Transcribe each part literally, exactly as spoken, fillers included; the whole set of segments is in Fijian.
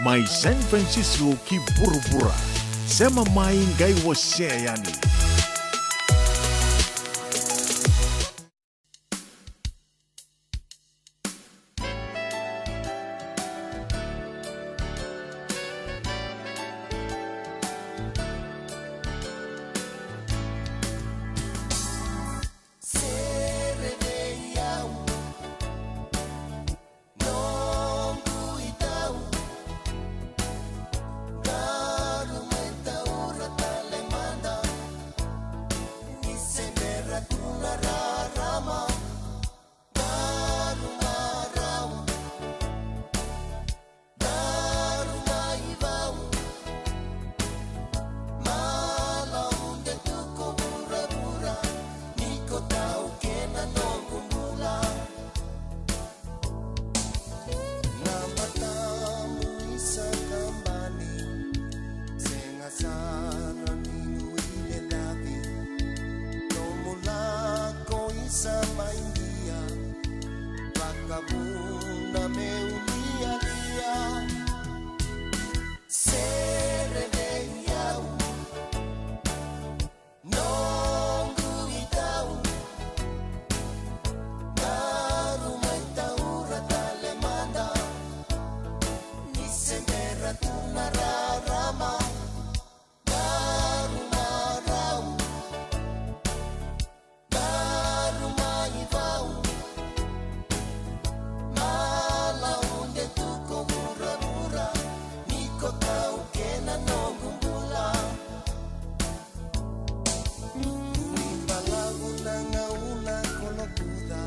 Mai San Francisco ki vuravura, sema mai qai wasea yani. Sere vei au, noqu itau, daru mai taura tale mada, ni se bera tu na rarama, daru marau. Daru mai vau, malaude tu ko vuravura, ni ko taukena noqu bula. Na matamu isa kabani, sega sara ni guilecavi. Nomu lako isa mai dia, vakavuna meu lialia. Sere vei au, noqu itau, daru mai taura tale mada, ni se bera tu na rarama, daru marau. Daru mai vau, malaude tu ko vuravura, ni ko taukena noqu bula. Ni balavu na gauna ko lokuca,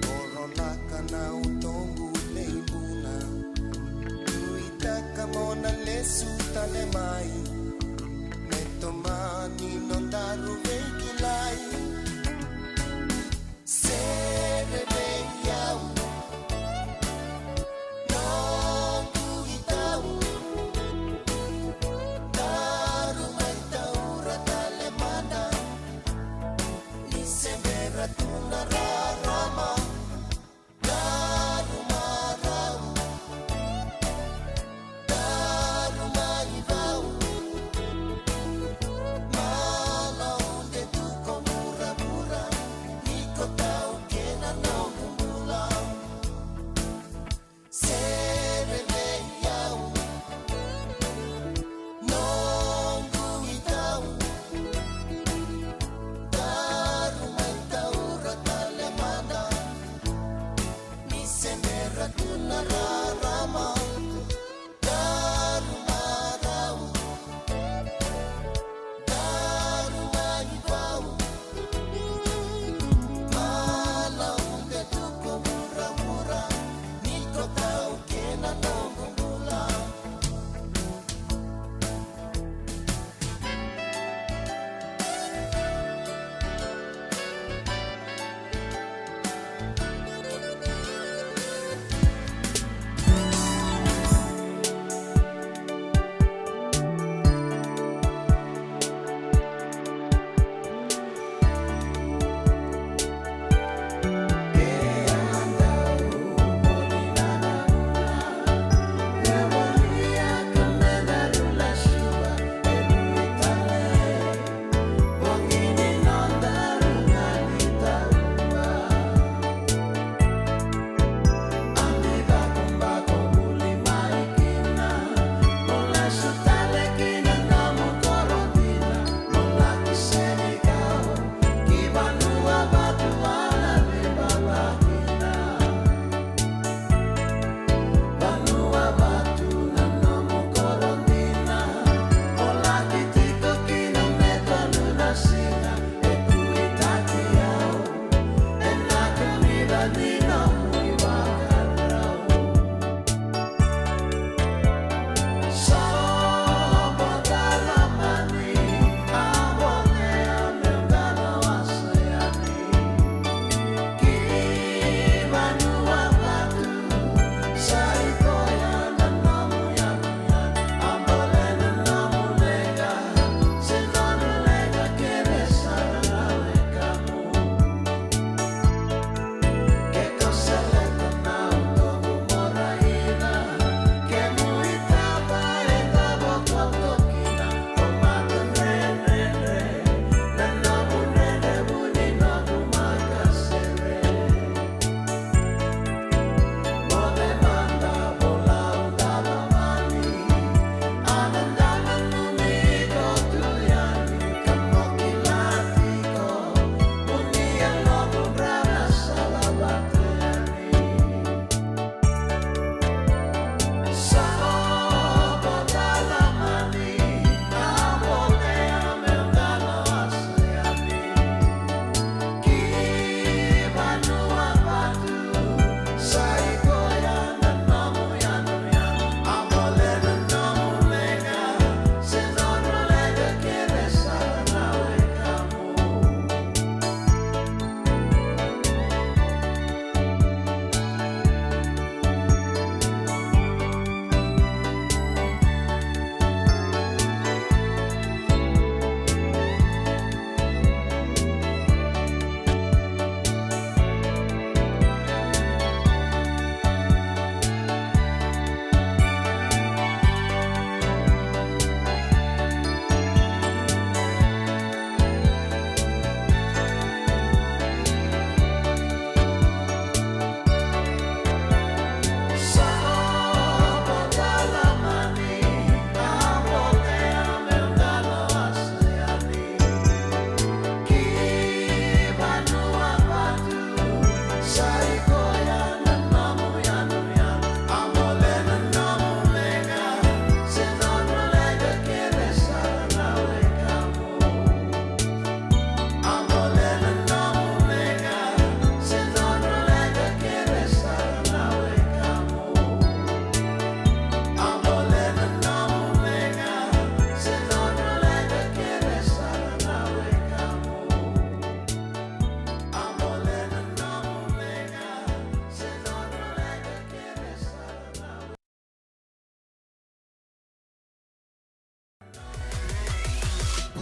ko rolaka na utoqu leibuna. Nuitaka mo na lesu tale mai, me tomani nodaru veikilai. Sere vei au, noqu itau, daru mai taura tale mada, ni se bera tu na rarama. Daru marau, daru mai vau,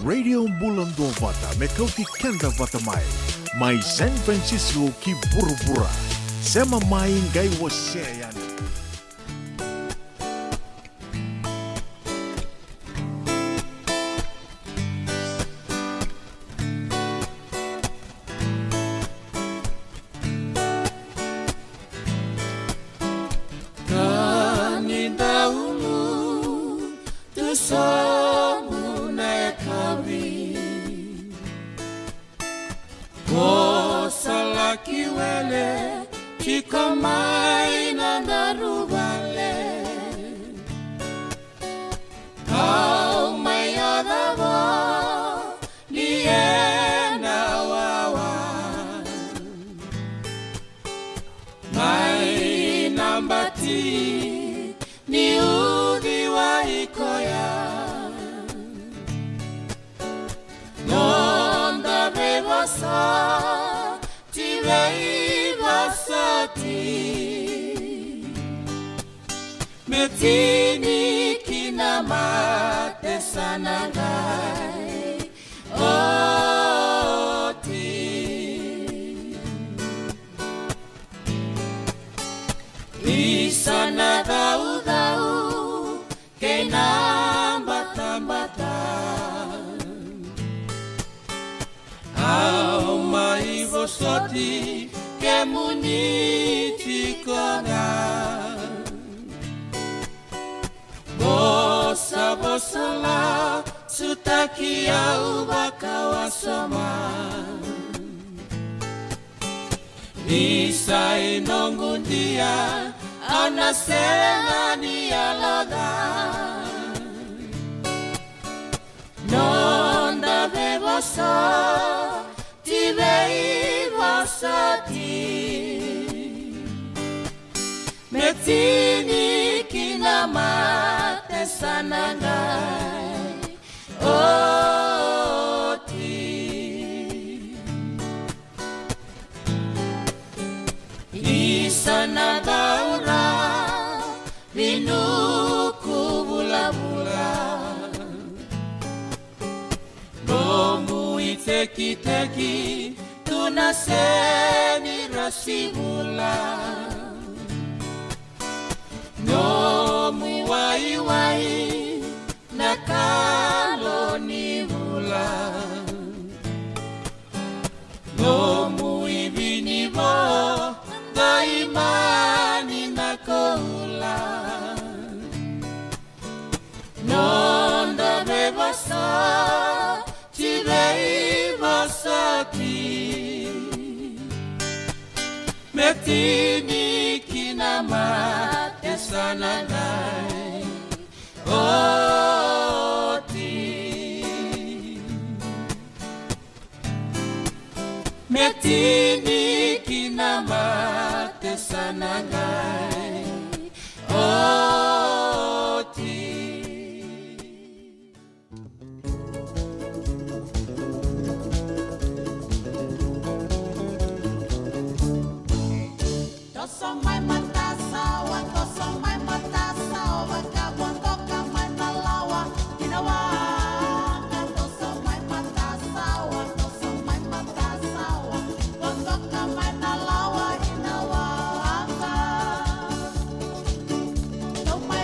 Radio Bula Duavata, me kauti keda vata mai. Mai San Francisco ki vuravura. Sema mai qai wasea yani. Ka ni dau tu sobu na yakavi. Ko sa laki wele tiko mai na daruvale. Au mai yaco voli ena wawa. Mai na bati ni uciwai koya. Noda veivosoti, veivosoti. Me tini kina mate sa na qai oti. Isa na caucau kei na batabata. Au mai vosoti kemuni tiko ga. Vosa, vosa lasutaki au vakawasoma. Isa i noqu dia, au na sega ni yaloca. Noda veivosoti, veivosoti. Me tini kina mate sa na qai oti. Isa na daura vinuku vulavula. Nomu itekiteki tu na seni rasivula. Nomu waiwai na kalo ni vula. Nomu ivinivo qai mani na koula. Noda veivosoti, veivosoti. Me tini kina mate sa na qai oti. Me tini kina mate sa na qai oti. Toso mai matasawa, toso mai matasawa, ka vodoka mai na lawa, ina waqa. Toso mai matasawa, toso mai matasawa, vodoka mai na lawa, ina waqa. Dou mai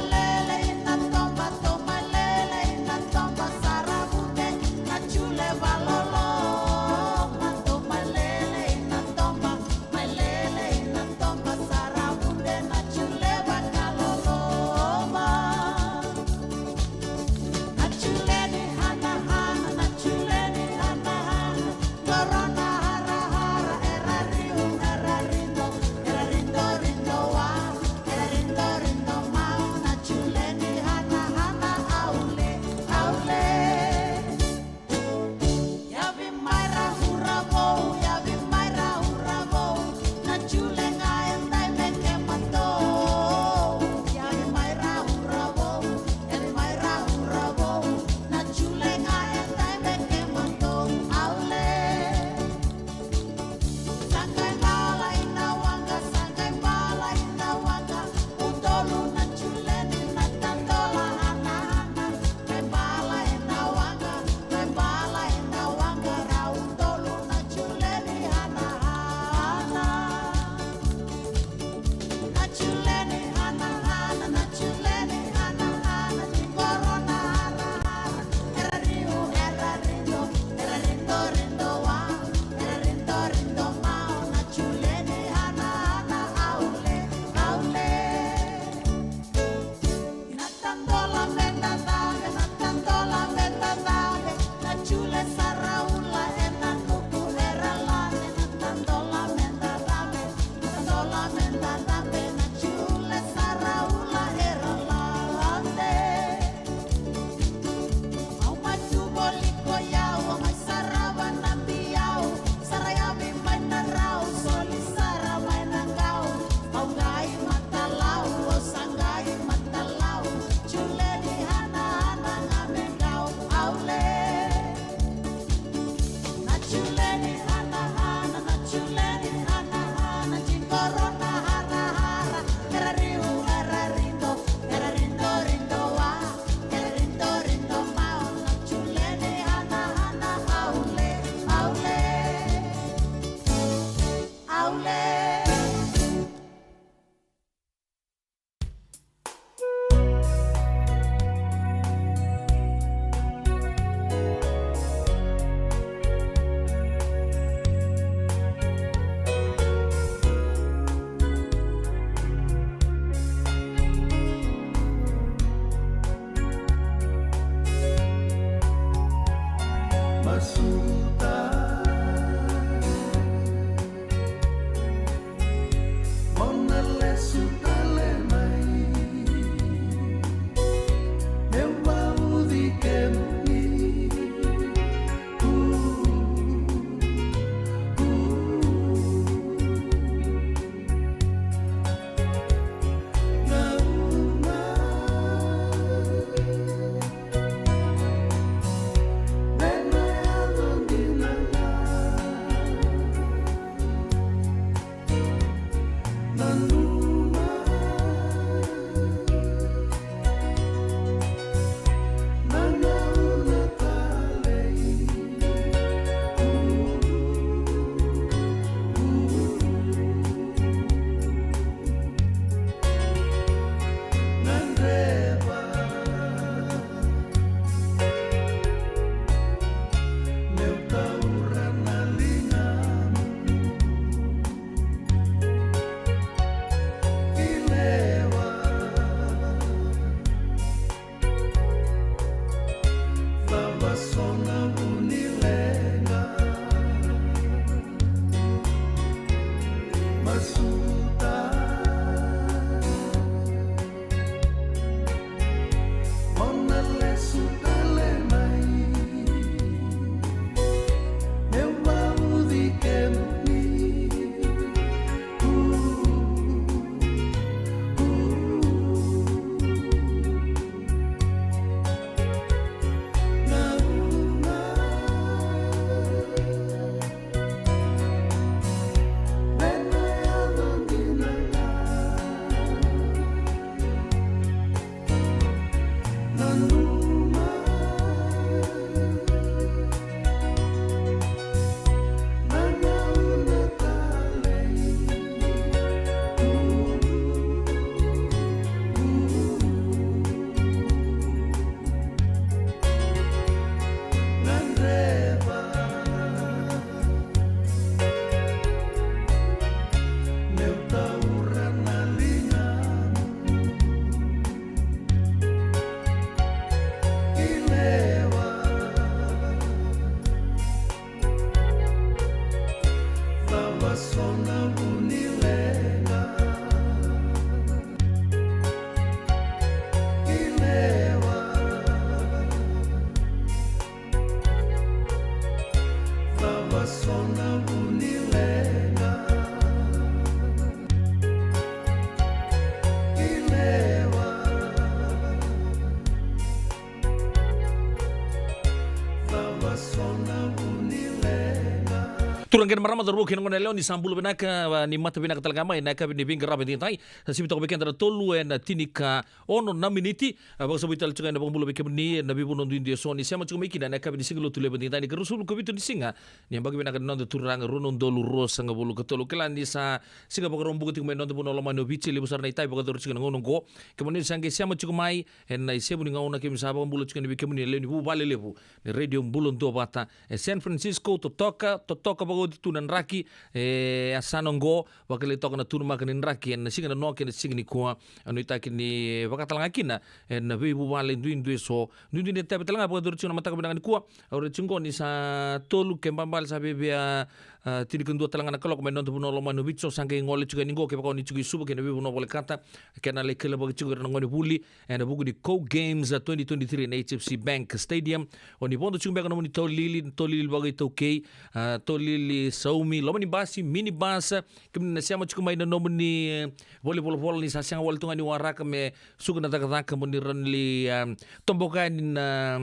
Turaga kei na marama, cauravou kei na goneyalewa, ni sa bula vinaka, a, ni mata vinaka tale ga mai ena yakavi ni veiqaravi edaidai. Sa sivi toka vei keda na tolu ena tinikaono na miniti. A, vakasavuti tale tiko ga ena vakabula vei kemuni ena veivanua duidui eso ni sema tiko mai kina ena yakavi ni Siga Lotulevu edaidai, ni ikaruasagavulu ka vitu ni siga ni yabaki vinaka ni noda Turaga, rua na udolu ruasagavulu ka tolu. Kila ni sa Siga Vakaraubuka tiko mai na noda vanua lomani o Viti, levu sara na itavi vakayacori tiko ena gauna oqo. Kemuni sa qai sema tiko mai ena isevu ni gauna, keimami sa vakabula tiko yani vei kemuni na lewe ni vuvale levu ni Radio Bula Duavata e San Francisco, totoka, totoka vakaoti tu na draki e yasana oqo, vakalailai toka na tunumaka ni draki ena siga nanoa kei na siga nikua. A, nuitaki ni vakatalega kina ena veivuvale duidui eso, duidui ni itavi talega vakayacori tiko na mataka vinaka nikua. Au raica tiko oqo ni sa tolu ke balebale sa viavia, a, tinikadua talega na kaloko mai na noda vanua lomani o Viti, so sa qai gole tiko yani oqo, kevaka o ni tiko i Suva kei na veivanua volekata, kena lai kailavaki tiko ira na gonevuli ena vuku ni Coke Games, a, twenty twenty-three ena H F C Bank Stadium. O ni vodo tiko beka na nomuni tolili, tolili vakaitaukei, a, tolili saumi, loma ni basi, minibus, a, kemuni na sema tiko mai na nomuni, e, valenivolavola, ni sa sega wale tu ga ni waraka me suka na cakacaka, mo ni rawa ni, a, toboka yani na,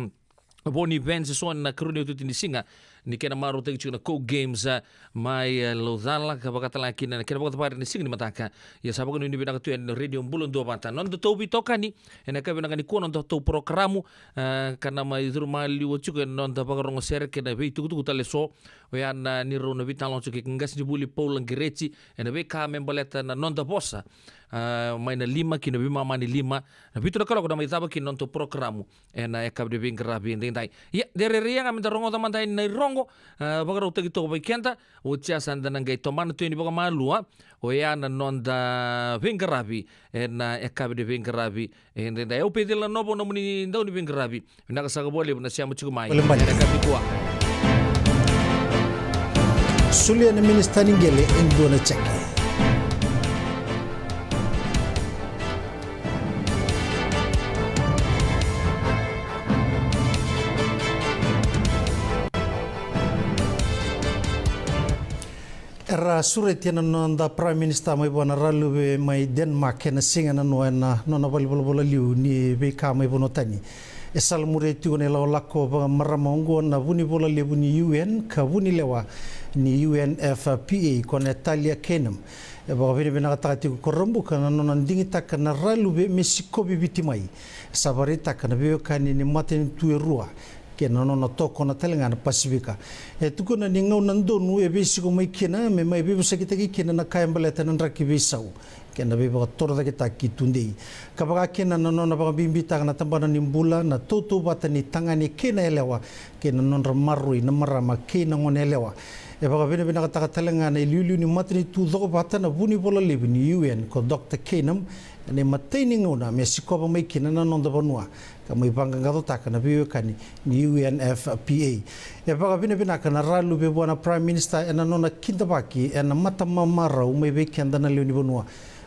a, vo ni events eso ena ikarua ni iotioti ni siga ni kena marautaki tiko na Coke Games, a, mai, a, Laucala, ka vakatalega kina na kena vakacavari ena siga ni mataka. Ia sa vakanuinui vinaka tu yani na Radio Bula Duavata. Noda tou veitokani ena yakavi vinaka nikua, noda tou porokaramu, a, ka na mai curu maliwa tiko ena noda vakarogo sere kei na veitukutuku tale eso, oya na neirau na veitalanoa tiko kei qasenivuli Paula Qireti ena veika me baleta na noda vosa, a, mai na lima ki na veimama ni lima, na vitu na kaloko na mai cava kina na noda porokaramu ena yakavi ni veiqaravi edaidai. Ia, de rairai ga meda rogoca mada yani na irogo, a, vakarautaki toka vei keda. Oti ya sa da na qai tomana tu yani vakamalua oya na noda veiqaravi ena yakavi ni veiqaravi edaidai. Au Peceli Nanovo, nomuni dau ni veiqaravi. Vinaka saka vakalevu na sema tiko mai. Balebale. Ena yakavi nikua. Solia na minisita ni qele e dua na jeke. Era sureti na noda Prime Minister mai vua na Raluve mai Denmark ena siga nanoa ena nona valenivolavola liu ni veika mai vanua tani. E salamuria tiko na ilakolako vakamarama oqo na vunivola levu ni U N ka vunilewa ni U N F P A, ko Natalia Kanem. E vakavinavinakataka tiko ko Rabuka na nona digitaka na Raluve me sikovi Viti mai. Sa vakaraitaka na veiwekani ni matanitu e rua kei na nona tokona talega na Pasifika. E tukuna ni gauna donu e veisiko mai kina me mai veivosakitaki kina na ka e baleta na draki veisau kei na veivakatorocaketaki tudei. Ka vaka kina na nona vakabibitaka na tabana ni bula, na tautauvata ni tagane kei na yalewa, kei na nodra maroroi na marama kei na goneyalewa. E vakavinavinakataka talega na iliuliu ni matanitu cokovata na vunivola levu ni U N ko Doctor Kanem ena imatai ni gauna me sikova mai kina na noda vanua ka mai vaqaqacotaka na veiwekani ni U N F P A. E vakavinavinaka na Raluve vua na Prime Minister ena nona kidavaki ena matamamarau mai vei keda na lewe ni vanua.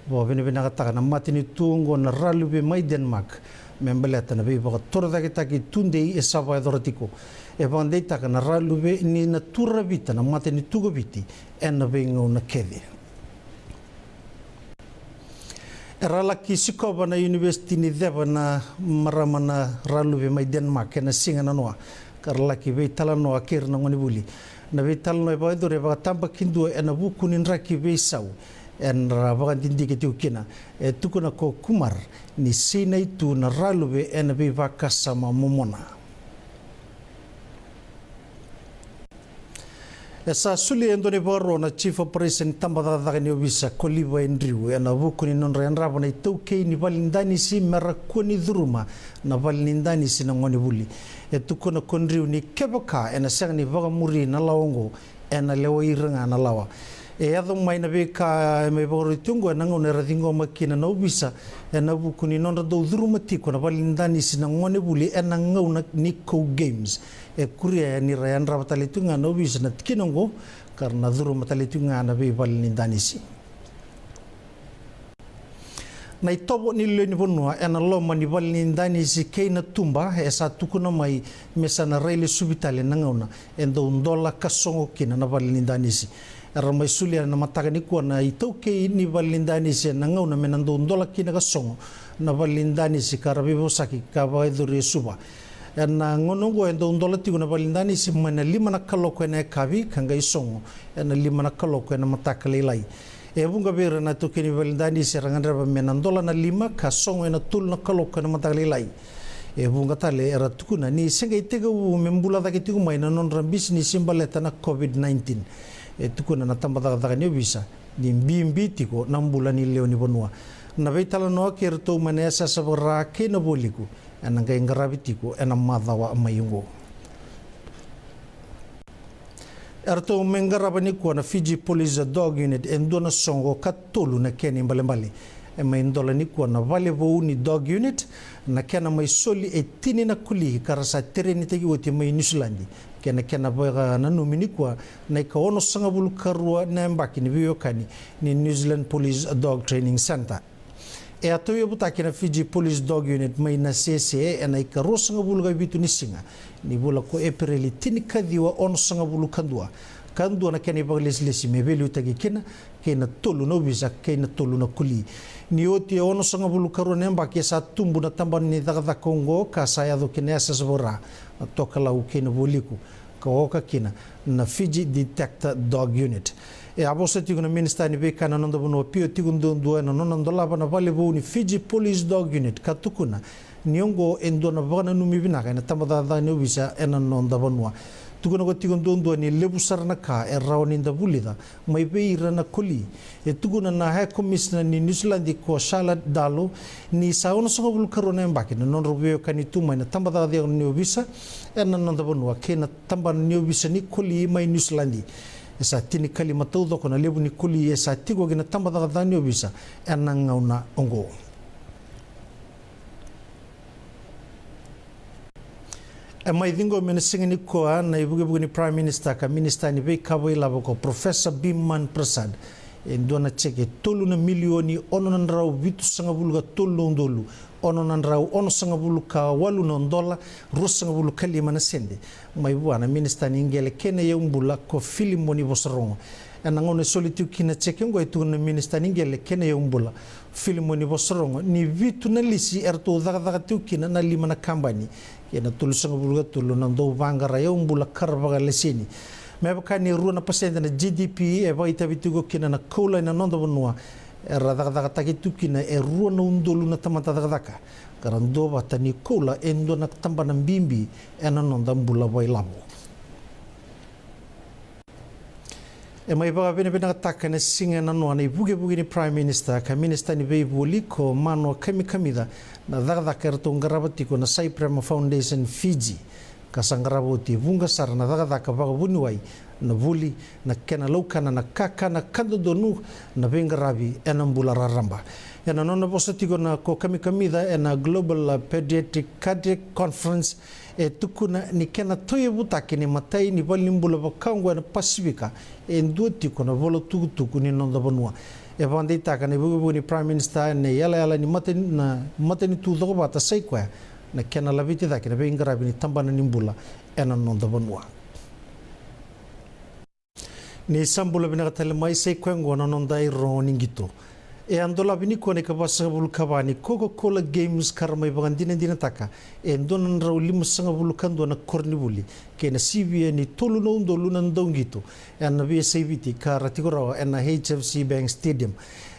Vakavinavinakataka na matanitu oqo na Raluve mai Denmark me baleta na veivakatorocaketaki tudei e sa vakayacora tiko. E vakadeitaka na Raluve ni na turavita na matanitu ko Viti ena veigauna kece. Era laki sikova na univesiti ni ceva na marama na Raluve mai Denmark ena siga nanoa, ka ra laki veitalanoa kei ira na gonevuli. Na veitalanoa e vakayacori e vakatabakidua ena vuku ni draki veisau era vakadidike tiko kina. E tukuna ko Kumar ni sinai tu na Raluve ena veivakasama momona. E sa solia e dua na ivakaro na Chief Operation ni tabacakacaka ni ovisa ko Levi Drew ena vuku ni nodra yadrava na itaukei ni vale ni danisi me ra kua ni curuma na vale ni danisi na gonevuli. E tukuna ko Drew ni kevaka ena sega ni vakamuri na lawa oqo, ena lewai ira ga na lawa. E yaco mai na veika e mai vakaroti oqo ena gauna era ciqoma kina na ovisa ena vuku ni nodra dau curuma tiko na vale ni danisi na gonevuli ena gauna ni Coke Games. E kuria yani ra yadrava tale tu ga na ovisa na tikina oqo, ka ra na curuma tale tu ga na veivale ni danisi. Na itovo ni lewe ni vanua ena loma ni vale ni danisi kei na tuba e sa tukuna mai me sa na railesuvi tale na gauna e dau dola ka sogo kina na vale ni danisi. Era mai solia na mataka nikua na itaukei ni vale ni danisi ena gauna me na dau dola kina ka sogo na vale ni danisi ka ra veivosaki ka vakayacori e Suva. Ena gauna oqo e dau dola tiko na valedanisi mai na lima na kaloko ena yakavi ka qai sogo ena lima na kaloko ena mataka lailai. E vuqa vei ira na taukei ni valedanisi era gadreva me na dola na lima ka sogo ena tolu na kaloko ena mataka lailai. E vuqa tale era tukuna ni se qai tekivu me bula cake tiko mai na nodra bisinisi baleta na COVID nineteen. E tukuna na tabacakacaka ni ovisa ni bibi tiko na bula ni lewe ni vanua. Na veitalanoa kei iratou mai na yasayasa vaka-Ra kei na Vualiku ena qai qaravi tiko ena macawa mai oqo. Eratou mai qarava nikua na Fiji Police Dog Unit e dua na soqo ka tolu na kena ibalebale. E mai dola nikua na vale vou ni Dog Unit, na kena mai soli e tini na koli ka ra sa terenitaki oti mai Niusiladi, kei na kena vakananumi nikua na ikaonosagavulu ka rua na yabaki ni veiwekani ni New Zealand Police Dog Training Centre. E a tauyavutaki na Fiji Police Dog Unit mai Nasese ena ikaruasagavulu ka vitu ni siga ni vula ko Epereli tinikaciwa onosagavulu ka dua, ka dua na kena ivakalesilesi me veiliutaki kina, kei na tolu na ovisa kei na tolu na koli. Ni oti e onosagavulu ka rua na yabaki e sa tubu na tabana ni cakacaka oqo ka sa yaco ki na yasayasa vaka-Ra, na Tokalau kei na Vualiku, ka oka kina na Fiji Detector Dog Unit. E a vosa tiko na minisita ni veika ena noda vanua, Pio Tikoduadua, ena nona dolava na vale vou ni Fiji Police Dog Unit ka tukuna ni oqo e dua na vakananumi vinaka ena tabacakacaka ni ovisa ena noda vanua. Tukuna ko Tikoduadua ni levu sara na ka e rawa ni da vulica mai vei ira na koli. E tukuna na High Commissioner ni Niusiladi ko Charlotte Darlow ni sa onosagavulu ka rua na yabaki na nodrau veiwekani tu mai na tabacakacaka ni ovisa ena noda vanua kei na tabana ni ovisa ni koli mai Niusiladi. E sa tinikalima taucoko na levu ni koli e sa tiko ki na tabacakacaka ni ovisa ena gauna oqo. E mai ciqomi ena siga nikua na ivukevuke ni Prime Minister ka minisita ni veika vakailavo ko Professor Biman Prasad e dua na jeke tolu na milioni ono na drau vitusagavulu ka tolu na udolu ono na drau onosagavulu ka walu na dola ruasagavulu ka lima na sede, mai vua na minisita ni qele kei na yaubula ko Filimoni Vosorogo. Ena gauna e soli tiko kina na jeke oqo e tukuna na minisita ni qele kei na yaubula, Filimoni Vosorogo, ni vitu na lisi eratou cakacaka tiko kina na lima na kabani kei na tolusagavulu ka tolu na dauvaqara yaubula ka ra vakalaiseni. Me vaka ni rua na pasede na GDP e vakaitavi tiko kina na koula ena noda vanua, era cakacakataki tiko kina e rua na udolu na tamata cakacaka, ka ra duavata ni koula e dua na tabana bibi ena noda bula vakailavo. E mai vakavinavinakataka ena siga nanoa na ivukevuke ni Prime Minister ka minisita ni veivoli ko Manoa Kamikamica na cakacaka eratou qarava tiko na Saiprema Foundation Fiji, ka sa qarava oti e vuqa sara na cakacaka vakavuniwai, na vuli, na kena laukana na kakana ka dodonu, na veiqaravi ena bula raraba. Ena nona vosa tiko na ko Kamikamica ena Global Pediatric Cardiac Conference, e tukuna ni kena tauyavutaki ni imatai ni valenibula vaka oqo ena Pasifika e dua tiko na vola tukutuku ni noda vanua. E vakadeitaka na ivukevuke ni Prime Minister ena iyalayala ni mata, na matanitu cokovata sa i koya na kena laveti cake na veiqaravi ni tabana ni bula ena noda vanua. Ni sa bula vinaka tale mai, sa i koya oqo na noda irogo ni qito. E a dolavi nikua na ikavasagavulu ka va ni Coca-Cola Games ka ra mai vakadinadinataka e dua na drau limasagavulu ka dua na koronivuli kei na sivia ni tolu na udolu na dauqito ena veiyasai Viti ka ra tiko rawa ena HFC Bank Stadium.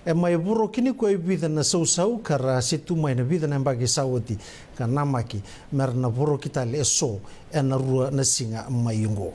E mai voroki nikua e vica na sausau ka ra se tu mai na vica na yabaki sa oti, ka namaki me ra na voroki tale eso ena rua na siga mai oqo.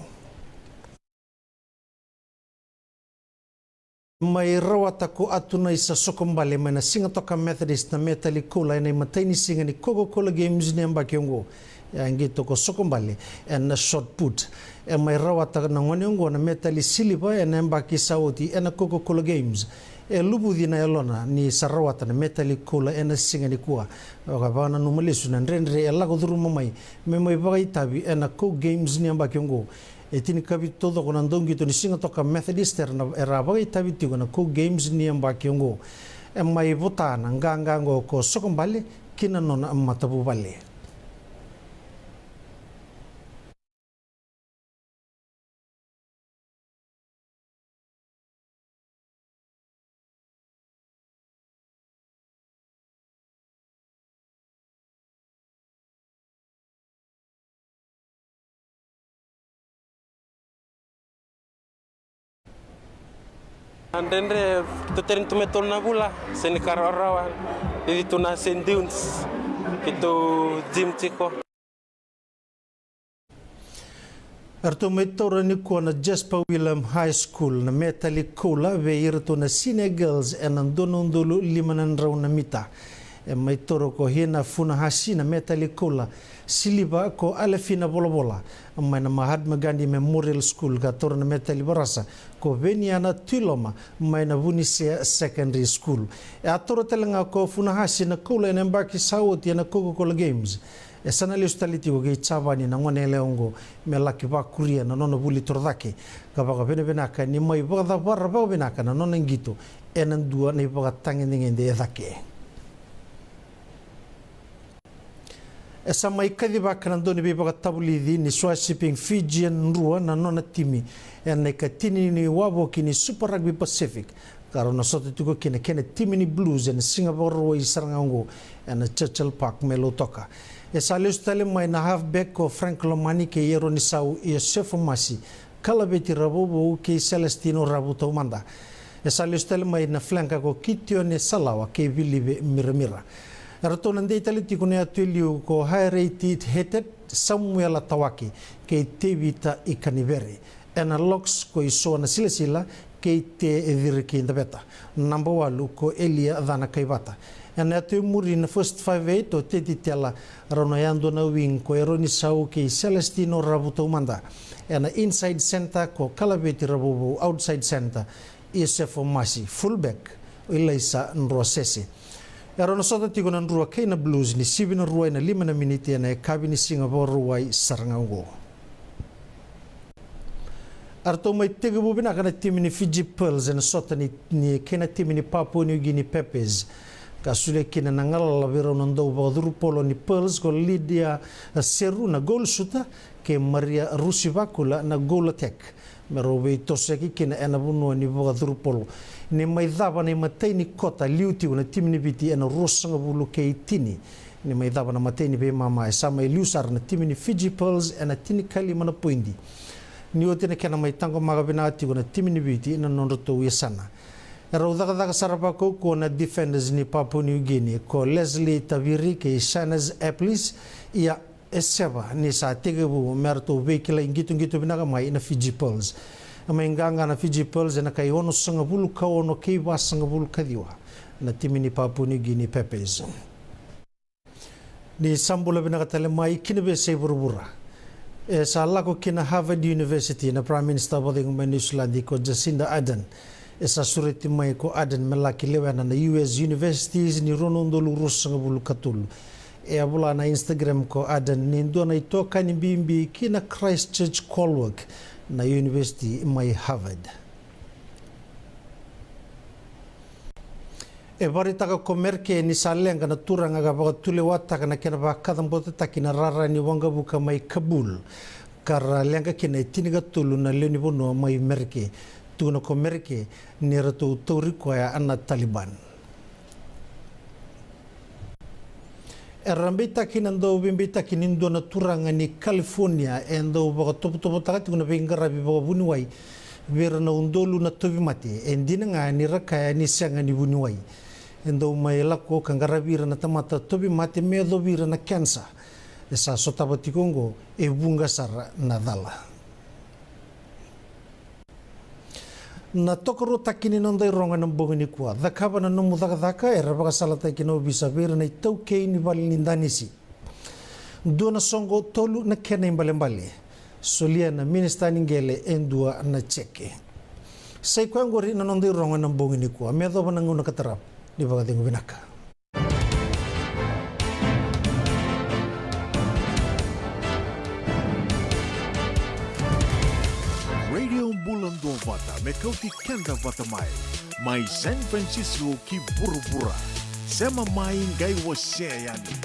Mai rawata ko Atunaisa Sokobale mai na Sigatoka Methodist na metali koula ena imatai ni siga ni Coca-Cola Games ni yabaki oqo. E a qito ko Sokobale ena shot put. E mai rawata na gone oqo na metali siliva ena yabaki sa oti ena Coca-Cola Games. E luvuci na yalona ni sa rawata na metali koula ena siga nikua, ka vakananuma lesu na dredre e lako curuma mai me mai vakaitavi ena Coke Games ni yabaki oqo. E tinikavitu taucoko na dauqito ni Sigatoka Methodist era na, era a vakaitavi tiko ena Coke Games ni yabaki oqo. E mai vota na qaqa oqo ko Sokobale ki na nona matavuvale. Dredre, tou teni tu me tolu na vula, se ni ka rawarawa, cici tu na se dunes, keitou gym tiko. Eratou mai taura nikua na Jasper William High School na metali koula vei iratou na senior girls ena dua na udolu lima na drau na mita. E mai taura ko Hina Funahasi na metali koula, siliva ko Alefina Volavola mai na Mahatma Gandhi Memorial School, ka taura na metali varasa ko Veniana Tuiloma mai na Vunisea Secondary School. E a taura tale ga ko Funahasi na koula ena yabaki sa oti ena Coca-Cola Games. E sa na lesu tale tiko kei Javani na gone yalewa oqo me laki vakuria na nona vuli torocake, ka vakavinavinaka ni mai vakacavara vakavinaka na nona qito ena dua na ivakatagedegede e cake. E sa mai kacivaka na dauniveivakatavulici ni Shoa Shipping Fijian Drua na nona timi ena ikatini ni wavoki ni Super Rugby Pacific, ka rau na sota tiko kina kei na timi ni Blues ena Siga Vakarauwai sara ga oqo ena Churchill Park mai Lautoka. E sa lesu tale mai na halfback ko Frank Lomani kei Eronisau Iosefo Masi, Kalaveti Ravouvou kei Celestino Ravu Taumada. E sa lesu tale mai na flanker ko Kitione Salawa kei Vilive Miramira. Eratou na dei tale tiko na yatu e liu ko Haereti Hetet, Samuela Tawake kei Tevita Ikanivere. Ena locks ko Isoa Nasilasila kei Te Ciriki Daveta. Naba walu ko Elia Cana Kaivata. Ena yatu e muri na first five eight o Teti Tela, rau na yadua na wing ko Eronisau kei Celestino Ravu Taumada. Ena inside centre ko Kalaveti Ravouvou, outside centre Iosefo Masi, fullback o Ilaisa Drosese. Erau na sota tiko na Drua kei na Blues ni sivi na rua ena lima na miniti ena yakavi ni Siga Vakarauwai sara ga oqo. Eratou mai tekivu vinaka na timi ni Fiji Pearls ena sota ni, ni kei na timi ni Papua New Guinea Papers, ka solia kina na galala vei rau na dau vakacurupolo ni Pearls ko Lydia Seru na goal shooter kei Maria Rusi Vakula na goal attack, me rau veitosoyaki kina ena vanua ni vakacurupolo. Ni mai cava na imatai ni kota, liu tiko na timi ni Viti ena ruasagavulu kei tini. Ni mai cava na imatai ni veimama, e sa mai liu sara na timi ni Fiji Pearls ena tinikalima na poidi. Ni oti na kena mai taqomaka vinaka tiko na timi ni Viti na nodratou yasana. Erau cakacaka sara vakaukauwa na defenders ni Papua New Guinea ko Leslie Taviri kei Shanaz Eplis, ia e seva ni sa tekivu me ratou veikilai qitoqito vinaka mai na Fiji Pearls. E mai qaqa na Fiji Pearls ena kai onosagavulu ka ono kei vasagavulu ka ciwa na timi ni Papua New Guinea Papers. Ni sa bula vinaka tale mai ki na veiyasai vuravura. E sa lako ki na Harvard University na Prime Minister vakacegu mai Niusiladi ko Jacinda Ardern. E sa sureti mai ko Ardern me laki lewena na U S universities ni rua na udolu ruasagavulu ka tolu. E a vola na Instagram ko Ardern ni dua na itokani bibi ki na Christchurch Callwork, na university mai Harvard. E vakaraitaka ko Merke ni sa leqa na turaga ka vakatulewataka na kena vakacabotetaki na rara ni waqavuka mai Kabul, ka ra leqa kina e tinikatolu na lewe ni vanua mai Merke. Tukuna ko Merke ni ratou tauri koya na Taliban. Era beitaki na dau veibeitaki ni dua na turaga ni California e dau vakatovotovotaka tiko na veiqaravi vakavuniwai vei ira na udolu na tauvimate, e dina ga ni ra kaya ni sega ni vuniwai. E dau mai lako ka qaravi ira na tamata tauvimate me yacovi ira na kenisa. E sa sotava tiko oqo e vuqa sara na cala. Na tokaruataki ni noda irogo ena bogi nikua. Cakava na nomu cakacaka, era vakasalataki na ovisa vei ira na itaukei ni vale ni danisi. Dua na soqo, tolu na kena ibalebale. Solia na minisita ni qele e dua na jeke. Sa i koya oqori na noda irogo ena bogi nikua. Me yacova na gauna ka tarava. Ni vakacegu vinaka. Radio Bula Duavata, me kauti keda vata mai. Mai San Francisco ki vuravura. Sema mai qai wasea yani.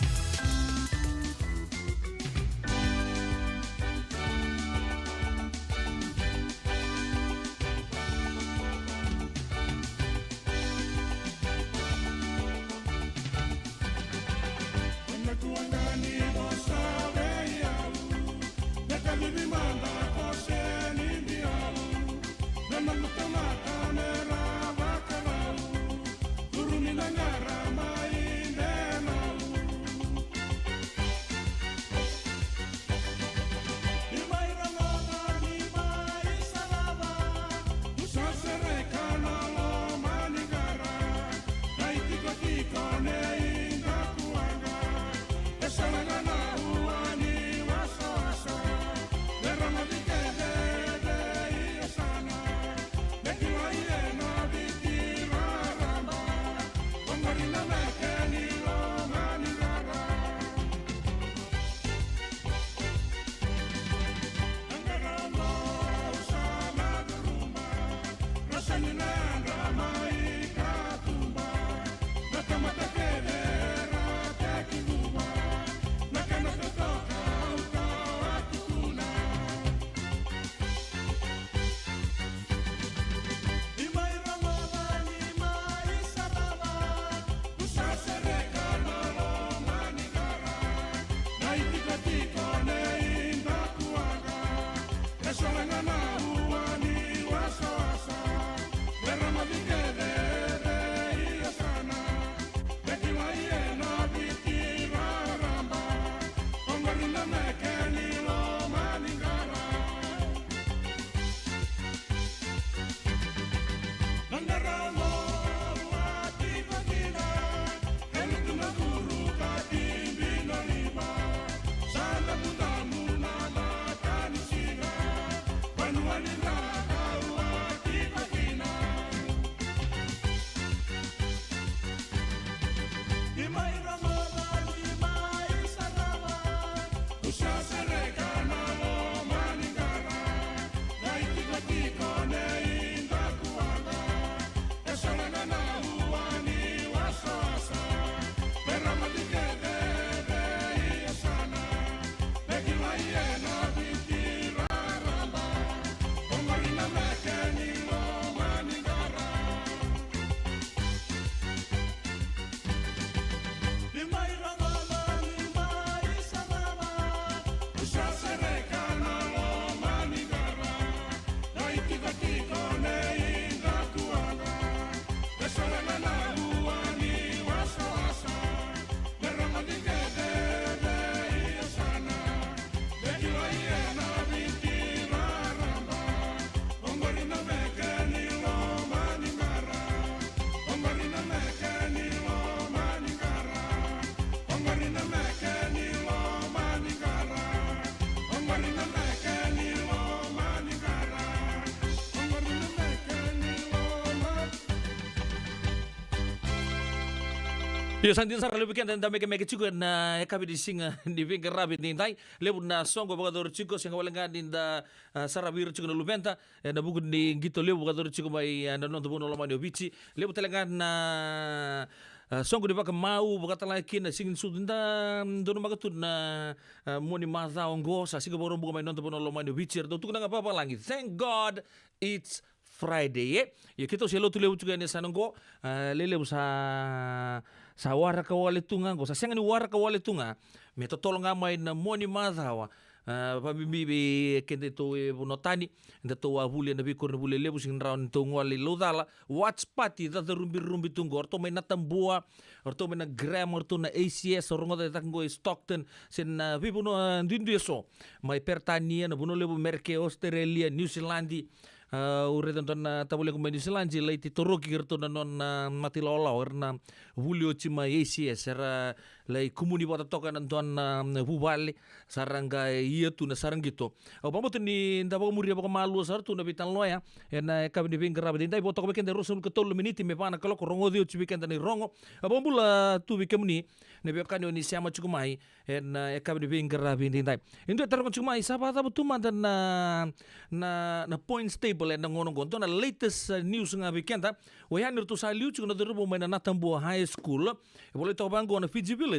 Io, sa dina sara levu keda da mekemeke tiko ena yakavi ni siga ni veiqaravi edaidai. Levu na soqo vakayacori tiko, sega wale ga ni da, ah, saravi ira tiko na luveda ena vuku ni qito levu vakayacori tiko mai, ah, na noda vanua lomani o Viti. Levu tale ga na, ah, soqo ni vakamau, vakatalega kina siga ni sucu da donumaka tu na, ah, mua ni macawa oqo, sa Siga Vakaraubuka mai noda vanua lomani o Viti, eratou tukuna ga vavalagi, "Thank God it's Friday," e? Ia keitou se lotu levu tiko yani e sa na oqo, ah, lelevu sa, sa waraka wale tu ga oqo, sa sega ni waraka wale tu ga, me totolo ga mai na mua ni macawa. Ah, vabibi vei keda tou e vanua tani, eda tou a vuli ena veikoronivuli levu, sega ni rawa ni tou gole i Laucala. Watch party cacarubirubi tu oqo, o ratou mai Natabua, o ratou mai na Graham, o ratou na A C S, o rogoca e cake oqo e Stockton, se na veivanua duidui eso, mai Peritania, na vanua levu Merika, Australia, New Zealand. Ah, au raica dua na tavalequ mai New Zealand, lai titoroki iratou na nona, ah, mata ilawalawa, era na vuli oti mai A C S, era lai kumuni vata toka ena dua na, ah, vuvale, sa ra qai ia tu na sara qito. Au vakabauta ni da vakamuria vakamalua sara tu na veitalanoa ya ena yakavi ni veiqaravi edaidai. Vo toka vei keda e ruasagavulu ka tolu na miniti me va na kaloko, rogoci oti vei keda na irogo. Au vakabula tu vei kemuni na veiwekani o ni sema tiko mai ena, ah, yakavi ni veiqaravi edaidai. E dua e taroga tiko mai, sa vakacava tu mada na, na, na points table ena gauna oqo. Dua na latest, ah, news ga vei keda. Oya ni ratou sa liu tiko na cauravou mai na Natabua High School. E volai toka vaqo na Fiji Village.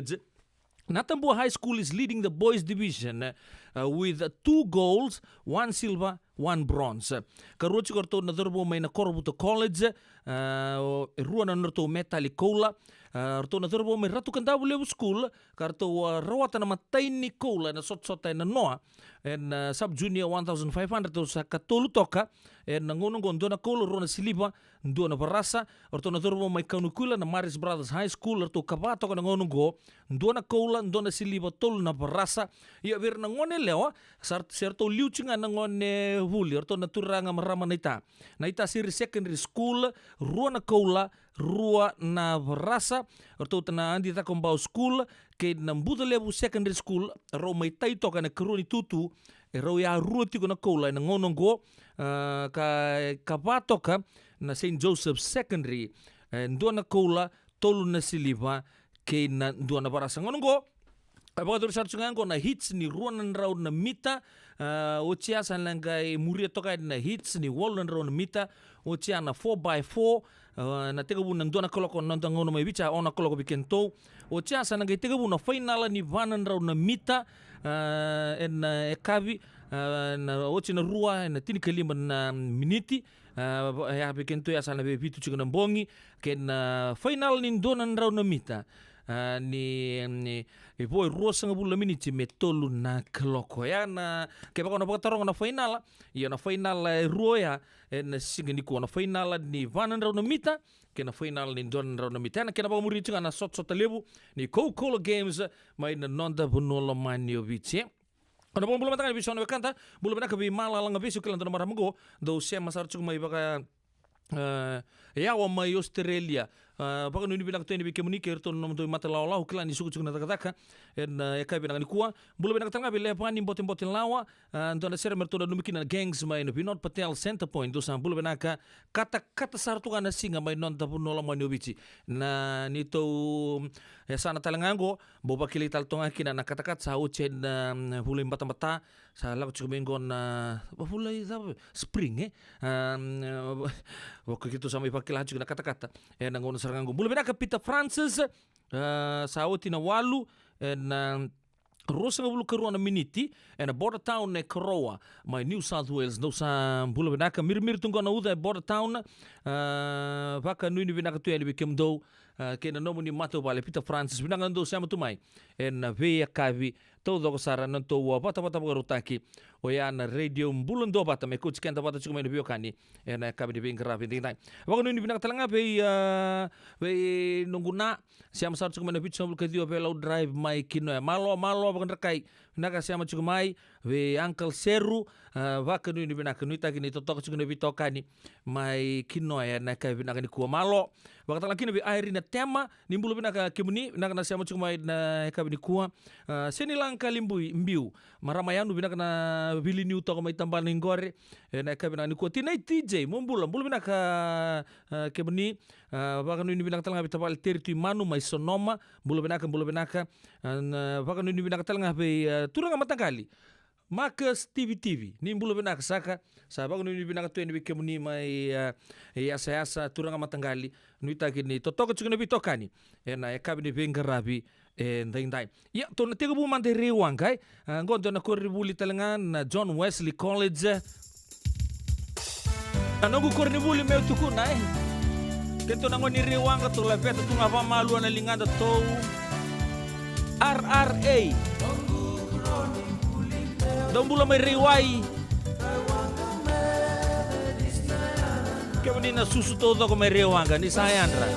Natabua High School is leading the boys division, uh, with two golds, one silver, one bronze. Karua tiko ratou na cauravou mai na Korovuta College, uh, o, e rua na nodratou metali koula. Uh, ratou na cauravou mai Ratu Kadavulevu School, ka ratou, uh, rawata na imatai ni koula ena sotasota ena noa, ena, uh, sub junior one thousand five hundred, ratou sa katolu toka ena gauna oqo, dua na koula, rua na siliva, dua na varasa. O ratou na cauravou mai Kaunakuila, na Marist Brothers High School, ratou kava toka na gauna oqo, dua na koula, dua na siliva, tolu na varasa. Ia vei ira na gone yalewa, sa rat-, se ratou liu tiko ga na gone vuli, o ratou na turaga marama naita. Naita Siri Secondary School, rua na koula, rua na varasa. O ratou na Adi Cakobau School kei na Bucalevu Secondary School, rau mai tai toka ena ikarua ni tutu, e rau yarua tiko na koula ena gauna oqo, ah, ka, kava toka na Saint Joseph Secondary, e dua na koula, tolu na siliva kei na dua na varasa. Gauna oqo, e vakayacori sara tiko ga oqo na heats ni rua na drau na mita, ah, oti ya sa na qai muria toka yani na heats ni walu na drau na mita, oti ya na four by four, ah, na tekivu na dua na kaloko na noda gauna mai Viti, ono na kaloko vei kedatou. Oti ya sa na qai tekivu na fainala ni va na drau na mita, ah, ena, ah, yakavi, ah, na oti na rua ena tinikalima na miniti. Ah, va-, ya vei kedatou ya sa na veivitu tiko na bogi, kei na fainala ni dua na drau na mita. Ah, ni, ni, e vo e ruasagavulu na miniti me tolu na kaloko. Ya na, kevaka o na vakataroga na fainala, ia na fainala e rua ya ena siga nikua, na fainala ni va na drau na mita kei na fainala ni dua na drau na mita. Ya na kena vakamuri tiko ga na sotasota levu ni Coca-Cola Games mai na noda vanua lomani o Viti. O na vakabula mataka ni vei so na wekada, bula vinaka vei Malala Gavesi, o kila dua na marama qo dau sema sara tiko mai vaka, e, yawa mai Australia. A, vakanuinui vinaka tu yani vei kemuni kei iratou na nomudou imatai lawalawa, o kila ni suka tiko na cakacaka ena, e, yakavi vinaka nikua. Bula vinaka tale ga vei Levani Botebote Lawa, a, dua na sere me ratou nanumi kina na Gangs mai na Vinod Patel Centre Point. Dou sa bula vinaka, katakata sara tu ga na siga mai noda vanua lomani o Viti. Na neitou, e, yasana tale ga qo, bau vakilai tale toka ga kina na katakata sa oti ena, mm, vula i batabata, sa lako tiko mai qo na, vula i cava, spring, e? A, mm, vaka keitou sa mai vakila tiko na katakata ena gauna sara ga qo. Bula vinaka Peter Francis, a, sa oti na walu ena, a, ruasagavulu ka rua na miniti ena Border Town e Corowa mai New South Wales. Dou sa bula vinaka, mirimiri tu qo na uca e Border Town. A, vakanuinui vinaka tu yani vei kemudou, a, kei na nomuni matavuvale. Peter Francis, vinaka na dou sema tu mai ena veiyakavi taucoko sara, na nodatou vatavata vakarautaki, oya na Radio Bula Duavata, me kauti keda vata tiko mai na veiwekani ena yakavi ni veiqaravi edaidai. Vakanuinui vinaka tale ga vei, a, vei noqu na, sema sara tiko mai na vitusagavulu ka ciwa Velau Drive mai Kinoya. Malo, malo, vakadrakai. Vinaka sema tiko mai vei Uncle Seru, a, vakanuinui vinaka, nuitaki ni totoka tiko na veitokani mai Kinoya ena yakavi vinaka nikua. Malo, vakatalega kina vei Irene Tema, ni bula vinaka kemuni, vinaka na sema tiko mai na yakavi nikua. A, Seni Lagakali Bui, Biu. Marama Yanu, vinaka na vili niu toka mai tabana iqori. E, na yakavi vinaka nikua. Tinai T J, mo bula, bula vinaka, a, kemuni. A, vakanuinui vinaka tale ga vei tavale Teri Tuimanu mai Sonoma. Bula vinaka, bula vinaka. A, na vakanuinui vinaka tale ga vei, a, turaga mataqali. Marcus Tivitivi, ni bula vinaka saka, sa vakanuinui vinaka tu yani vei kemuni mai, e, e yasayasa, turaga mataqali, nuitaki ni totoka tiko na veitokani ena yakavi ni veiqaravi edaidai. Ia, tou na tekivu mada e Rei Waqa, e, a, qo dua na koronivuli tale ga na John Wesley College. Na noqu koronivuli meu tukuna, e. Keitou na gone ni Rei Waqa, tou laveta tu ga vakamalua na ligadatou. R R A. Dou bula mai Rei Wai. Kemuni na susu taucoko mai Rei Waqa, ni sa yadra.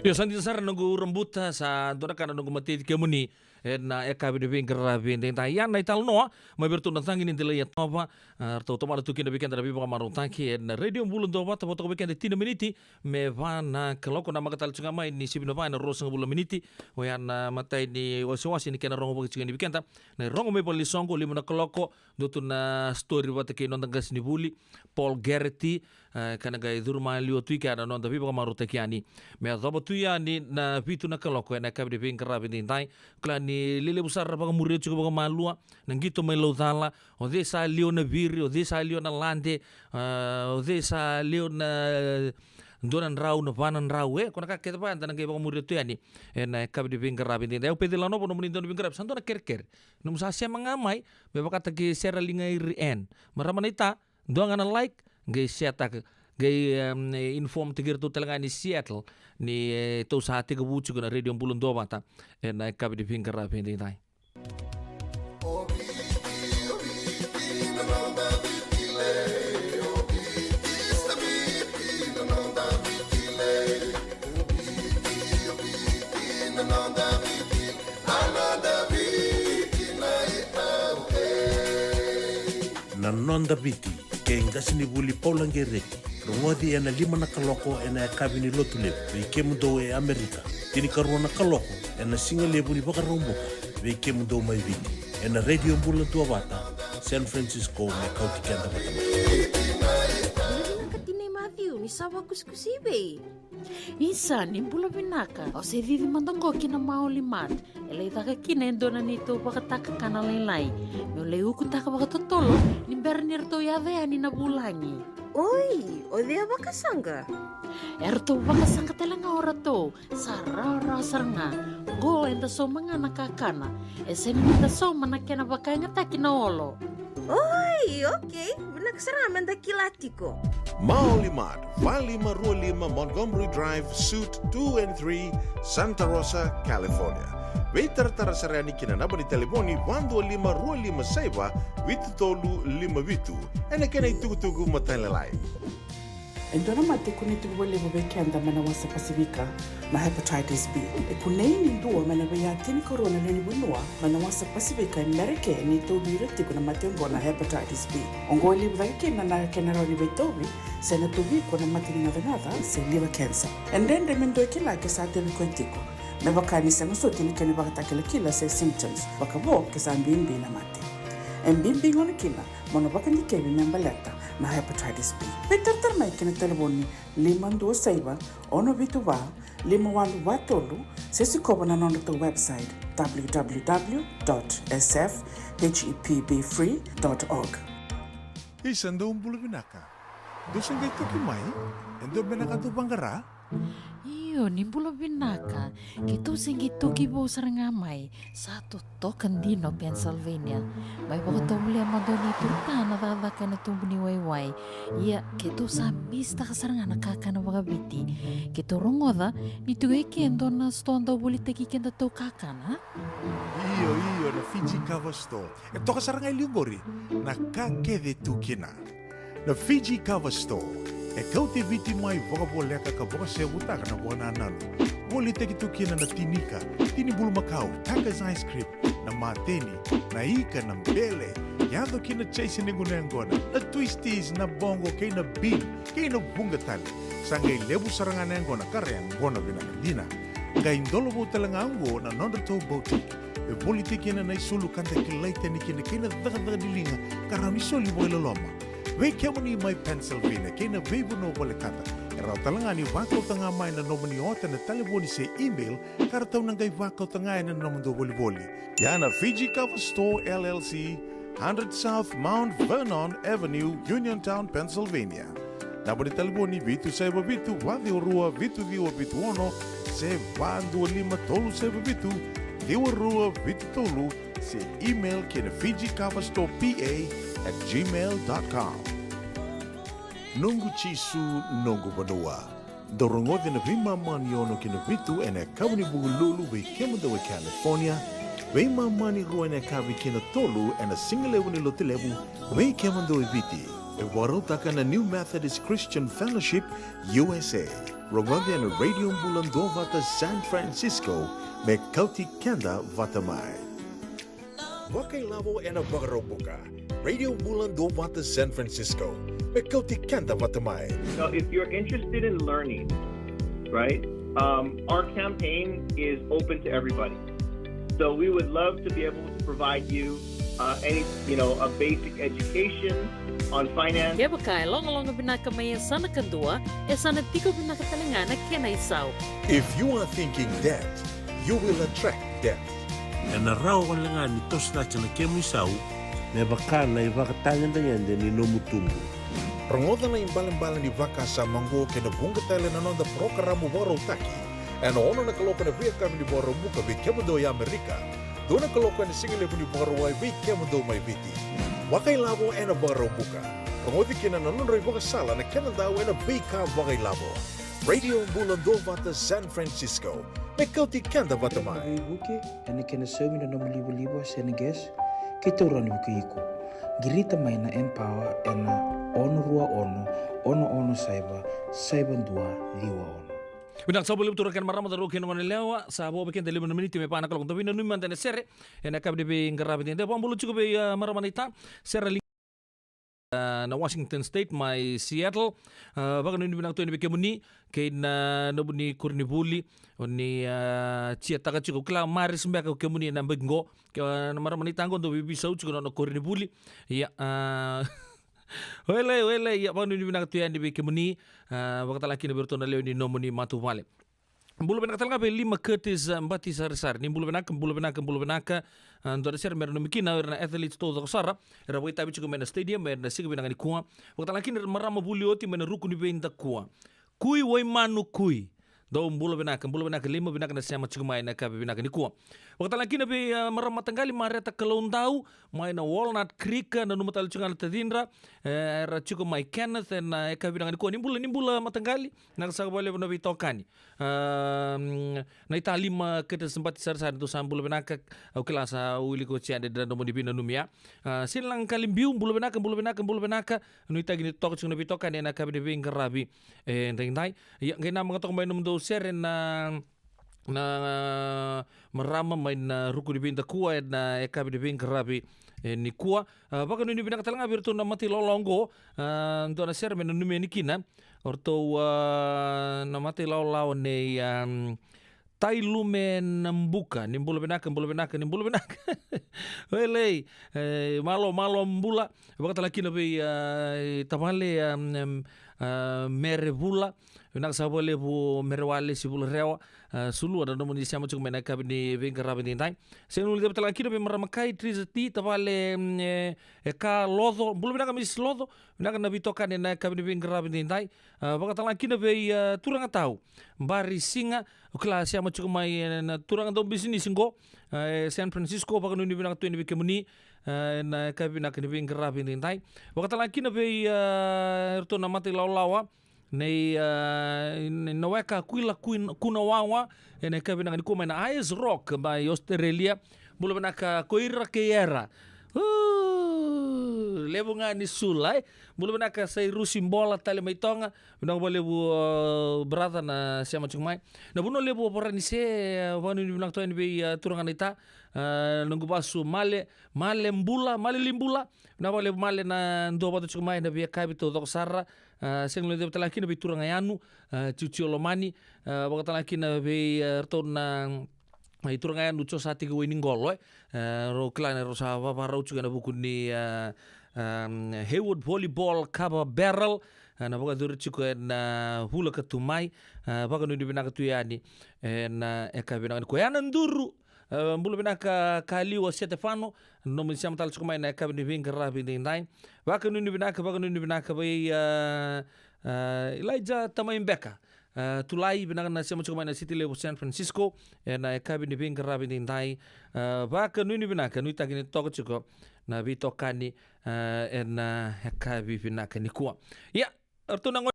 Io, sa dina sara noqu urabuta, sa dua na ka na noqu mataici kemuni ena yakavi ni veiqaravi edaidai. Ia na italanoa mai vei iratou na cagi ni delai yatova, a, ratou tomana tu kina vei keda na veivakamarautaki ena Radio Bula Duavata, vo toka vei keda e tini na miniti me va na kaloko. Na maka tale tu ga mai ni sivi na va ena ruasagavulu na miniti. Oya na imatai ni wasewase ni kena rogo vakaitikani vei keda na irogo mai valenisoqo, lima na kaloko, dua tu na story vata kei noda qasenivuli Paul Garrity, e, ka na qai curu maliwa tu i kea na noda veivakamarautaki yani. Me yacova tu yani na vitu na kaloko ena yakavi ni veiqaravi edaidai. Kila ni lelevu sara na vakamuria tiko vakamalua na qito mai Laucala. O cei sa liwa na viri, o cei sa liwa na lade, a, o cei sa liwa na dua na drau, na va na drau, e, ko na ka kece vaka eda na qai vakamuria tu yani ena yakavi ni veiqaravi edaidai. Au Peceli Lanovo, nomuni dau ni veiqaravi, sa dua na kerekere. Nomu sa sema ga mai, me vakataki Sera Ligairi N. Marama naita, dua ga na like, qai share-taka, qai, em, inform-taki iratou tale ga ni Seattle ni, e, tou sa tekivu tiko na Radio Bula Duavata ena yakavi ni veiqaravi edaidai. Na Noda Viti, kei qasenivuli Paula Gereti. Rogoci ena lima na kaloko ena yakavi ni Lotulevu vei kemudou e Amerika. Tinikarua na kaloko ena sigalevu ni Vakaraubuka vei kemudou mai Viti, ena Radio Bula Duavata, San Francisco, me kauti keda vata mai. Ni vinaka tinai Matthew, ni Sa vakusikusi i vei? Isa, ni bula vinaka. Au se cici mada qo ki na Maoli Mart. E lai caka kina e dua na neitou vakatakakana lailai. Meu lai ukutaka vakatotolo ni bera ni ratou yaco yani na vulagi. Oi, o cei a vakasaqa? E ratou vakasaqa tale ga o ratou. Sa rawarawa sara ga. Qo eda sauma ga na kakana. E sega ni da sauma na kena vakayagataki na olo. Oi, okei. Vinaka sara ga meda kila tiko. Maoli Mart, va lima rua lima Montgomery Drive, Suite two and three, Santa Rosa, California. Veitaratara sara yani ki na naba ni talevoni va dua lima rua lima saiva vitu tolu lima vitu. Ena kena itukutuku matailalai. E dua na mate e kunei tiko vakalevu vei keda mai na wasa Pasifika, na hepatitis B. E kunei ni dua mai na veiyatini karua na lewe ni vanua mai na wasa Pasifika e Merika ni tauvi ira tiko na mate oqo na hepatitis B. Oqo e levu cake kina na kena rawa ni veitauvi, se na tauvi iko na mate ni gacagaca se liver cancer. E dredre me dua e kila ke sa tauvi koya tiko, me vaka ni sega soti na kena ivakatakilakila se symptoms, vakavo ke sa bibi na mate. E bibi gona kina mo na vakadikevi me baleta na hepatitis B. Veitaratara mai ki na talevoni lima dua saiva, ono vitu va, lima walu va tolu, se sikova na nodratou website, w w w dot s f h e p b free dot org. Isa, dou bula vinaka. Dou se qai toki mai? E dua beka na ka dou vaqara? Io, ni bula vinaka. Keitou se qai toki vou sara ga mai. Sa totoka dina o Pennsylvania. Mai vakatovolea mada o neitou ita na cakacaka ena tubu ni waiwai. Ia, keitou sa misitaka sara ga na kakana vakaviti. Keitou rogoca ni tiko e ke e dua na sitoa dau volitaki kedatou kakana. Io, io, na Fiji Cover Store. E toka sara ga e liu qori na ka kece tu kina. Na Fiji Cover Store e kauti Viti mai vakavoleka ka vakasevutaka na vakanananu. Volitaki tu kina na tinika, tini bulumakau, Tucker's ice cream, na mateni, na ika, na bele, yaco ki na chase ni gunu yaqona, na twisties, na boqo kei na bean, kei na vuqa tale. Sa qai levu sara ga na yaqona ka ra yaqona vinaka dina. Qai dolovou tale ga oqo na nodratou boutique. E volitaki kina na isulu ka da kilai tani kina kei na cakacaka ni liga ka rawa ni soli vakailoloma. Vei kemuni mai Pennsylvania kei na veivanua volekata, e rawa tale ga ni vakauta ga mai na nomuni ota ena talevoni se email ka ratou na qai vakauta ga ena nomudou volivoli. Ia na Fiji Cover Store L L C, hundred South Mount Vernon Avenue, Uniontown, Pennsylvania. Naba ni talevoni vitu saiva vitu, va ciwa rua, vitu ciwa vitu ono, se va dua lima tolu saiva vitu, ciwa rua vitu tolu, se email ki na Fiji Cover Store P A at gmail dot com. Noqu Jisu, noqu vanua. Dou rogoci na veimama ni ono ki na vitu ena yakavi ni Vukelulu vei kemudou e California, veimama ni rua ena yakavi ki na tolu ena sigalevu ni Lotulevu vei kemudou e Viti. E vakarautaka na New Methodist Christian Fellowship U S A. Rogoci ena Radio Bula Duavata San Francisco me kauti keda vata mai. Vakailavo ena Vakaraubuka. Radio Bula Duavata San Francisco me kauti keda vata mai. Now, if you're interested in learning, right, um, our campaign is open to everybody. So we would love to be able to provide you uh, any, you know, a basic education on finance. Kevaka e logaloga vinaka mai e sa na kadua, e sa na tiko vinaka tale ga na kena isau. If you are thinking debt, you will attract debt. Ena rawa wale ga ni toso cake na kemu isau me vaka na ivakatagedegede ni nomu tubu. Rogoca na ibalebale ni vakasama oqo kei na vuqa tale na noda parokaramu vakarautaki ena ono na kaloko ena veiyakavi ni Vakaraubuka vei kemudou e Amerika, dua na kaloko ena sigalevu ni Vakarauwai vei kemudou mai Viti. Vakailavo ena Vakaraubuka. Rogoci kina na nodra ivakasala na kenadau ena veika vakailavo. Radio Bula Duavata San Francisco. Me kauti keda vata mai. Veivuke ena kena saumi na nomu livaliva se na gas, keitou rawa ni vukei iko. Qirita mai na Empower ena ono rua ono, ono ono saiva, saiva dua ciwa ono. Vinaka, sa bula levu turaga kei na marama, cauravou kei na goneyalewa. Sa vo vei keda e lima na miniti me va na kaloko. Dou veinanumi mada ena sere ena yakavi ni veiqaravi edaidai. Vakabula tiko vei, ah, marama naita. Sere li Ah, na Washington State mai Seattle. Ah, vakanuinui vinaka tu yani vei kemuni kei na nomuni koronivuli o ni, ah, tiataka tiko. Kila Maris beka o kemuni ena baki qo. Ke, ah, na marama naita qo dau veiveisau tiko na nona koronivuli. Ia, ah, Welei, welei, ia, vakanuinui vinaka tu yani vei kemuni, ah, vakatalega kina vei iratou na lewe ni nomuni matavuvale. Bula vinaka talega vei Lima Curtis, ah, Bati Sarisari. Ni bula vinaka, bula vinaka, bula vinaka. Ah, dua na sere mera nanumi kina o ira na athletes taucoko sara era vakaitavi tiko mai na stadium ena siga vinaka nikua. Vakatalega kina ira na marama vuli oti mai na ruku ni veidakua. Kui Waimanu Kui. Dou bula vinaka, bula vinaka Lima, vinaka na sema tiko mai ena yakavi vinaka nikua. Vakatalega kina vei, ah, marama mataqali Mareta Kaloudau mai na Walnut Creek, nanuma tale tiko ga na tacidra, eh, era tiko mai Kenneth ena yakavi vinaka nikua. Ni bula, ni bula mataqali, vinaka saka vakalevu na veitokani. Ah, mm, na italima kete sa bati sarasara, dou sa bula vinaka, au kila sa wilika oti yani na nomuni veinanumi ya. Ah, Sinilagakali Biu, bula vinaka, bula vinaka, bula vinaka. Nuitaki ni toka tiko na veitokani ena yakavi ni veiqaravi edaidai. Ia, qai namaka toka mai nomudou sere na, na marama mai na ruku ni veidakua ena yakavi ni veiqaravi e nikua. Ah, vakanuinui vinaka talega vei iratou na mata ilawalawa oqo. Ah, dua na sere me nanumi yani kina o ratou, ah, na mata ilawalawa nei, ah, Tailume Nabuka, ni bula vinaka, bula vinaka, ni bula vinaka. Welei, eh, malo, malo bula. Vakatalega kina vei, ah, tavale, ah, em, ah, Mere Vula. Vinaka saka vakalevu Mere Walesi Vularewa, ah, Sulua, na nomuni sema tiko mai ena yakavi ni veiqaravi edaidai. Sega ni guilecava talega kina vei marama kai Trizati, tavale, em, eh, Eka Loco, bula vinaka Miss Loco, vinaka na veitokani ena yakavi ni veiqaravi edaidai. Ah, vakatalega kina vei, ah, turaga tau Bari Siga, o kila sema tiko mai, eh, na turaga dau bisinisi qo, ah, e San Francisco, vakanuinui vinaka tu yani vei kemuni, ah, ena yakavi vinaka ni veiqaravi edaidai. Vakatalega kina vei, ah, iratou na mata ilawalawa nei, ah, nei Naweka Kuila Kuin-, Kunawawa, ena yakavi vinaka nikua mai na Ayers Rock mai Australia. Bula vinaka ko ira kei era. Ooh, levu ga ni sula, eh. Bula vinaka Sairusi Bola tale mai Toga. Vinaka vakalevu, ah, brother na sema tiko mai. Na vanua levu o Varanise, ah, vakanuinui vinaka tu yani vei, ah, turaga naita, ah, noqu vasu Male, Male Bula, Male Libula. Vinaka vakalevu Male na duavata tiko mai na veiyakavi taucoko sara. Ah, sega ni guilecava talega kina vei turaga Yanu, ah, Tiotio Lomani, ah, vakatalega kina vei, ah, ratou na, ah, i turaga Yanu Josatiki Wainiqolo, eh. Ah, rau kila ni rau sa vavarau tiko ena vuku ni, ah, ah, Hayward Volleyball Kava Barrel, ah, na vakayacori tiko ena vula ka tu mai, ah, vakanuinui vinaka tu yani ena yakavi vinaka nikua. Yana Duru, ah, bula vinaka Kaliwa Setefano, nomuni sema tale tiko mai ena yakavi ni veiqaravi edaidai. Vakanuinui vinaka, vakanuinui vinaka vei, ah, ah, Elijah Tamai Beka, ah, Tulai, vinaka na sema tiko mai na siti levu San Francisco ena yakavi ni veiqaravi edaidai. Ah, vakanuinui vinaka, nuitaki ni toka tiko na veitokani, ah, ena yakavi vinaka nikua. Ia, ratou na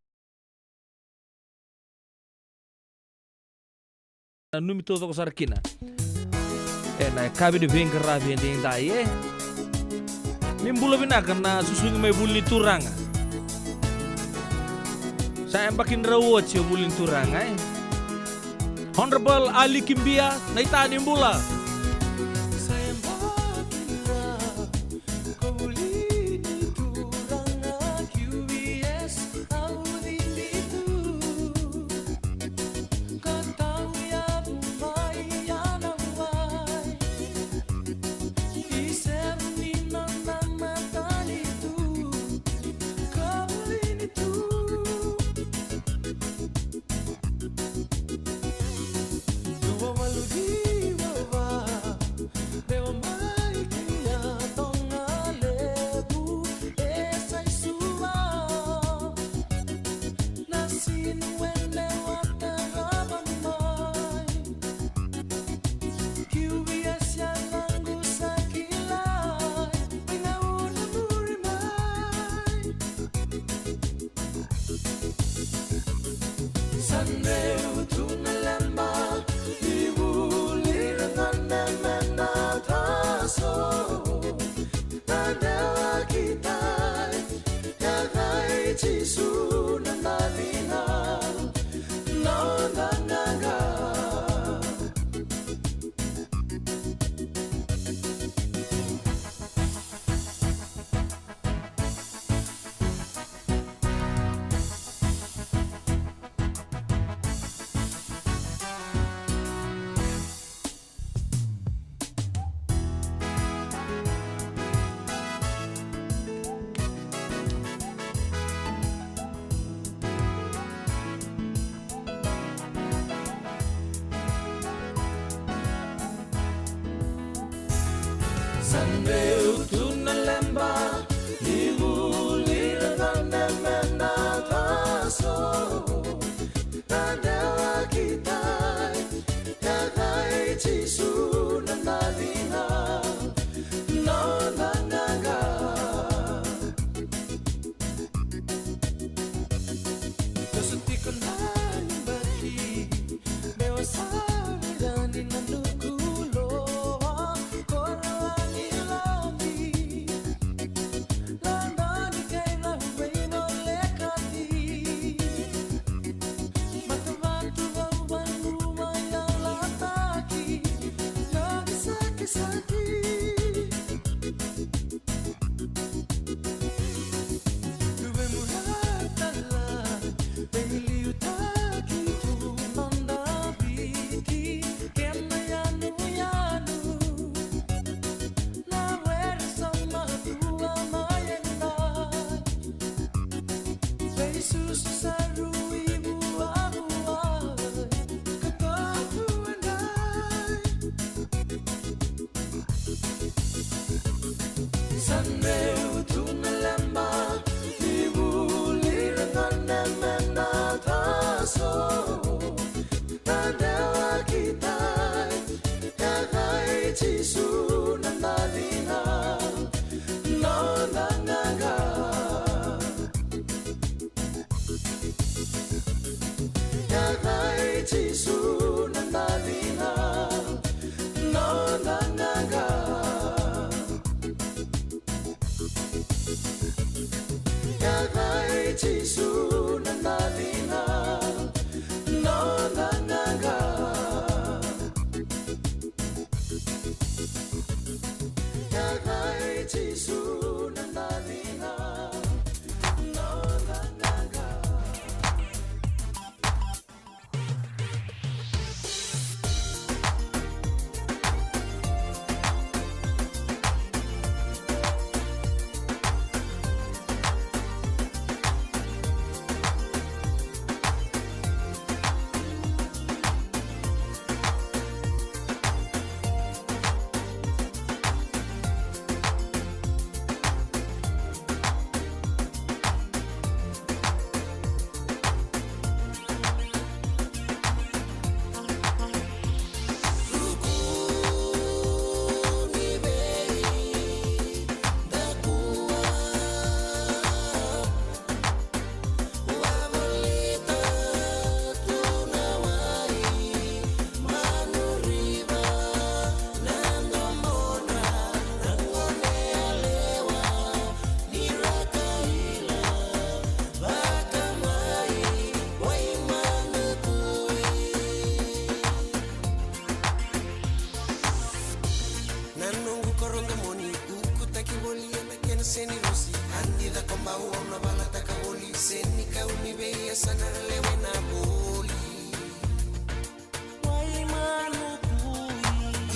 nanumi taucoko sara kina ena yakavi ni veiqaravi edaidai, eh. Ni bula vinaka na susugi mai Vuli ni Turaga. Sa yabaki drau oti o Vuli ni Turaga, eh. Honorable Ali Kibia, naita ni bula. Meu tu na leba ni vuli ra gone me na taso. Na dewa kita, ya dai Jisu na dina, no na gaga. Toso tiko na yabaki, meu sa vira ni na nuku loa, koro lagilagi. Lagilagi kei na veivolekati. Matavatu vauvanua yalataki, na kisakisaki. Luve muratala, veiliutaki tu noda Viti, kena yanuyanu. Na were sa matua mai ena. Veisusu sa rui vuavua, ka totu edai. Sa meu tu na leba ni vuli ra gone me na taso. Na dewa kita, ya dai Jisu na dina, no na gaga. Ya dai Jisu na dina, no na gaga. Ya dai Jisu na dina, no na gaga. Ya dai Jisu na dina, no na gaga. Na noqu koro domoni, ukutaki voli ena kena seni rosi. Adi cakobau au na valataka voli, seni kau ni vei e sa na lewe na voli. Wai manu kui.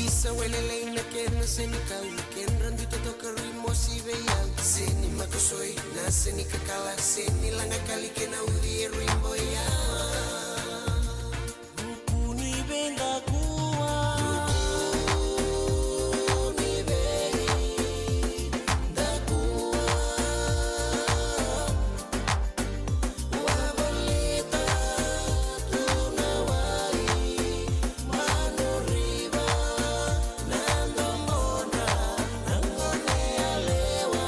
Isa welelei na kena seni kau, kedra dui totoka rui mosi vei au. Seni makosoi, na seni kakala, seni laga kali kena uci e rui boya. Ruku ni vei dakua. Ruku ni vei dakua. Wavolita tu na wai, manu riva. Na domona, na gone yalewa,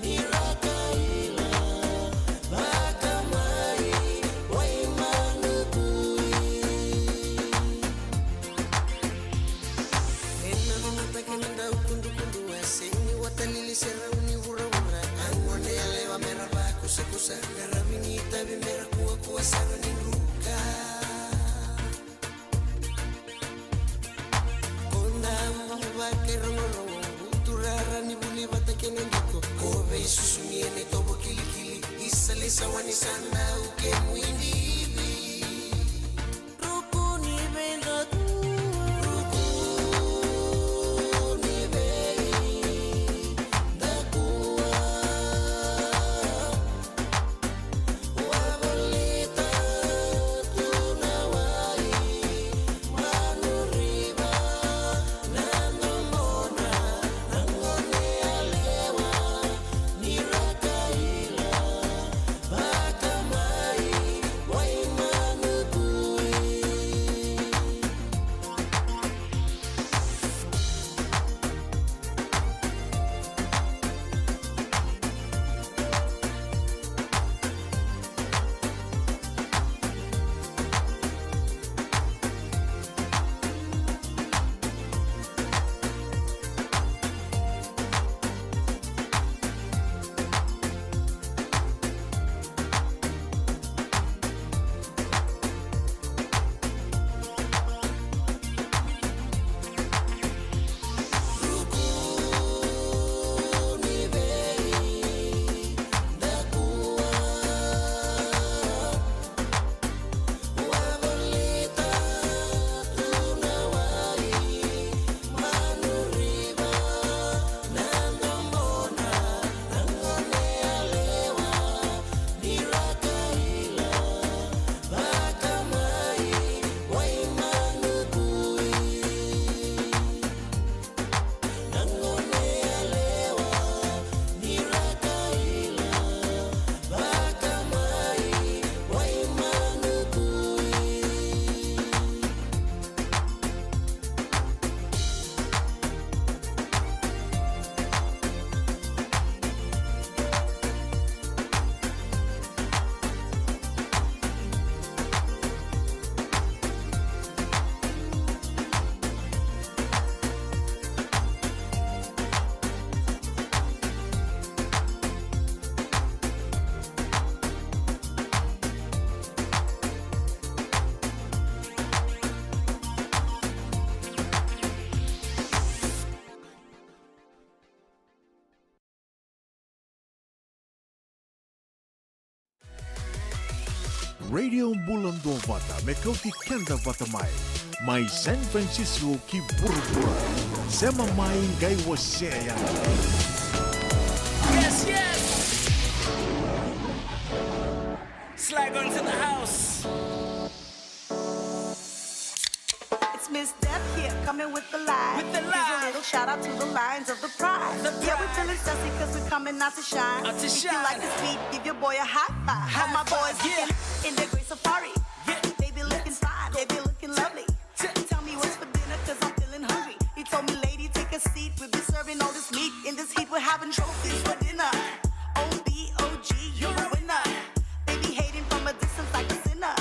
ni rakaila, vakamai, wai manu kui. Ena nona take na dau kudukudu, a seni watalili se rau ni vuravura, a gone yalewa mera vakusakusa, qaravi ni itavi mera kuakua sara ni druka. Ko dau vakarogorogo, buturara ni vuli vata kei na diko. Ko veisusu ni ena itovo kilikili, isa lei sa wani sa dau kemu idivi. Ruku ni vei dakua. Ruku ni vei dakua. Wavolita tu na wai, manu riva, na domona, na Radio Bula Duavata me kauti keda vata mai. Mai San Francisco ki vuravura. Sema mai qai wasea yani. Yes, yes. Sly Guns in the house. It's Miss Deb here, coming with the line. With the line. Here's a little shout out to the Lions of the Pride. The Pride. Yeah, we're feeling sassy 'cause we're coming out to shine. Out to shine. If you like this beat, give your boy a high five. All my boys in, in their gray safari. Yeah. They be looking fine, they be looking lovely. Tell me what's for dinner, 'cause I'm feeling hungry. He told me, "Lady, take a seat. We'll be serving all this meat. In this heat, we're having trophies for dinner." O B O G, you're a winner. They be hating from a distance like a sinner.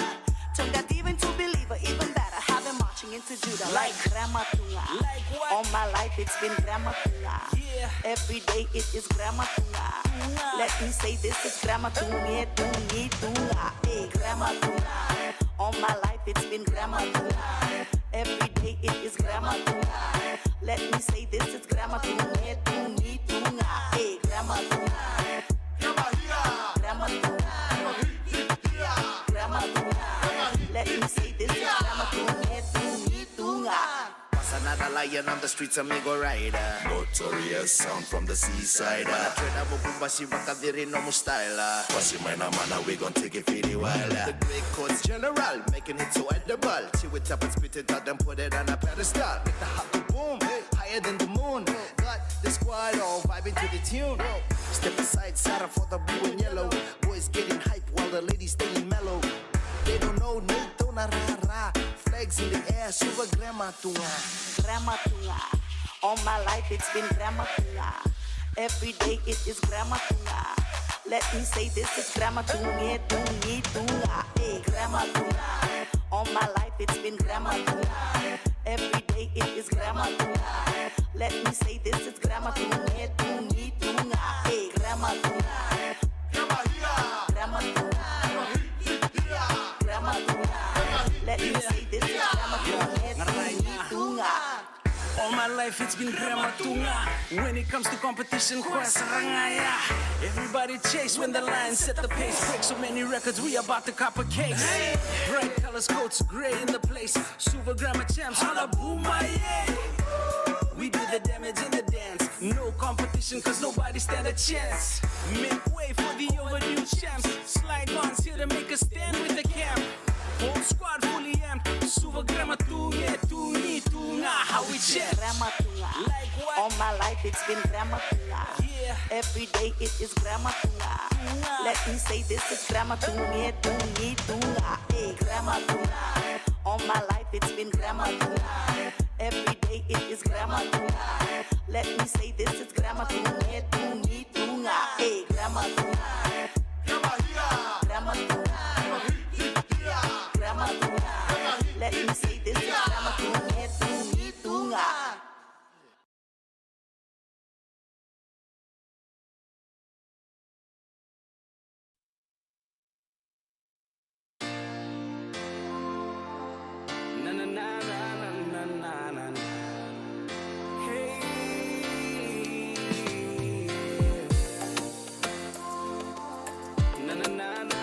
Turn that diva into believer, even better. Have them marching into Judah like Grandma Tunga. Like what? All my life it's been Grandma Tunga. Yeah. Every day it is Grandma Tunga. Tunga. Let me say this is Grandma Tunga, Tunga, Tunga. Hey, Grandma Tunga. All my life it's been Grandma Tunga. Every day it is Grandma Tunga. Let me say this is Grandma Tunga, Tunga, Tunga. Hey, Grandma Tunga. Grandma Tunga. Grandma Tunga. Let me say this is Grandma Tunga, Tunga, Tunga. Pasa na lion on the streets, amigo rider. Notorious sound from the seaside. Mana trena mo kumbasi vakaviri no mo style. Pasi mai na mana, we gon take it fiti wild. The great chords general, making it so edible. Till we tap and spit it out, then put it on a pedestal. Make the hot boom, higher than the moon. Got the squad all vibing to the tune. Step aside, Sarah for the blue and yellow. Boys getting hype while the ladies staying mellow. They don't know, Nate, don't rah, rah. Flags in the air, Suva Grandma Tunga. Grandma Tunga. All my life it's been Grandma Tunga. Every day it is Grandma Tunga. Let me say this is Grandma Tunga, Tunga, Tunga. Hey, Grandma Tunga. All my life it's been Grandma Tunga. Every day it is Grandma Tunga. Let me say this is Grandma Tunga, Tunga, Tunga. Hey, Grandma Tunga. Grandma Tunga. Grandma Tunga. Let me say this is Grandma Tunga, Tunga, Tunga. All my life it's been Grandma Tunga. When it comes to competition, koya sara ga ya. Everybody chase when the lion set the pace. Break so many records, we about to cop a case. Bright colors, coats, gray in the place. Suva Grandma champs, holla boom, my yeah. We do the damage in the dance. No competition, 'cause nobody stand a chance. Make way for the overdue champs. Sly Guns here to make a stand with the camp. Whole squad fully amped. Suva Grandma Tunga, Tunga, Tunga. How we chant. Grandma Tunga. Like what? All my life it's been Grandma Tunga. Yeah. Every day it is Grandma Tunga. Tunga. Let me say this is Grandma Tunga, Tunga, Tunga. Hey, Grandma Tunga. All my life it's been Grandma Tunga. Every day it is Grandma Tunga. Let me say this is Grandma Tunga, Tunga, Tunga. Hey, Grandma Tunga. Grandma Tunga. Grandma Tunga. Let me say this is Grandma Tunga, Tunga, Tunga. Na, na, na. Hey. Na, na, na.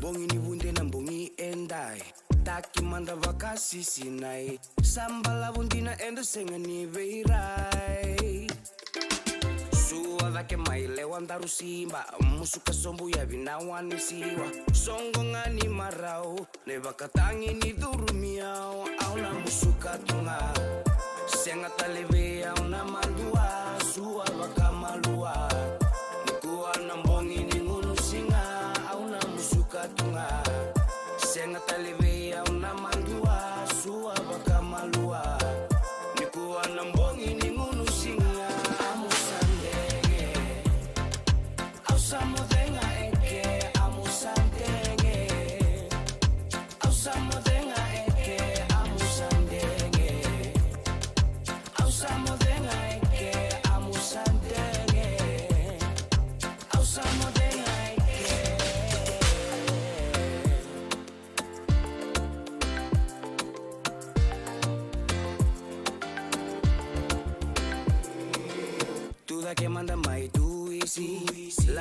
Bogi ni vude na bogi edai. Taki mada vakasisinai. Sa balavu dina, eda sega ni veirai. Sua cake mai lewa daru siba. Musuka sobu yavi na wani siwa. Soqo ga ni marau. Na ivakatagi ni curumi au. Au na musuka tu ga. Sega tale vei au na madua. Sua vakamalua. Nikua na bogi ni gunu siga. Au na musuka tu ga. Sega tale vei au na madua, sua vakamalua. Nikua na bogi ni gunu siga, amusa dege. Au sa moce ga eke, amusa dege. Au sa moce ga eke, amusa dege. Au sa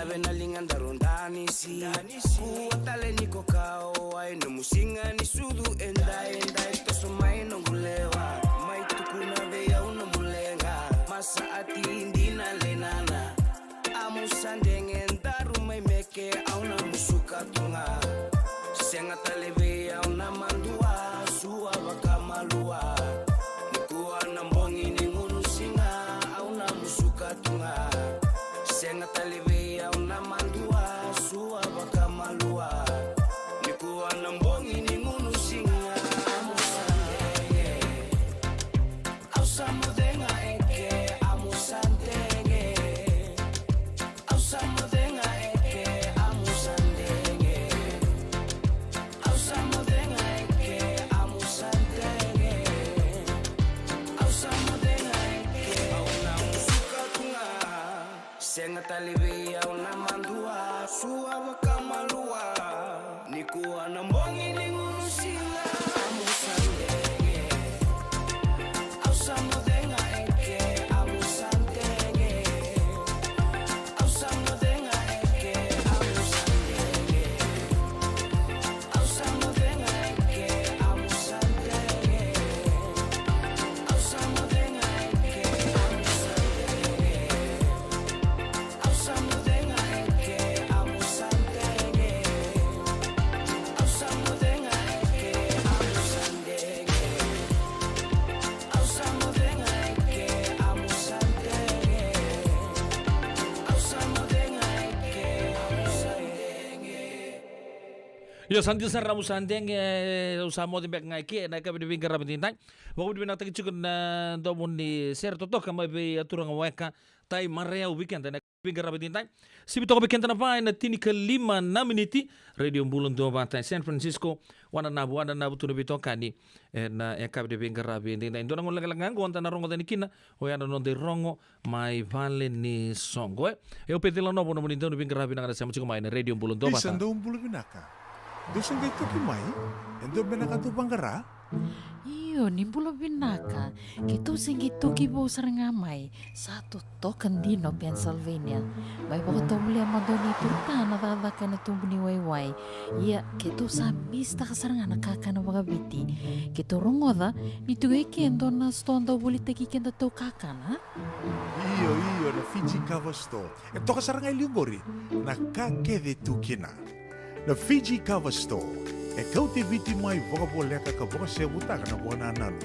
Vena liga daru danisi. Kua tale ni ko kawa e nomu siga ni sucu e dai, e dai toso mai noqu lewa. Mai tukuna vei au nomu leqa. Masa ati dina lenana. Amu sa dege daru mai meke au na musuka tu ga. Sega tale vei au na madua sua vakamalua. Nikua na bogi ni gunu siga au na musuka tu ga. Sega tale vei au na madua sua vakamalua. Nikua na bogi ni gunu siga amu sa dege. Au sa moce ga eke amu sa dege. Au sa moce ga eke amu sa dege. Au sa moce ga eke amu sa dege. Au sa moce ga eke au na musuka tu ga. Sega tale vei au na madua sua vakamalua. Nikua na bogi ni gunu siga amu sa dege. Au sa moce ga eke amu sa dege. Au sa moce ga eke amu sa dege. Au sa moce ga eke amu sa dege. Au sa moce ga eke amu sa dege. Au sa moce ga eke amu sa dege. Au sa moce ga eke amu sa dege. Au sa moce ga eke amu sa dege. Au sa moce ga eke amu sa dege. Io, sa dina sara na amu sa dege, au sa moce beka ga eke, na yakavi ni veiqaravi edaidai. Vakavinavinakataki tiko na domo ni sere totoka mai vei a turaga Weka, tai Marayau vei keda na veiqaravi edaidai. Sivi toka vei keda na va ena tinikalima na miniti. Radio Bula Duavata e San Francisco, Wananavu, Wananavu tu na veitokani. Ena yakavi ni veiqaravi edaidai. Dua na gauna lekaleka ga oqo da na rogoca yani kina, oya na noda irogo mai vale ni soqo, e. Io, Pecila Novo, nomuni dau ni veiqaravi vinaka na sema tiko mai na Radio Bula Duavata. Isa, dou bula vinaka. Dou se qai toki mai? E dua beka na ka dou vaqara? Io, ni bula vinaka. Keitou se qai toki vou sara ga mai. Sa totoka dina o Pennsylvania. Mai vakatovolea mada o ni turuta na cakacaka ena tubu ni waiwai. Ia, keitou sa misitaka sara ga na kakana vakaviti. Keitou rogoca ni tiko eke e dua na sitoa dau volitaki kedatou kakana. Io, io, na Fiji Kava Store. E toka sara ga e liu qori na ka kece e tu kina. Na Fiji Kava Store e kauti Viti mai vakavoleka ka vakasevutaka na vakanananu.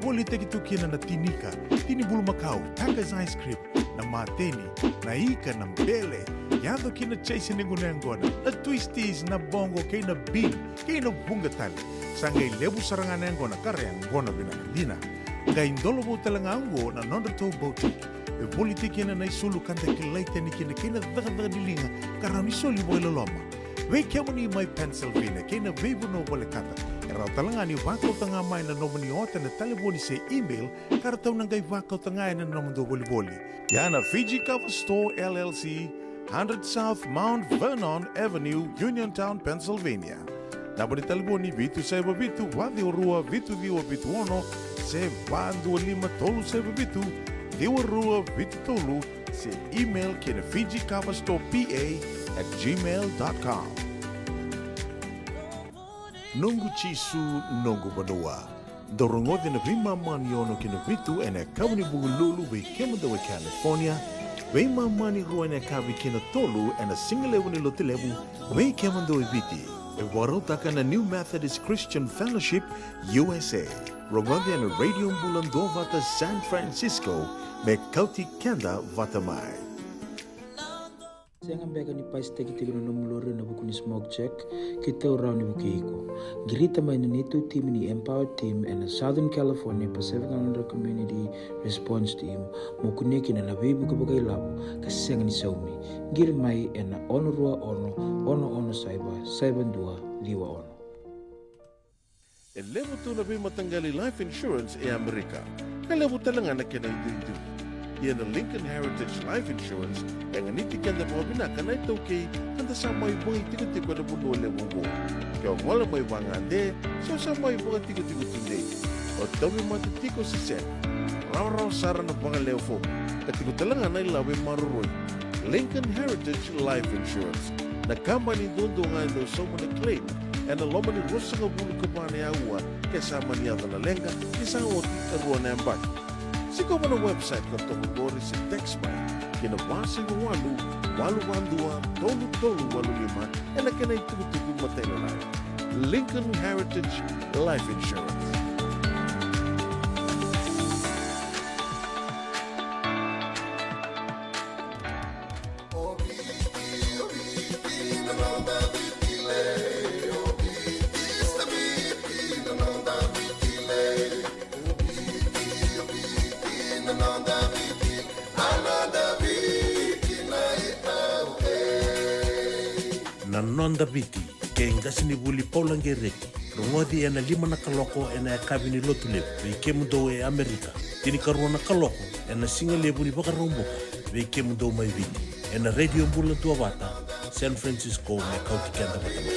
Volitaki tu kina na tinika, tini bulumakau, Tucker's ice cream, na mateni, na ika, na bele, yaco ki na chase ni gunu yaqona, na twisties, na boqo kei na bean, kei na vuqa tale. Sa qai levu sara ga na yaqona ka ra yaqona vinaka dina. Qai dola vou tale ga oqo na nodratou boutique. E volitaki kina na isulu ka da kilai tani kina kei na cakacaka ni liga ka rawa ni soli vakailoloma. Vei kemuni mai Pennsylvania kei na veivanua volekata, e rawa tale ga ni vakauta ga mai na nomuni ota ena talevoni se email ka ratou na qai vakauta ga ena nomudou volivoli. Ia na Fiji Kava Store L L C, hundred South Mount Vernon Avenue, Uniontown, Pennsylvania. Naba ni talevoni vitu saiva vitu, va ciwa rua, vitu ciwa vitu ono, se va dua lima tolu saiva vitu, ciwa rua vitu tolu, se email ki na Fiji Kava Store P A at gmail dot com. Noqu Jisu, noqu vanua. Dou rogoci na veimama ni ono ki na vitu ena yakavi ni Vukelulu vei kemudou e California, veimama ni rua ena yakavi ki na tolu ena sigalevu ni Lotulevu vei kemudou e Viti. E vakarautaka na New Methodist Christian Fellowship U S A. Rogoci ena Radio Bula Duavata San Francisco, me kauti keda vata mai. Sega beka ni pasitaki tiko na nomu lori ena vuku ni smoke check? Keitou rawa ni vukei iko. Qirita mai na neitou timi ni Empower Team ena Southern California Pacific Islander Community Response Team mo kunea kina na veivuke vakailavo ka sega ni saumi. Qiri mai ena ono rua ono, ono ono saiva, saiva dua, ciwa ono. E levu tu na veimataqali life insurance e Amerika, ka levu tale ga na kena iduidu. Ia na Lincoln Heritage Life Insurance e ganiti keda vakavinaka na iTaukei ka da sa mai vakaitikotiko ena vanua levu oqo. Ke o gole mai vagade se o sa mai vakatikotiko tudei, o tauvimate tiko se sega, rawarawa sara na vagalewe fomu ka tiko tale ga na ilavo e maroroi. Lincoln Heritage Life Insurance, na kabani duadua ga e dau sauma na claim ena loma ni ruasagavulu ka va na aua ke sa mani yaco na leqa ni sa oti e rua na yabaki. Sikova na website ka toka qori se text mai ki na va saiva walu, walu va dua, tolu tolu walu lima ena kena itukutuku matailalai. Lincoln Heritage Life Insurance. Na Noda Viti, kei qasenivuli Paula Gereti. Rogoci ena lima na kaloko ena yakavi ni Lotulevu vei kemudou e Amerika. Tinikarua na kaloko ena sigalevu ni Vakaraubuka vei kemudou mai Viti, ena Radio Bula Duavata, San Francisco, me kauti keda vata mai.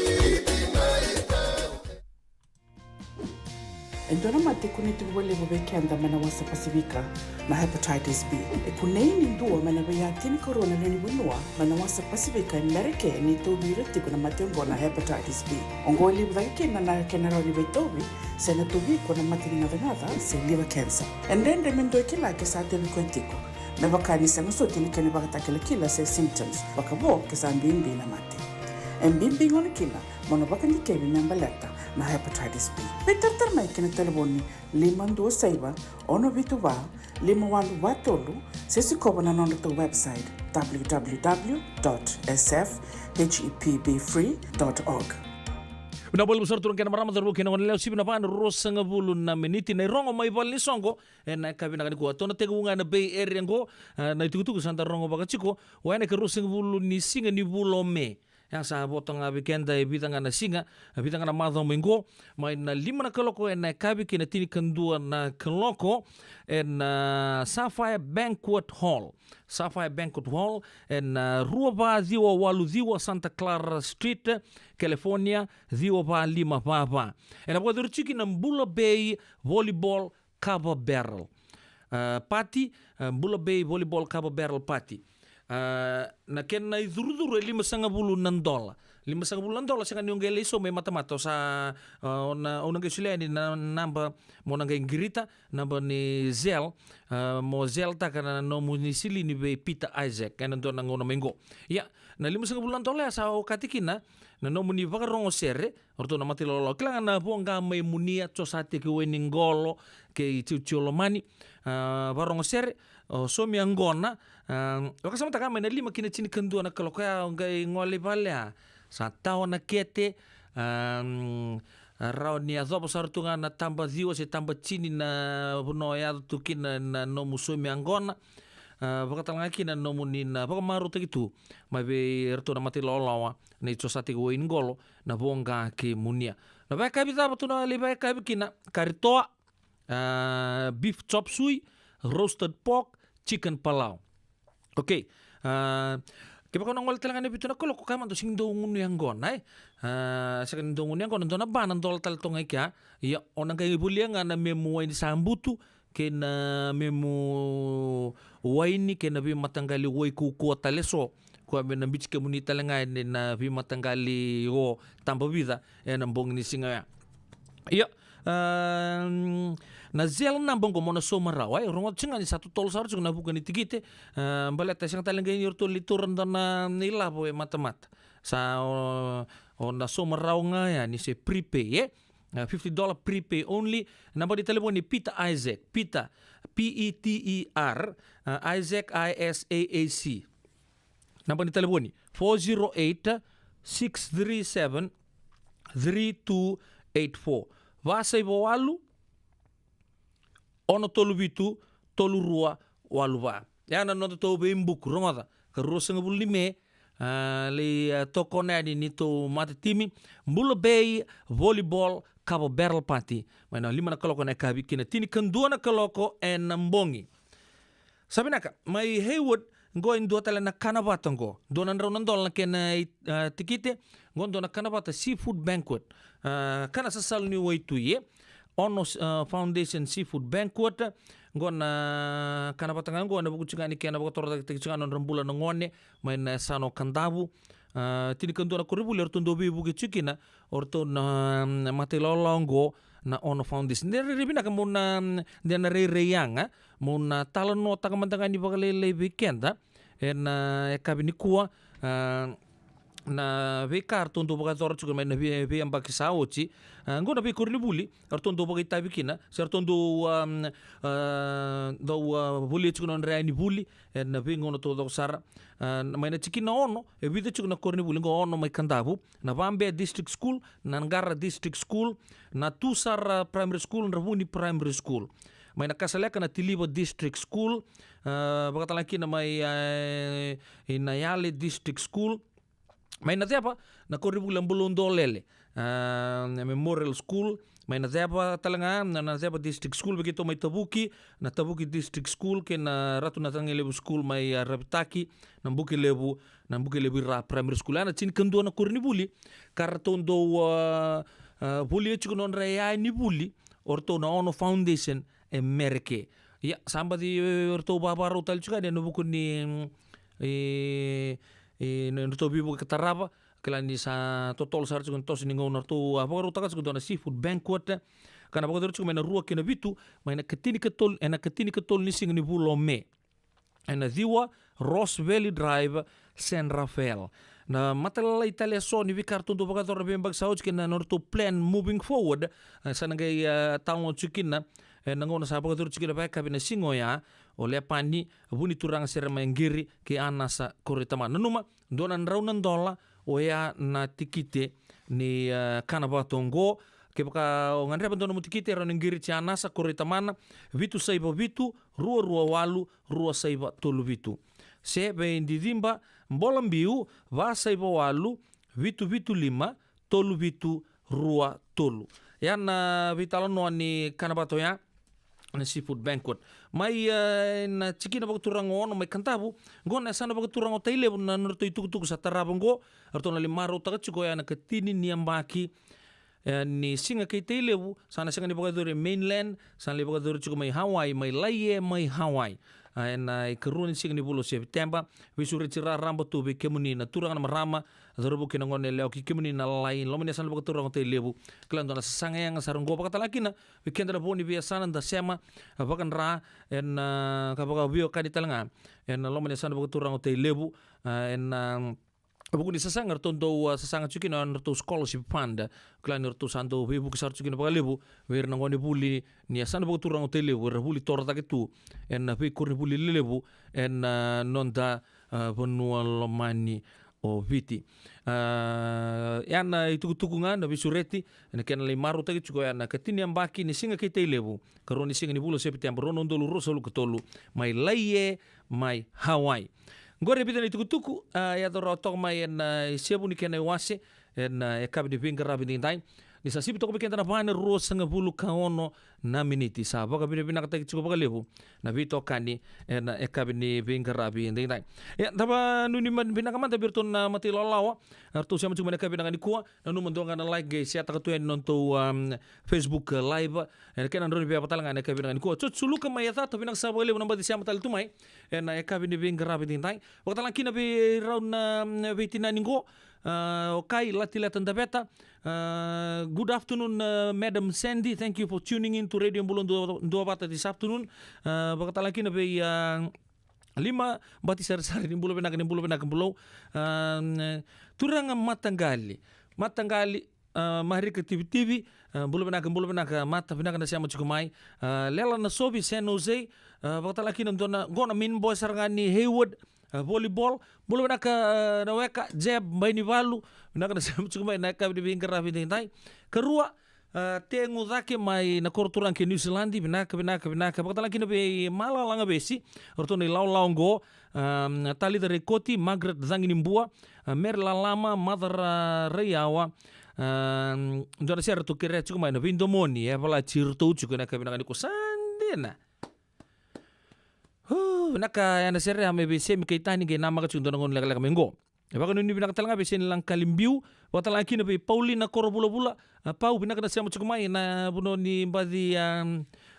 E dua na mate e kunei tiko vakalevu vei keda mai na wasa Pasifika na hepatitis B. E kunei ni dua mai na veiya tinikarua na lewe ni vanua mai na wasa Pasifika e Merika ni tauvi ira tiko na mate oqo na hepatitis B. Oqo e levu cake kina na kena rawa ni veitauvi se na tauvi iko na mate ni gacagaca se liver cancer. E dredre me dua e kila ke sa tauvi koya tiko, me vaka ni sega soti na kena ivakatakilakila se symptoms, vakavo ke sa bibi na mate. E bibi gona kina mo na vakadikevi me baleta na hepatitis B. Veitaratara mai ki na talevoni lima dua saiva, ono vitu va, lima walu va tolu, se sikova na nodratou website, w w w dot s f h e p b free dot org. Vinaka vakalevu sara turaga kei na marama, cauravou kei na goneyalewa, sivi na va na ruasagavulu na miniti na irogo mai valenisoqo ena yakavi vinaka nikua. Tou na tekivu ga ena Bay Area qo, a, na itukutuku sa da rogo vaka tiko, o ya na ikaruasagavulu ni siga ni vula o Me. Ya sa voto ga vei keda e vica ga na siga, e vica ga na macawa mai qo, mai na lima na kaloko ena yakavi ki na tinikadua na kaloko ena Sapphire Banquet Hall. Sapphire Banquet Hall ena rua va ciwa walu ciwa Santa Clara Street, California, ciwa va lima va va. Ena vakayacori tiko na Bula Bay Volleyball Kava Barrel, a, Party, a, Bula Bay Volleyball Kava Barrel Party. A, na kena icurucuru e limasagavulu na dola. Limasagavulu na dola, sega ni o qai lai sauma e matamata, o sa, a, o na, o na qai solia yani na naba mo na qai qirita, naba ni Zelle, a, mo Zelletaka na nomuni silini vei Peter Isaac ena dua na gauna mai qo. Ia, na limasagavulu na dola ya sa okati kina na nomuni vakarogo sere, o ratou na mata ilawalawa. Kila ga na voqa mai Munia, Cosateki Wainiqolo kei Ciuciu Lomani, a, vakarogo sere, o Somi Aqona, a, vakasamataka mai na lima ki na tinikadua na kaloko ya, o qai gole i vale ya, sa tawa na kete, a, mm, a, rawa ni yacova sara tu ga na taba ciwa se taba tini na vanua e yaco tu kina na nomu Somi Aqona. A, vakatalega kina na nomuni na vakamarautaki tu mai vei iratou na mata ilawalawa nei Cosateki Wainiqolo, na voqa kei Munia. Na vakayakavi cava tou na lai vakayakavi kina? Kari toa, a, beef chop suey, roasted pork, chicken palau. Okei. A, kevaka o na gole tale ga ena vitu na kaloko, kaya mada o sega ni dau gunu yaqona, e? A, sega ni dau gunu yaqona, dua na va na dola tale toka ga i kea. Ia, o na qai volia ga na memu waini sa butu kei na memu waini kei na veimataqali wai kaukauwa tale eso, koya me na biuti kemuni tale ga ena veimataqali o tabavica ena bogi ni siga oya. Ia, a, na Zelle naba oqo mo na sauma rawa, e, rogoca tiko ga ni sa totolo sara tiko na vuka ni tikite, a, baleta e sega tale ga ni o ratou lai taura dua na ilavo e matamata. Sa o, o na sauma rawa ga yani se prepay, e? A, fifty dollar prepay only. Naba ni talevoni Peter Isaac, Peter, P E T E R, a, Isaac, I S A A C. Naba ni talevoni four zero eight, six three seven, three two eight four. Va saiva walu, ono tolu vitu, tolu rua walu va. Ya na nodatou veibuku, rogoca, ka ruasagavulu ni Me, a, lai, a, tokona yani neitou matatimi, Bula Bay Volleyball Kava Barrel Party, mai na lima na kaloko ena yakavi ki na tinikadua na kaloko ena bogi. Sa vinaka, mai Hayward, qo e dua tale na kana vata qo. Dua na drau na dola na kena, a, tikite, qo dua na kana vata seafood banquet. A, kana sasalu ni waitui, e? Ono, ah, Foundation Seafood Banquet. Qo na kana vata ga qo, ena vuku tiko ga ni kena vakatorocaketaki tiko ga na nodra bula na gone mai na yasana o Kadavu. Ah, tinikadua na koronivuli eratou dau veivuke tiko kina o ratou na, mm, matailawalawa qo na Ono Foundation. De rairai vinaka mo na, mm, de na rairai yaga mo na talanoataka mada ga ni vakalailai vei keda ena, ah, yakavi nikua, ah, na veika ratou dau vakayacora tiko mai na vei, veiyabaki sa oti. Ah, qo na veikoronivuli eratou dau vakaitavi kina, se ratou dau, ah, ah, dau, ah, volia tiko na nodra yaya ni vuli ena veigauna taucoko sara. Ah, mai na tikina ono, e vica tiko na koronivuli qo, ono mai Kadavu: na Vabea District School, na Qara District School, na Tusara Primary School, Dravuni Primary School. Mai na Kasaleka, na Tiliva District School, ah, vakatalega kina mai, ah, i Nayale District School. Mai na Ceva, na koronivuli a Bulou Dolele, ah, na Memorial School. Mai na Ceva talega, na, na Ceva District School, vei keitou mai Tavuki, na Tavuki District School, kei na Ratu Nacagalevu School mai, ah, Ravitaki, na Bukelevu, na Bukelevu Ira Primary School. Ya na tinikadua na koronivuli ka ratou dau, ah, ah, volia tiko na nodra yaya ni vuli o ratou na Ono Foundation e Mereke. Ia, sa baci, eh, ratou vavarau tale tiko yani ena vuku ni, mm, e, e, na nodratou veivuke ka tarava, kila ni sa totolo sara tiko na toso ni gauna ratou a vakarautaka tiko dua na seafood banquet. Ka na vakayacori tiko mai na rua ki na vitu, mai na ikatinikatolu, ena ikatinikatolu ni siga ni vula o Me, ena ciwa Ross Valley Drive, San Rafael. Na matailalai tale eso ni veika ratou dau vakayacora na veiyabaki sa oti kei na nodratou plan moving forward, eh, sa na qai, eh, talanoa tiko kina, eh, na gauna sa vakayacori tiko kina vakayakavi na siga oya o Lepani Vunituraga Sere Mai Qiri kei Anasa Koroitamana. Nanuma, dua na drau na dola oya na tikite ni, eh, kana vata oqo. Kevaka o gadreva dua nomu tikite, e rawa ni qiriti Anasa Koroitamana, vitu saiva vitu, rua rua walu, rua saiva tolu vitu. Se vei Diciba Bolabiu, va saiva walu, vitu vitu lima, tolu vitu rua tolu. Ya na veitalanoa ni kana vata oya na seafood banquet. Mai, eh, na tikina vakaturaga o Ono mai Kadavu, qo na yasana vakaturaga o Tailevu, na nodratou itukutuku sa tarava qo, eratou na lai marautaka tiko ya na ikatini ni yabaki, eh, ni Siga kei Tailevu. Sa na sega ni vakayacori e mainland, sa na lai vakayacori tiko mai Hawaii, mai Laie mai Hawaii. Ah, ena ikarua ni siga ni vula o Sepiteba. Veisureti raraba tu vei kemuni na turaga, na marama, cauravou kei na goneyalewa, kei kemuni na lalai, loma ni yasana vakaturaga o Tailevu. Kila, dua na sasaga yaga sara qo, vakatalega kina vei keda na vo ni veiyasana da sema, ah, vakadra, ena, ah, ka vakaveiwekani talega ena loma ni yasana vakaturaga o Tailevu, ah, ena, ah, vuku ni sasaga ratou dau, ah, sasaga tiko kina na nodratou scholarship fund. Kila ni ratou sa dau veivuke sara tiko kina vakalevu vei ira na gonevuli ni yasana vakaturaga o Tailevu, era vuli toro cake tu ena veikoronivuli lelevu ena, ah, noda, ah, vanua lomani o Viti. Ah, ya na itukutuku ga, na veisureti, ena kena lai marautaki tiko ya na ikatini ni yabaki ni Siga kei Tailevu, ikarua ni siga ni vula o Sepiteba, rua na udolu ruasagavulu ka tolu, mai Laie mai Hawaii. Qori e vica na itukutuku, ah, e yaco rawa toka mai ena, ah, isevu ni kena iwase ena, ah, yakavi ni veiqaravi edaidai. Ni sa sivi toka vei keda na va na ruasagavulu ka ono na miniti. Sa vakavinavinakataki tiko vakalevu na veitokani ena, ah, yakavi ni veiqaravi edaidai. Ia, da vanuinui ma-, vinaka mada vei iratou na matailawalawa, ah, ratou sema tiko mai na yakavi vinaka nikua. Nanuma, dua ga na like qai share-taka tu yani na nodatou, um, Facebook, uh, live. Ena kena drau ni via vata talega na yakavi vinaka nikua. George Suluka mai Yacata, vinaka sara vakalevu na baci sema tale tu mai ena, ah, yakavi ni veiqaravi edaidai. Vakatalega kina vei rau na, mm, veitinani qo, ah, o Kai Latileta Daveta. Ah, good afternoon, ah, Madam Sandy. Thank you for tuning in to Radio Bula Dua, Duavata this afternoon. Ah, vakatalega kina vei, ah, Lima Bati Sarisari, ni bula vinaka, ni bula vinaka Bulou. Ah, mm, Turaga Mataqali. Mataqali, ah, Marika Tivitivi, ah, bula vinaka, bula vinaka Mata, vinaka na sema tiko mai. Ah, Lela Nasovi, San Jose, ah, vakatalega kina dua na, qo na main boy sara ga ni Hayward, ah, volleyball. Bula vinaka, ah, na weka, Jeb Bainivalu, vinaka na sema tiko mai na yakavi ni veiqaravi edaidai. Karua, ah, Tegu Cake mai na koro turaga kei Niusiladi, vinaka, vinaka, vinaka. Vakatalega kina vei Mala Lagavesi, o ratou na ilawalawa qo, ah, Talica Reikoti, Margaret Caginibua, ah, Mary Lalama, Maca Ra-, Raiyawa, ah, dua na sere ratou kerea tiko mai na veidomoni, e valati iratou tiko ena yakavi vinaka nikua, sa dina. Hu, vinaka, ya na sere ya mai vei Semi Kaitani, qai namaka tiko dua na gauna lekaleka mai qo. E vakanuinui vinaka tale ga vei Seni Lagakali Biu, vakatalega kina vei Paulina Korovulavula. A, Pau, vinaka na sema tiko mai na vanua ni baci, a,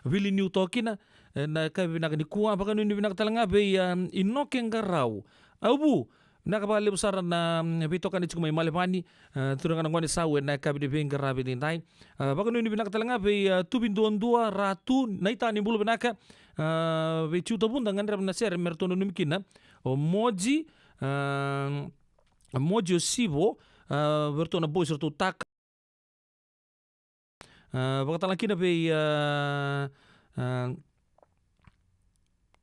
vili niu toka kina. E, na yakavi vinaka nikua, vakanuinui vinaka tale ga vei, a, Inoke Qarau. Au vu, vinaka vakalevu sara na, mm, veitokani tiko mai Malevani, a, turaga na gone sau ena yakavi ni veiqaravi edaidai. A, vakanuinui vinaka tale ga vei, a, Tuvi Duadua Ratu, naita ni bula vinaka, a, vei Jiu Tavuda, gadreva na sere me ratou nanumi kina o Moji, a, Moji o Sivo, a, vei ratou na boys ratou taka. A, vakatalega kina vei, a, a,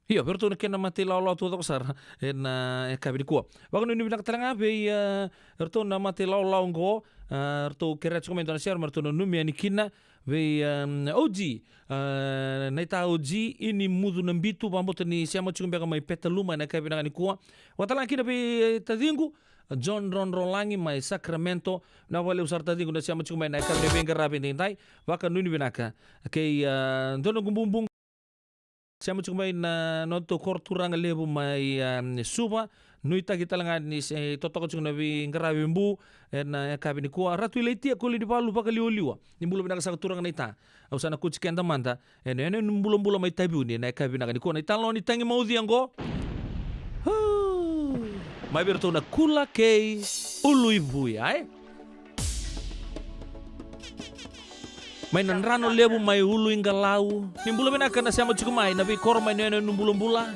io, vei ratou na kena mata ilawalawa taucoko sara ena, e, yakavi nikua. Vakanuinui vinaka tale ga vei, a, ratou na mata ilawalawa oqo, a, ratou kerea tiko mai e dua na sere me ratou nanumi yani kina, vei, a, O G, a, naita O G, Ini Mucu na Bitu, vakabauta ni sema tiko beka mai Petaluma ena yakavi vinaka nikua. Vakatalega kina vei, e, taciqu, John Rodrolagi mai Sacramento, vinaka vakalevu sara taciqu na sema tiko mai na yakavi ni veiqaravi edaidai, vakanuinui vinaka. Kei, a, dua noqu bubu sema tiko mai na nodatou koro turaga levu mai, a, Suva, nuitaki tale ga ni se totoka tiko na veiqaravi bu ena yakavi nikua. Ratu Ilaitia Kolinivalu vakaliwaliwa, ni bula vinaka saka turaga naita. Au sa na kuti keda mada ena yanuyanu ni bulabula mai Taveuni ena yakavi vinaka nikua, na italanoa ni tagi mauci oqo. Mai vei iratou na Kula kei Uluivuya, e? Mai Nadranolevu, mai Uluiqalau. Ni bula vinaka na sema tiko mai na veikoro mai na yanuyanu ni bulabula.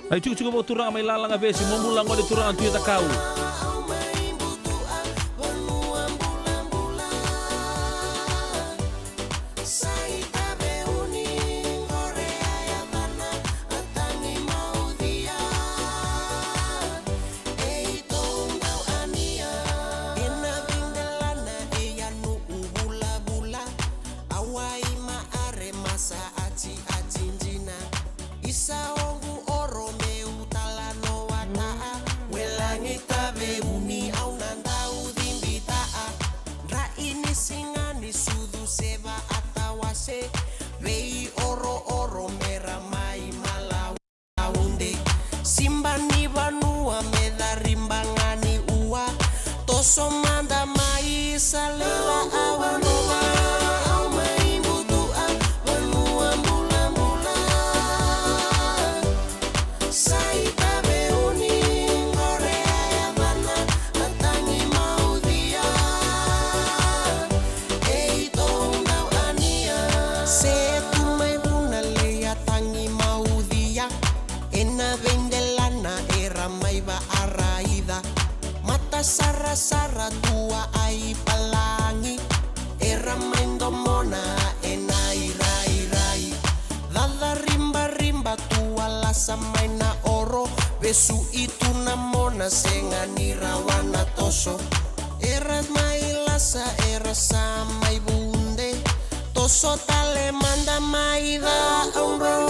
Ai, tikotiko vakaturaga mai Lalagavesi, mo bula gone turaga Tui Cakau. Isa oqu oro meu talanoa taa, welagi Taveuni au na daucibi taa. Dra ini siga ni sucu se vaatawase, vei oro oro mera mai malau. Aude, siba ni vanua me cariba ga ni ua. Toso mada mai sa lewa au noa, au mai butua vanua bulabula. Sa i Taveuni qore a yacana, a tagi maucia. E i tou dau ania. Se tu mai vuna lei a tagi maucia. Ena veidelana era mai vaaraica. Mata sarasara tua ai palagi. Era mai domona ena irairai. Caca ribariba tua lasa mai na oro. Vesu i tu na mona sega ni rawa na toso. Era mai lasa era sa mai vude. Toso tale mada mai ca au drau.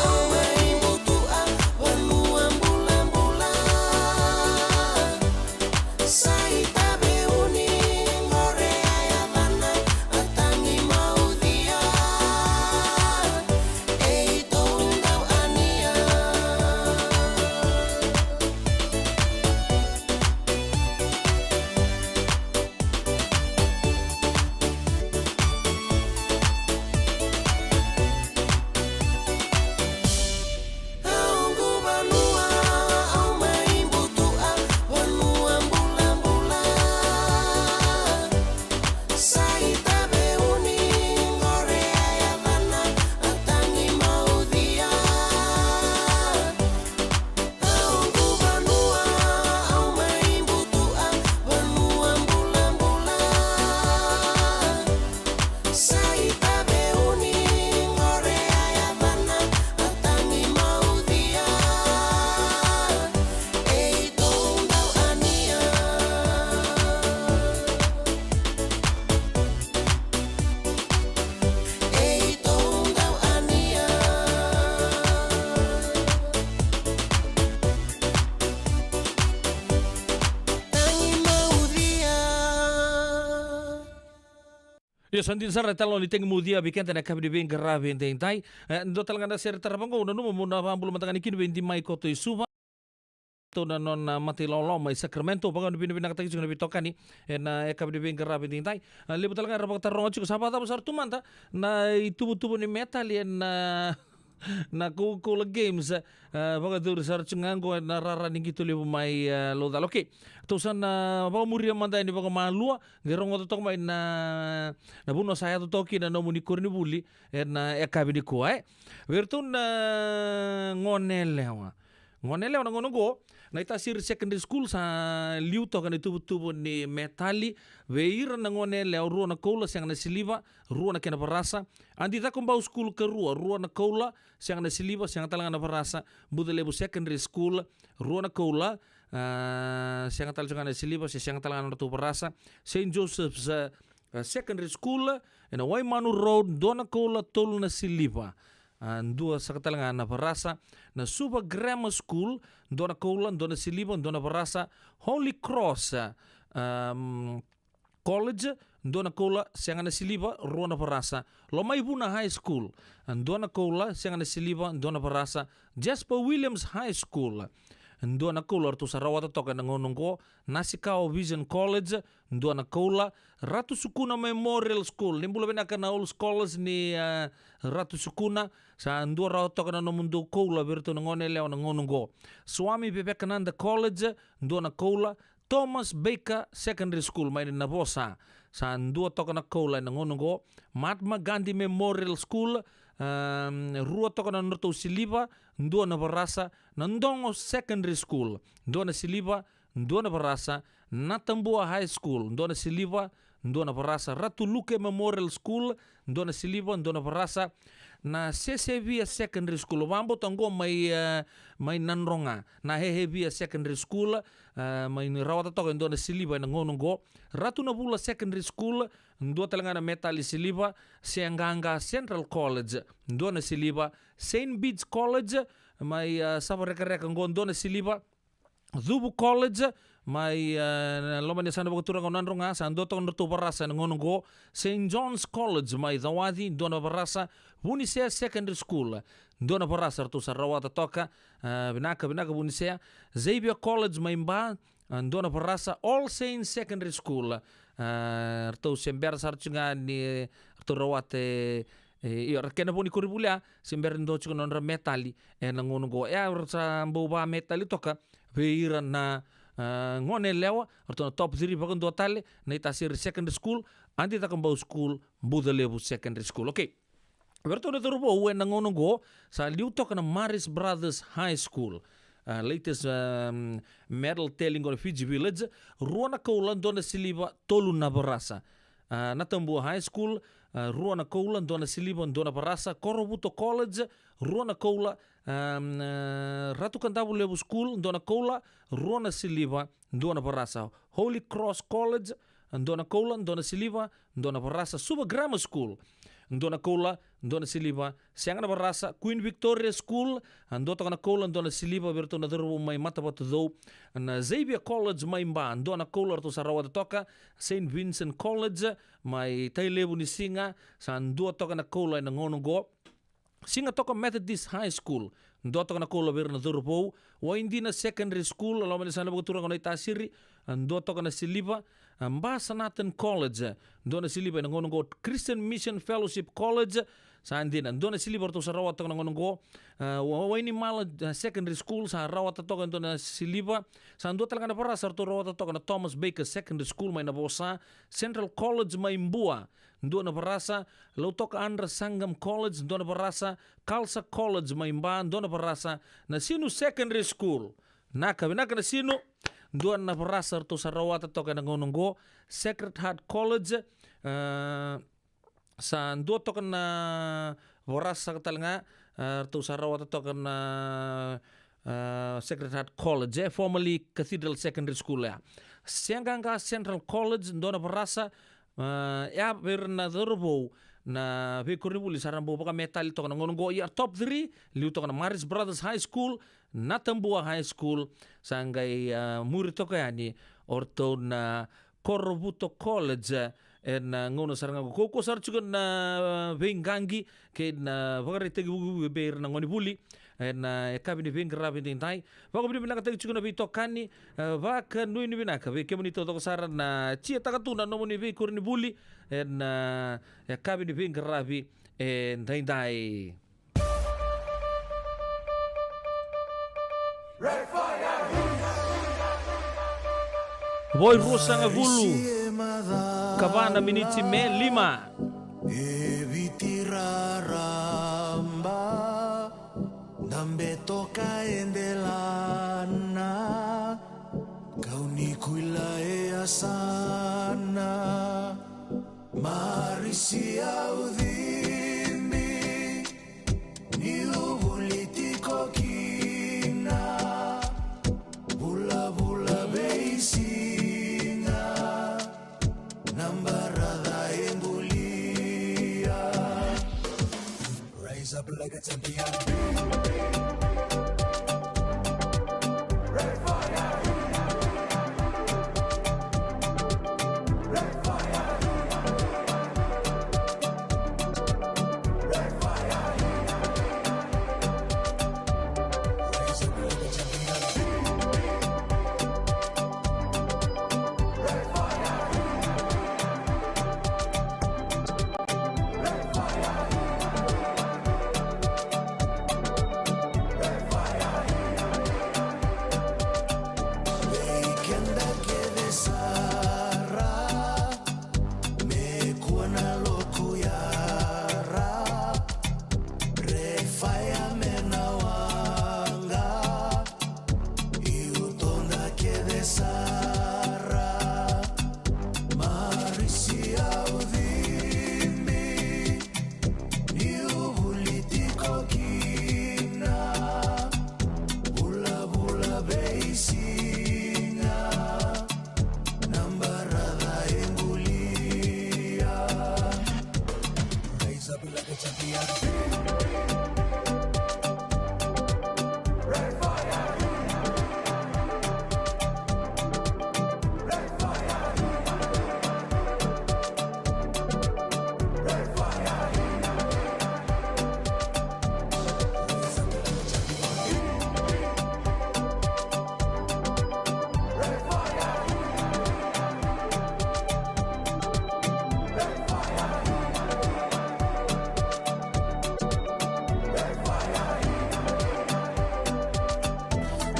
Au mai butua vanua bulabula. Sa i Taveuni qore a yacana, a tagi maucia. E i tou dau ania. Io, sa dina sara e talo ni tegi mucia vei keda na yakavi ni veiqaravi edaidai. E, dua tale ga na sere tarava qo, nanuma mo na vabula mada ga ni kina vei Dimai Koto i Suva. Tou na nona matailawalawa mai Sacramento, vaka na vinavinakataki tiko na veitokani ena yakavi ni veiqaravi edaidai. A, levu tale ga era vakataroga tiko sa vakacava sara tu mada na ituvatuva ni metali ena na Coca-Cola Games, e, vakacuri sara tiko ga qo ena rara ni qito levu mai, e, Laucala. Okei, tou sa na vakamuria mada yani vakamalua, qai rogoca toka mai na, na vanua sa yaco toka kina na nomuni koronivuli ena yakavi nikua, e. Vei iratou na gone yalewa. Gone yalewa na gauna qo, na Itasiri Secondary School sa liu toka na ituvatuva ni metali vei ira na gone yalewa, rua na koula, sega na siliva, rua na kena varasa. Adi Cakobau School karua, rua na koula, sega na siliva, sega tale ga na varasa. Bucalevu Secondary School, rua na koula, a, sega tale tiko ga na siliva, se sega tale ga na nodratou varasa. Saint Joseph's, a, a, Secondary School, ena Waimanu Road, dua na koula, tolu na siliva. A, dua saka tale ga na varasa. Na Suva Grammar School, dua na koula, dua na siliva, dua na varasa. Holy Cross, a, um, College, dua na koula, sega na siliva, rua na varasa. Lomaivuna High School, dua na koula, sega na siliva, dua na varasa. Jasper Williams High School, dua na koula, ratou sa rawata toka ena gauna oqo. Nasikawa Vision College, dua na koula. Ratu Sukuna Memorial School, ni bula vinaka na old scholars ni, e, Ratu Sukuna, sa dua rawa toka na nomudou koula vei iratou na gone yalewa na gauna oqo. Swami Vivekananda College, dua na koula. Thomas Baker Secondary School mai Navosa, sa dua toka na koula ena gauna oqo. Mahatma Gandhi Memorial School, um, rua toka na nodratou siliva, dua na varasa. Nadogo Secondary School, dua na siliva, dua na varasa. Natabua High School, dua na siliva, dua na varasa. Ratu Luke Memorial School, dua na siliva, dua na varasa. Na Sesevia Secondary School, vakabauta oqo mai, e, mai Nadroga. Na Hehevia Secondary School, e, mai rawata toka e dua na siliva ena gauna oqo. Ratu Navula Secondary School, dua tale ga na metali siliva. Seaqaqa Central College, dua na siliva. Saint Bede's College, mai, e, Savarekareka oqo, dua na siliva. Cuvu College, mai, e, na loma ni yasana vakaturaga o Nadroga, sa dua toka na nodratou varasa ena gauna oqo. Saint John's College, mai Cawaci, dua na varasa. Vunisea Secondary School, dua na varasa, ratou sa rawata toka. E, vinaka, vinaka Vunisea. Xavier College, mai Ba, e, dua na varasa. All Saints Secondary School, e, ratou se bera sara tiko ga ni ratou rawata, e, e, io, ra kena vo ni koronivuli, a, se bera ni dua tiko na nodra metali ena gauna oqo. E, ra sa bau vakametali toka vei ira na, e, gone yalewa, ratou na top three vakadua tale, na Itasiri Secondary School, Adi Cakobau School, Bucalevu Secondary School. Okei. Vei iratou na cauravou ena gauna oqo, sa liu toka na Marist Brothers High School. A, latest, um, medal tally qo na Fiji Village, rua na koula, dua na siliva, tolu na varasa. A, Natabua High School, a, rua na koula, dua na siliva, dua na varasa. Korovuto College, rua na koula, um, a, Ratu Kadavulevu School, dua na koula, rua na siliva, dua na varasa. Holy Cross College, dua na koula, dua na siliva, dua na varasa. Suva Grammar School, dua na koula, dua na siliva, sega na varasa. Queen Victoria School, dua toka na koula, dua na siliva, vei iratou na cauravou mai Matavatucou. Na Xavier College mai Ba, dua na koula, ratou sa rawata toka. Saint Vincent College mai Tailevu ni Siga, sa dua toka na koula ena gauna oqo. Sigatoka Methodist High School, dua toka na koula vei ira na cauravou. Waidina Secondary School, loma ni yasana vakaturaga o Naitasiri, dua toka na siliva. A, Ba Sanatan College, dua na siliva ena gauna oqo. Christian Mission Fellowship College, sa dina, dua na siliva ratou sa rawata toka na gauna oqo. A, Wa-, Wainimala, a, Secondary School, sa rawata toka e dua na siliva. Sa dua tale ga na varasa ratou rawata toka na Thomas Baker Secondary School mai Navosa. Central College mai Bua, dua na varasa. Lautoka Andra Sangam College, dua na varasa. Khalsa College mai Ba, dua na varasa. Nasinu Secondary School, naka vinaka Nasinu, dua na varasa ratou sa rawata toka ena gauna oqo. Sacred Heart College, a, sa dua toka na varasa saka tale ga, a, ratou sa rawata toka na, a, Sacred Heart College, e, formerly Cathedral Secondary School, ya. Seaqaqa Central College, dua na varasa. A, ia, vei ira na cauravou na veikoronivuli sa ra bau vakametali toka na gauna oqo. Ia, top three, liu toka na Marist Brothers High School, Natabua High School, sa qai, a, muri toka yani o ratou na Korovuto College, ena gauna sara ga qo. Kaukaua sara tiko na veiqaqi kei na vakaraitaki vukevuke vei ira na gonevuli ena yakavi ni veiqaravi edaidai. Vakavinavinakataki tiko na veitokani, e, vakanuinui vinaka vei kemuni taucoko sara na tiataka tu na nomuni veikoronivuli ena yakavi ni veiqaravi edaidai. Vo e ruasagavulu ka va na miniti me lima. E Viti raraba, dabe toka e delana, kau ni kuila e yasana, Marisi au cibi, niu vuli tiko kina, vulavula veisiga, na baraca e bulia. Rise up like a champion. Vei keda kece sara, me kua na loku yara, Red Fire me na waqa, iu toda kece sara, Marisi au cibi, niu vuli tiko kina, vulavula veisiga, na baraca e bulia. Rise up like a champion.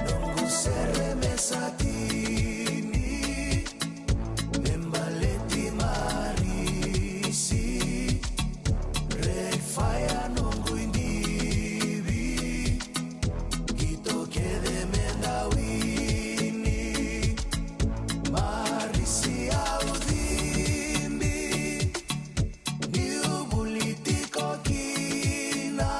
Noqu sere me sa tini, me baleti Marisi, Red Fire noqu idivi, qito kece me da wini, Marisi au cibi, niu vuli tiko kina,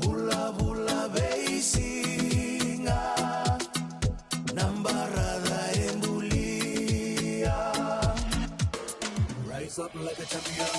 vulavula veisiga, na baraca e bulia. Rise up like a champion.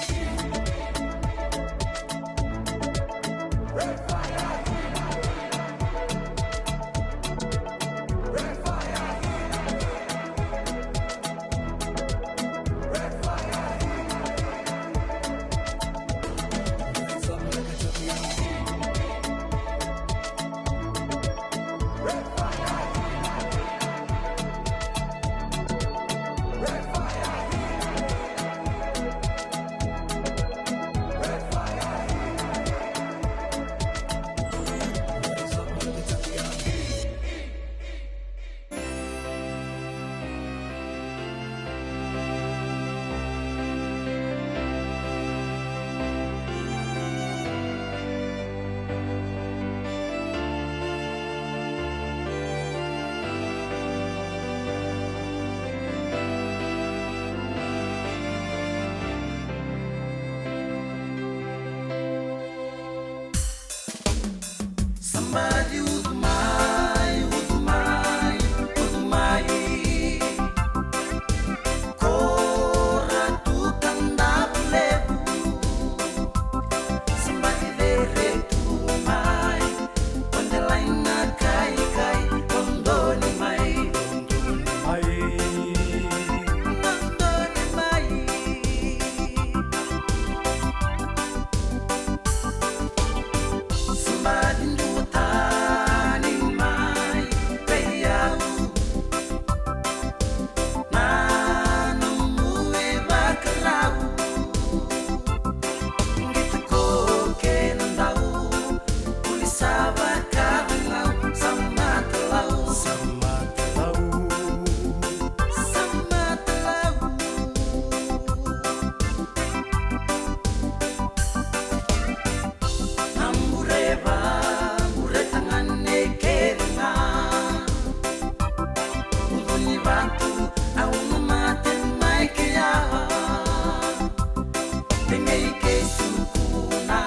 Qai kesu kuna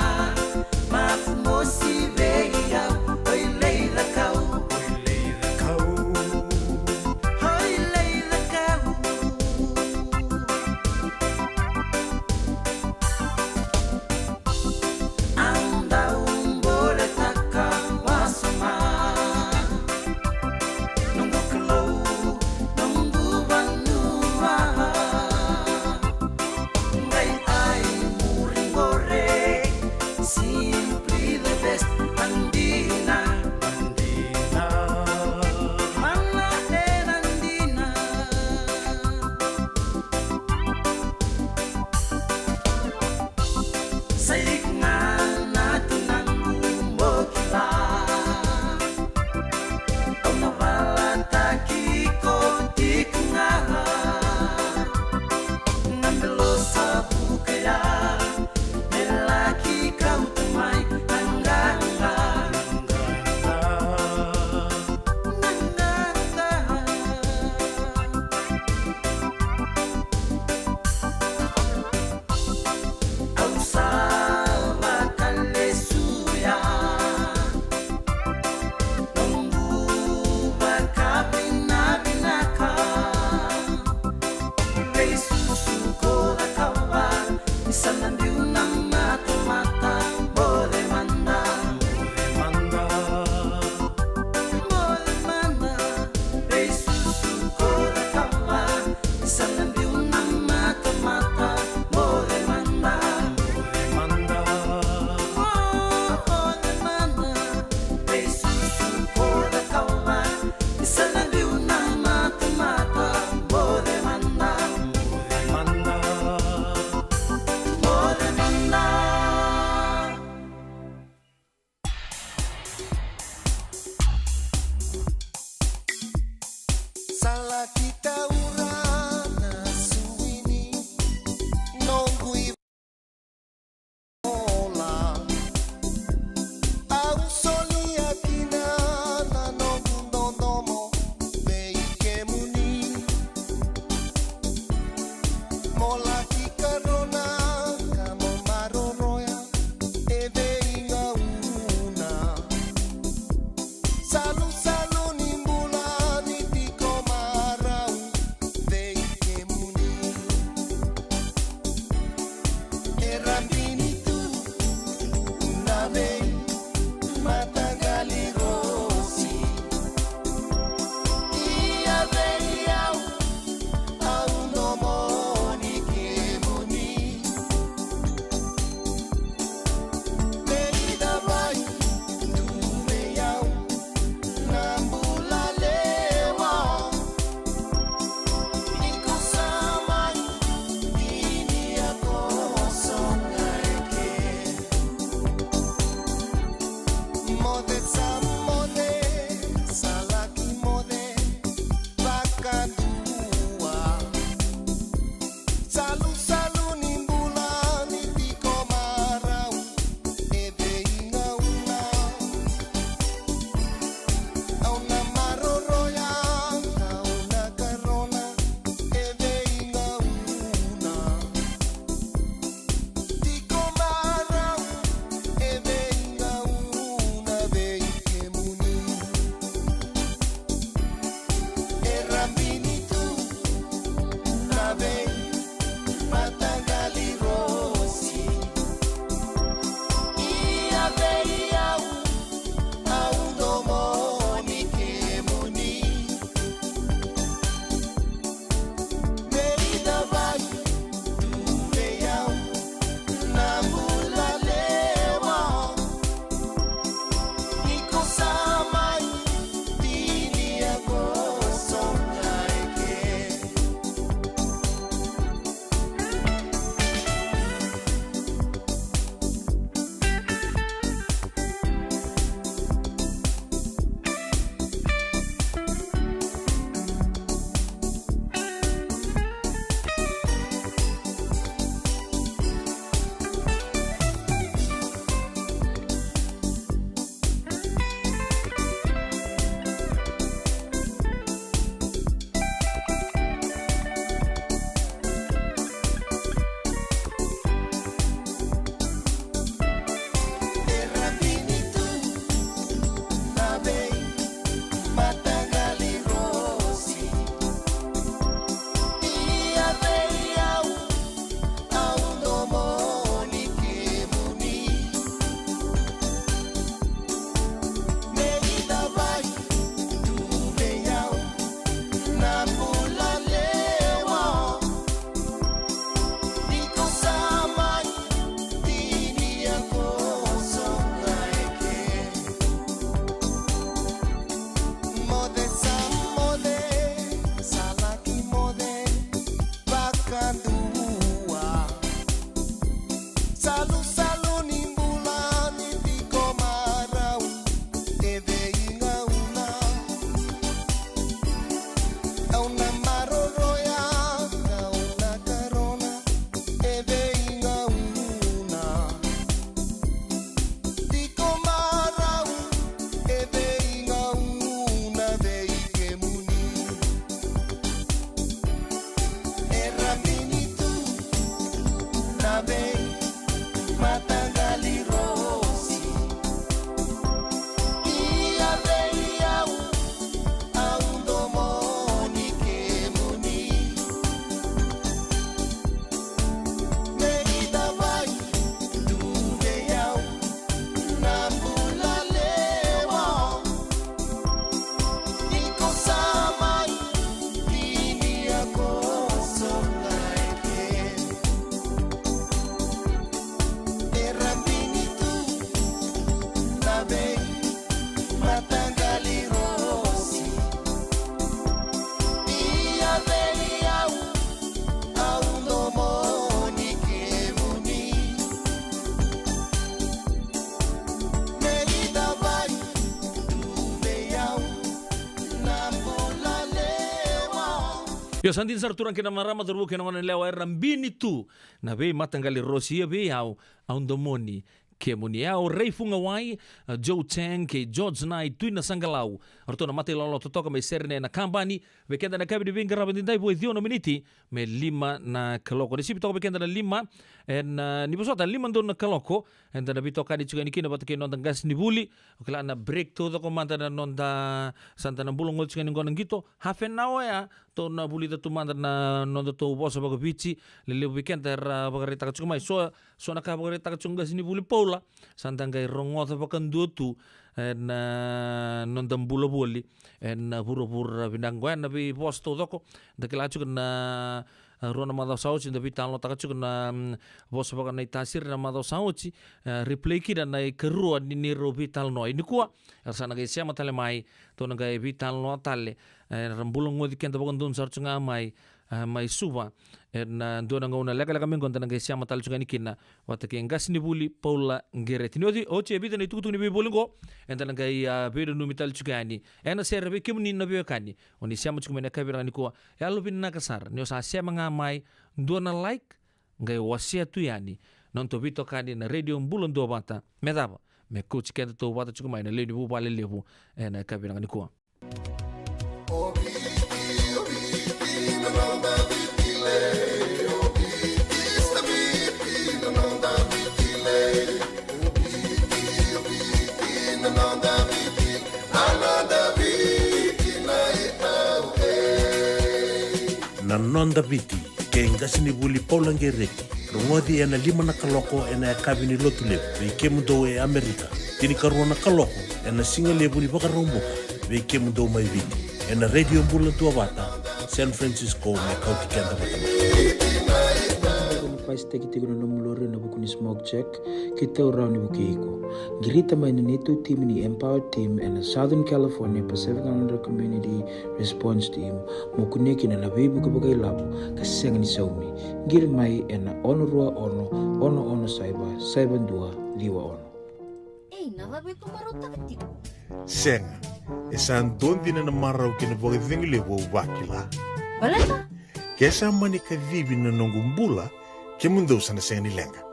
mafu mosi vei au, oi lai cakau, oi lai cakau, oi lai cakau. Au dau boletaka wasoma noqu Kalou, noqu vanua. Qai ai muri qore, simply the best. Dina, dina, mana e na dina. Sa i koya ga na tinaqu mo kila. Au na valataki iko tiko ga. Na belo sa vuka ya, me laki kauta mai na qaqa. Na qaqa. Au sa vakalesuya noqu vakavinavinaka. Veisusu ko cakava, ni sa na biu na matamata. Moce mada, moce mada, moce mada. Veisusu ko cakava, ni sa na biu na matamata. Moce mada, moce mada, moce mada. Veisusu ko cakava, ni sa na biu na matamata. Moce mada, moce mada, moce mada. Sa laki taura na suini noqu ivola. Au solia kina na noqu dodomo vei kemuni. Mo laki karona ka mo maroroya e veigauna. Salusalu ni bula ni tiko marau vei kemuni. E rabini tu na veimataqali rosi. Ia vei au, au nomuni kemuni. Me ida mai tu vei au na bula lewa. Iko sa mai tinia koso ga Salusalu ni bula ni tiko marau, e veigauna. Au na maroroya, au na karona, e veigauna. Tiko marau, e veigauna vei kemuni. E rabini tu na veimataqali rosi. Ia vei au, au domoni kemuni. Me ita vei tu vei au na bula lewa. Iko sa mai tinia ko soqaeke. E rabini tu na veimataqali rosi. Ia vei au, au domoni kemuni. Me ita vei tu vei au na bula lewa. Io, sa dina sara turaga kei na marama, cauravou kei na goneyalewa, e rabini tu na veimataqali rosi. Ia vei au, au domoni kemuni. Au Ray Fugawai, a, Joe Chang kei George Nai, Tui Nasaqalau. O ratou na matailolo totoka mai Serene na kabani. Vei keda na yakavi ni veiqaravi edaidai, vo e ciwa na miniti me lima na kaloko. Ni sivi toka vei keda na lima, ena, ni vosota, lima donu na kaloko. Eda na veitokani tiko yani kina vata kei na noda qasenivuli. O kila na break taucoko mada na noda, sa da na bula goci tiko yani qo na qito. Half an hour ya, tou na vulica tu mada na nodatou vosa vakaViti. Lelevu vei keda era vakaraitaka tiko mai. So, so na ka vakaraitaka tiko qasenivuli Paula. Sa da qai rogoca vakadua tu ena noda bula voli ena vuravura vinaka qo. Ena veivosa taucoko, da kila tiko na, a, rua na macawa sa oti, da veitalanoataka tiko na, mm, vosa vakanaitasiri na macawa sa oti, a, replay kina na ikarua ni neirau veitalanoa. Ia nikua, era sa na qai sema tale mai, tou na qai veitalanoa tale, e, era bula goci keda vakadodonu sara tiko ga mai, a, mai Suva. Ena dua na gauna lekaleka mai qo da na qai sema tale tiko yani kina vata kei qasenivuli Paula Qereti. Ni oti, oti e vica na itukutuku ni veivoli qo, eda na qai, a, veinanumi tale tiko yani ena sere. Vei kemuni na veiwekani o ni sema tiko mai na yakavi vinaka nikua, yalovinaka sara ni o sa sema ga mai, dua na like, qai wasea tu yani na nodatou veitokani na Radio Bula Duavata. Me cava? Me kauti kedatou vata tiko mai na lewe ni vuvale levu ena yakavi vinaka nikua. Na Noda Viti, kei qasenivuli Paula Qereti. Rogoci ena lima na kaloko ena yakavi ni Lotulevu vei kemudou e Amerika. Tinikarua na kaloko ena sigalevu ni Vakaraubuka vei kemudou mai Viti, ena Radio Bula Duavata, San Francisco, me kauti keda vata mai. Pasitaki tiko na nomu lori ena vuku ni smoke check, keitou rawa ni vukei iko. Qirita mai na neitou timi ni Empower Team ena Southern California Pacific Islander Community Response Team, mo kunea kina na veivuke vakailavo ka sega ni saumi. Qiri mai ena ono rua ono, ono ono saiva, saiva dua, ciwa ono. Ei, na cava e ko marautaka tiko? Sega, e sa dua dina na marau kei na vakacegu levu au vakila. Baleta? Ke sa mani kacivi na noqu bula, kemudou sa na sega ni leqa.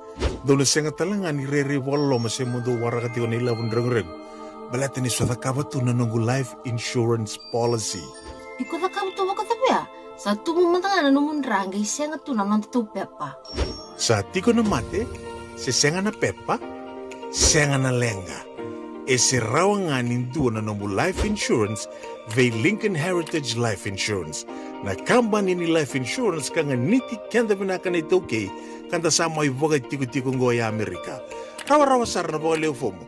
Dou na sega tale ga ni rairai vakaloloma se mo dou waraka tiko na ilavo ni reguregu. Baleta ni sa cakava tu na noqu life insurance policy. Iko cakava tu vakacava ya? Sa tubu mada ga na nomu dra qai sega tu na nodatou pepa. Sa tiko na mate, se sega na pepa, sega na leqa. E se rawa ga ni dua na nomu life insurance vei Lincoln Heritage Life Insurance, na kabani ni life insurance ka ganiti keda vinaka na iTaukei, ka da sa mai vakatikotiko qo e Amerika. Rawarawa sara na vakalewe fomu.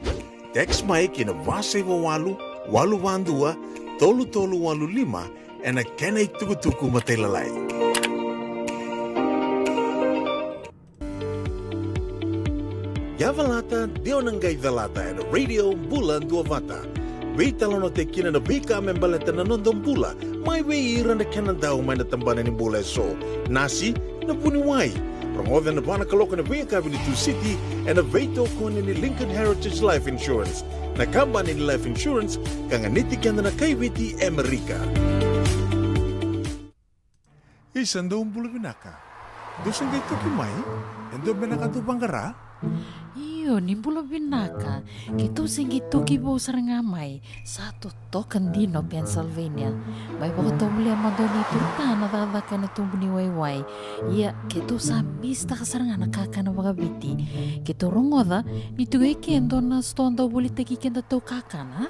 Text mai ki na va saiva walu, walu va dua, tolu tolu walu lima, ena kena itukutuku matailalai. Ia calata, de o na qai calata ena Radio Bula Duavata. Veitalanoataki kina na veika me baleta na noda bula, mai vei ira na kena dau mai na tabana ni bula eso. Nasi, na vuniwai, Rogoca ena va na kaloko ena veiyakavi ni Tusiti ena veitokoni ni Lincoln Heritage Life Insurance, na kabani ni life insurance ka ganiti keda na kaiviti Amerika. Isa, dou bula vinaka. Dou se qai toki mai? E dua beka na ka dou vaqara? Io, ni bula vinaka. Keitou se qai toki vou sara ga mai. Sa totoka dina o Pennsylvania. Mai vakatovolea mada o ni turuta na cakacaka ena tubu ni waiwai. Ia, keitou sa misitaka sara ga na kakana vakaviti. Keitou rogoca ni tu e ke e dua na sitoa dau volitaki kedatou kakana.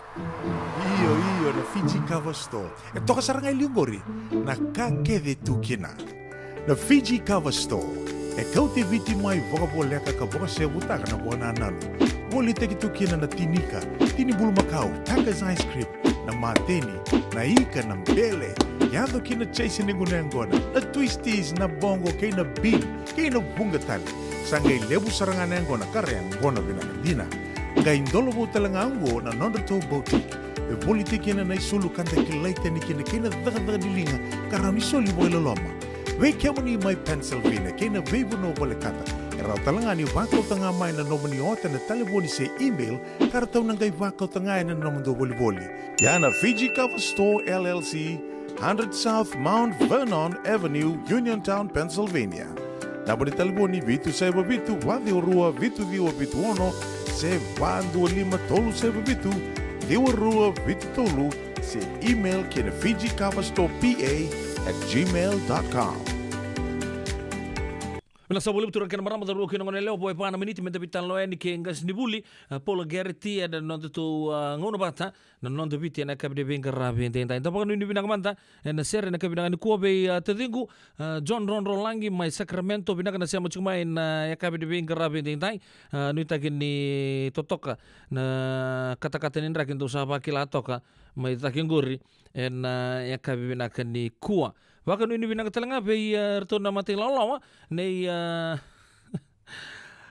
Io, io, na Fiji Cover Store. E toka sara ga e liu qori na ka kece tu kina. Na Fiji Cover Store e kauti Viti mai vakavoleka ka vakasevutaka na vakanananu. Volitaki tu kina na tinika, tini bulumakau, Tucker's ice cream, na mateni, na ika, na bele, yaco kina chase ni gunu yaqona, na twisties, na bongo kei na bean kei na vuqa tale. Sa qai levu sara ga na yaqona ka ra yaqona vinaka dina. Qai dola vou tale ga oqo na nodratou boutique e volitaki kina na isulu ka da kilai tani kina kei na cakacaka ni liga ka rawa ni soli vakailoloma. Vei kemuni mai Pennsylvania kei na veivanua volekata, e rawa tale ga ni vakauta ga mai na nomuni ota ena talevoni se email ka ratou na qai vakauta ga ena nomudou volivoli. Ia na Fiji Cover Store L L C, hundred South Mount Vernon Avenue, Uniontown, Pennsylvania. Naba ni talevoni vitu saiva vitu, va ciwa rua, vitu ciwa vitu ono, se va dua lima tolu saiva vitu, ciwa rua vitu tolu, se email ki na Fiji Cover Store P A at gmail dot com. Vinaka sara vakalevu turaga kei na marama, cauravou kei na goneyalewa, vo e va na miniti me da veitalanoa yani kei qasenivuli, a, Paula Garrity, ena nodatou, a, gauna vata na Noda Viti ena yakavi ni veiqaravi edaidai. Da vakanuinui vinaka mada ena sere ena yakavi vinaka nikua vei, a, taciqu, a, John Rodrolagi mai Sacramento. Vinaka na sema tiko mai ena yakavi ni veiqaravi edaidai. A, nuitaki ni totoka na katakata ni draki dou sa vakila toka mai cake qori ena yakavi vinaka nikua. Vakanuinui vinaka tale ga vei, a, iratou na mata ilawalawa nei, a,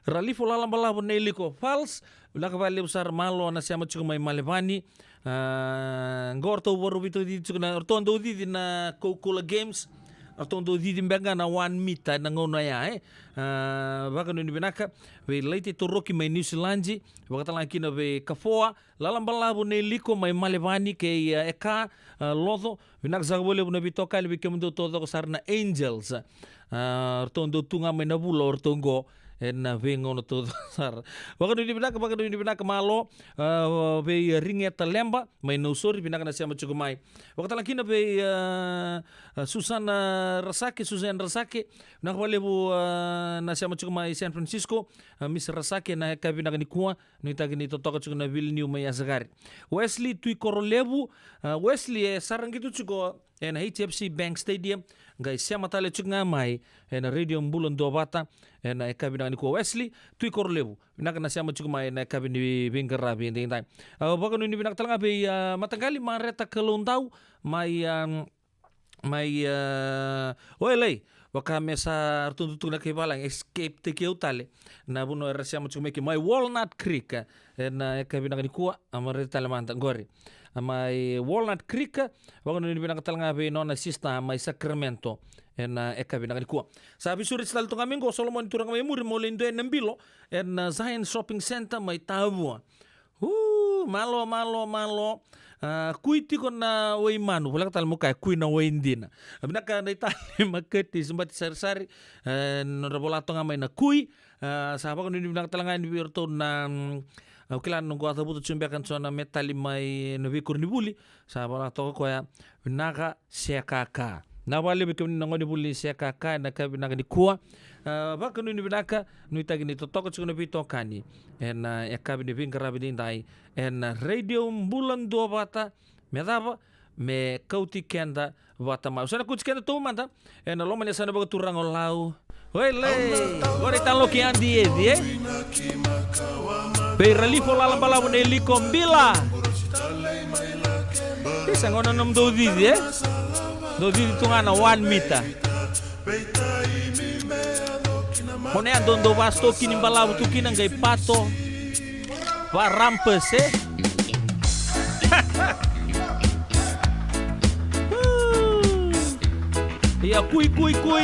Ralifo Lalabalavu nei Liko Falls. Vinaka vakalevu sara, malo na sema tiko mai Malevani. A, qo ratou vakarau veitaucici tiko na, ratou dau cici na Coca-Cola Games. Ratou dau cici beka ga na one meter ena gauna ya, e. A, vakanuinui vinaka vei Laiti Toroki mai Niusiladi. Vakatalega kina vei Kafoa Lalabalavu nei Liko mai Malevani kei, a, Eka, a, Loco. Vinaka saka vakalevu na veitokani vei kemudou taucoko sara na Angels. A, ratou dau tu ga mai na vula o ratou qo ena veigauna taucoko sara. Vakanuinui vinaka, vakanuinui vinaka, malo, a, vei Rigeta Leba mai Nausori, vinaka na sema tiko mai. Vakatalega kina vei, a, a, Susana Rasake, Suzanne Rasake, vinaka vakalevu, a, na sema tiko mai San Francisco, a, Miss Rasake, ena yakavi vinaka nikua. Nuitaki ni totoka tiko na vili niu mai Asagari. Wesley Tui Korolevu, a, Wesley e sara qito tiko ena H F C Bank Stadium, qai sema tale tiko ga mai ena Radio Bula Duavata ena yakavi vinaka nikua. Wesley Tui Korolevu, vinaka na sema tiko mai ena yakavi ni veiqaravi edaidai. A, vakanuinui vinaka tale ga vei, a, mataqali Mareta Kaloudau mai, a, mai, a, Oilei, vaka me sa ratou dau tukuna na kai valagi, escape-taki au tale na vanua era sema tiko mai ke, mai Walnut Creek, ena yakavi vinaka nikua. A, Mareta tale mada qori, a, mai Walnut Creek. Vakanuinui vinaka tale ga vei nona sister mai Sacramento ena yakavi vinaka nikua. Sa veisureti tale tu ga mai qo o Solomoni Turaga mai Muri, Maulei Due na bilo ena Zion Shopping Centre mai Tavua. U, malo, malo, malo. A, kui tiko na wai manu, voleka tale mo kaya kui na wai dina. A, vinaka na italima Curtis Batisarisari, e, nodra vola toka ga mai na kui. A, sa vakanuinui vinaka tale ga yani vei iratou na, mm, au kila na noqu a cavuta tiko beka na so na metali mai na veikoronivuli. Sa vola toka o koya, vinaka Sekaka. Vinaka vakalevu vei kemuni na gonevuli ni Sekaka ena yakavi vinaka nikua. A, vakanuinui vinaka, nuitaki ni totoka tiko na veitokani ena, a, yakavi ni veiqaravi edaidai ena Radio Bula Duavata, me cava, me kauti keda vata mai. Au sa na kauti keda taumada ena loma ni yasana vakaturaga o Lau. Oilei, qori talo ki Adi Edi, e? Vei Ralifo Lalabalavu nei Liko, bila. Isa, gauna nomudou cici, e? Dou cici tu ga na one meter. Gauna ya dou, dou vasitoki ni balavu tu kina qai pato. Varampus, e? Ia, kui, kui, kui.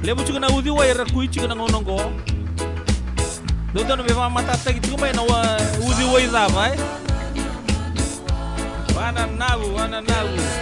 Levu tiko na uciwai era kui tiko na gauna oqo. Dodonu me vakamatatataki tiko mai na wa-, uciwai cava, e? Vananavu, vananavu.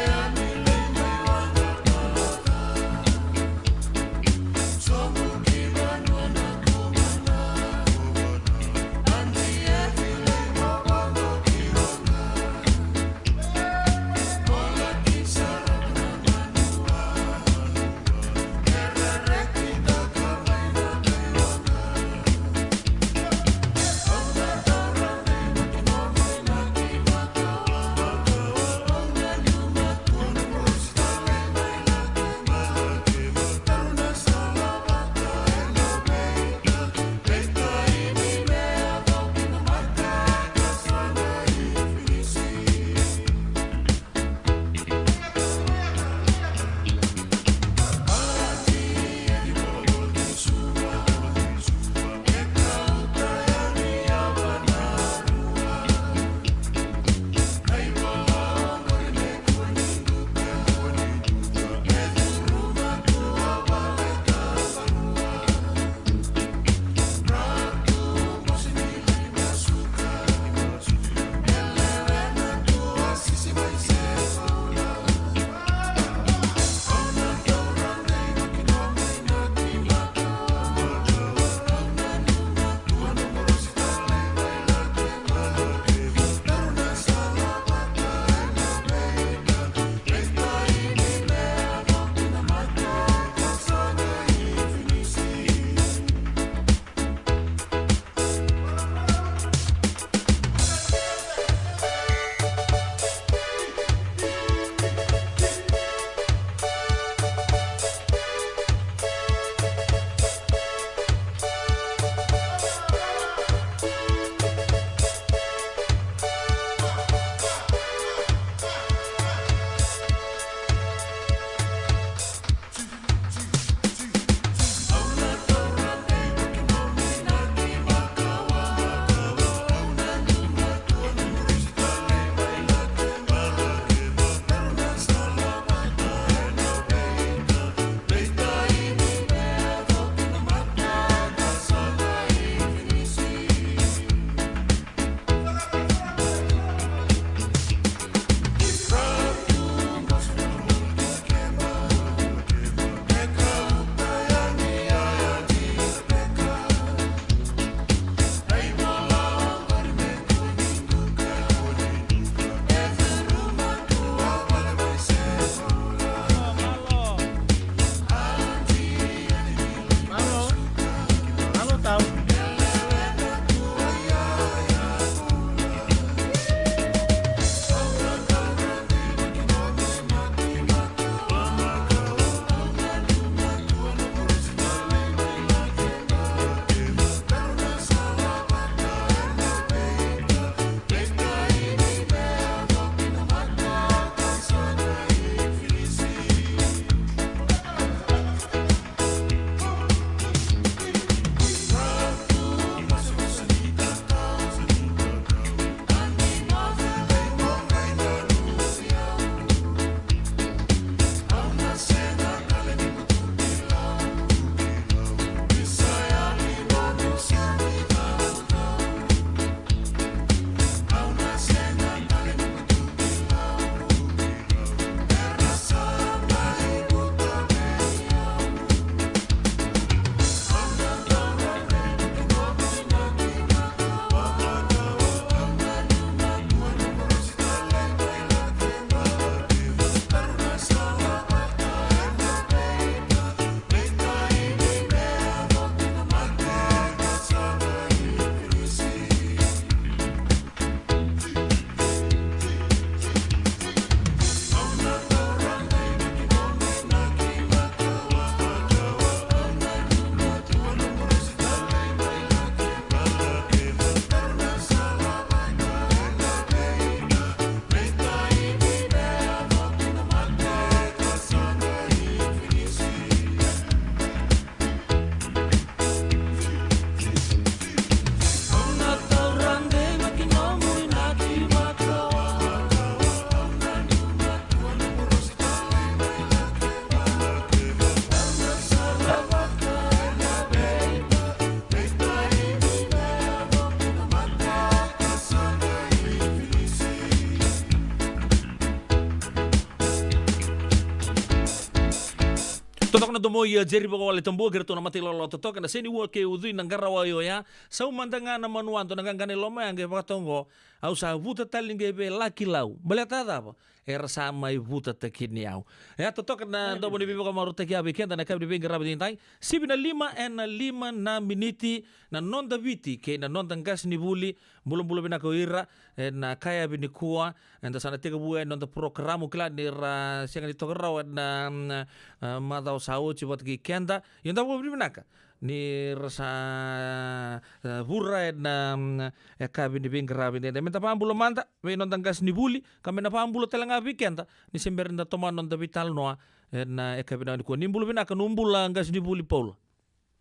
Toka na domo ia Jerry Vakawale Tabua kei ratou na mata ilawalawa totoka na Seni Ua kei Ucui na qarawa ioya. Sau mada ga na manuado na qaqana i loma ya qai vakatoqo. Au sa vuta tale ni qai vei Laki Lau. Baleta cava? Era sa mai vutataki ni au. E a totoka na domo ni veivakamarautaki ya vei keda na kavi ni veiqaravi daidai. Sivi na lima ena lima na miniti na noda Viti kei na noda qasenivuli. Bulabula vinaka o ira ena kayavi nikua. Eda sa na tekivu e noda porokaramu kila ni ra sega ni toka rawa ena, mm, a, macawa sa oti vata kei keda. Ia da vakavinavinaka ni ra sa, e, vura ena, mm, e kavi ni veiqaravi daidai. Meda vakabula mada vei noda qasenivuli ka me na vakabula tale ga vei keda ni se bera ni da tomana noda veitalanoa ena, e kavi nikua. Ni bula vinaka, ni bula qasenivuli Paula.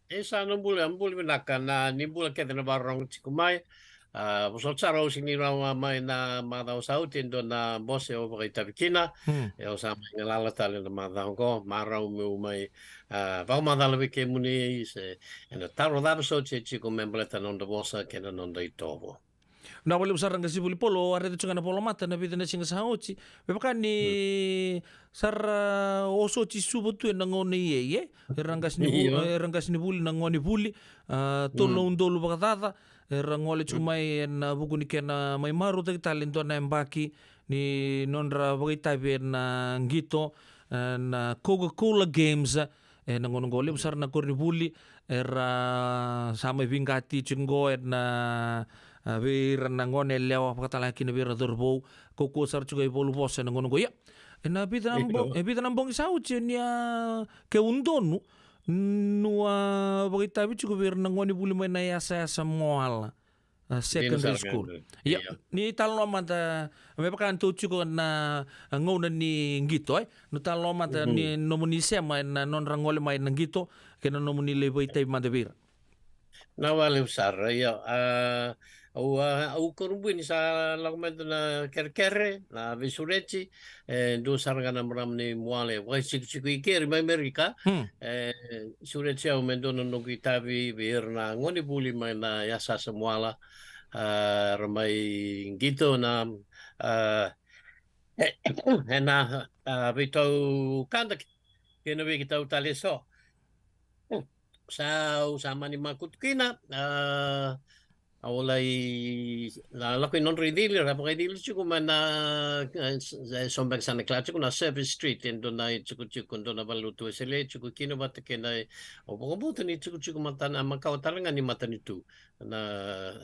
E sa na bula, bula vinaka na ni bula kece na vakarorogo tiko mai. A, vosota sara au sega ni rawa mai na macawa sa oti e dua na bose au vakaitavi kina. Hmm. E au sa mai galala tale na macawa oqo, marau meu mai, a, vakamacala vei kemuni se ena taro cava sa oti e tiko me baleta na noda vosa kei na noda itovo. Na vakalevu sara qasenivuli Paula, au a raica tiko ga na volamata na vica na siga sa oti. Me vaka ni sa ra osoti Suva tu ena gauna i ei, e? Era qasenivuli, era qasenivuli na gonevuli, a, tolu na udolu vakacaca, era gole tiko mai ena vuku ni kena mai marautaki tale e dua na yabaki ni nodra vakaitavi ena qito, ena Coca-Cola Games, ena gauna oqo levu sara na koronivuli era sa mai veiqati tiko oqo ena, a, vei ira na gone yalewa vakatalega kina vei ira na cauravou. Kaukauwa sara tiko e valu vosa ena gauna oqo. Ia, ena vica na bo-, e vica na bogi sa oti ni a ke u donu, nu a vakaitavi tiko vei ira na gonevuli mai na Yasayasa Moala, a, secondary school. Ia, ni talanoa mada, me vaka ni tou tiko na, a, gauna ni qito, e? Nu talanoa mada ni nomuni sema ena nodra gole mai na qito kei na nomuni lai vakaitavi mada vei ira. Na vakalevu sara, ia, a, au, a, au kurabui ni sa lako mai dua na kerekere, na veisureti, e dua sara ga na marama ni Moala e vakaitikotiko i keri mai Amerika. Hmm. E sureti au me dua na noqu itavi vei ira na gonevuli mai na Yasayasa Moala, a, ra mai qito na, a, ena, a, veitau kada kei na veitau tale eso. Sa, au sa mani makutu kina, a, au lai, na lako i nodra icili, ra vakaicili tiko mai na, e, so beka sa na kila tiko na Service Street, e dua na itikotiko, dua na valenilotu Wesele tiko kina vata kei na, au vakabauta ni itikotiko matana, makawa tale ga ni matanitu, na,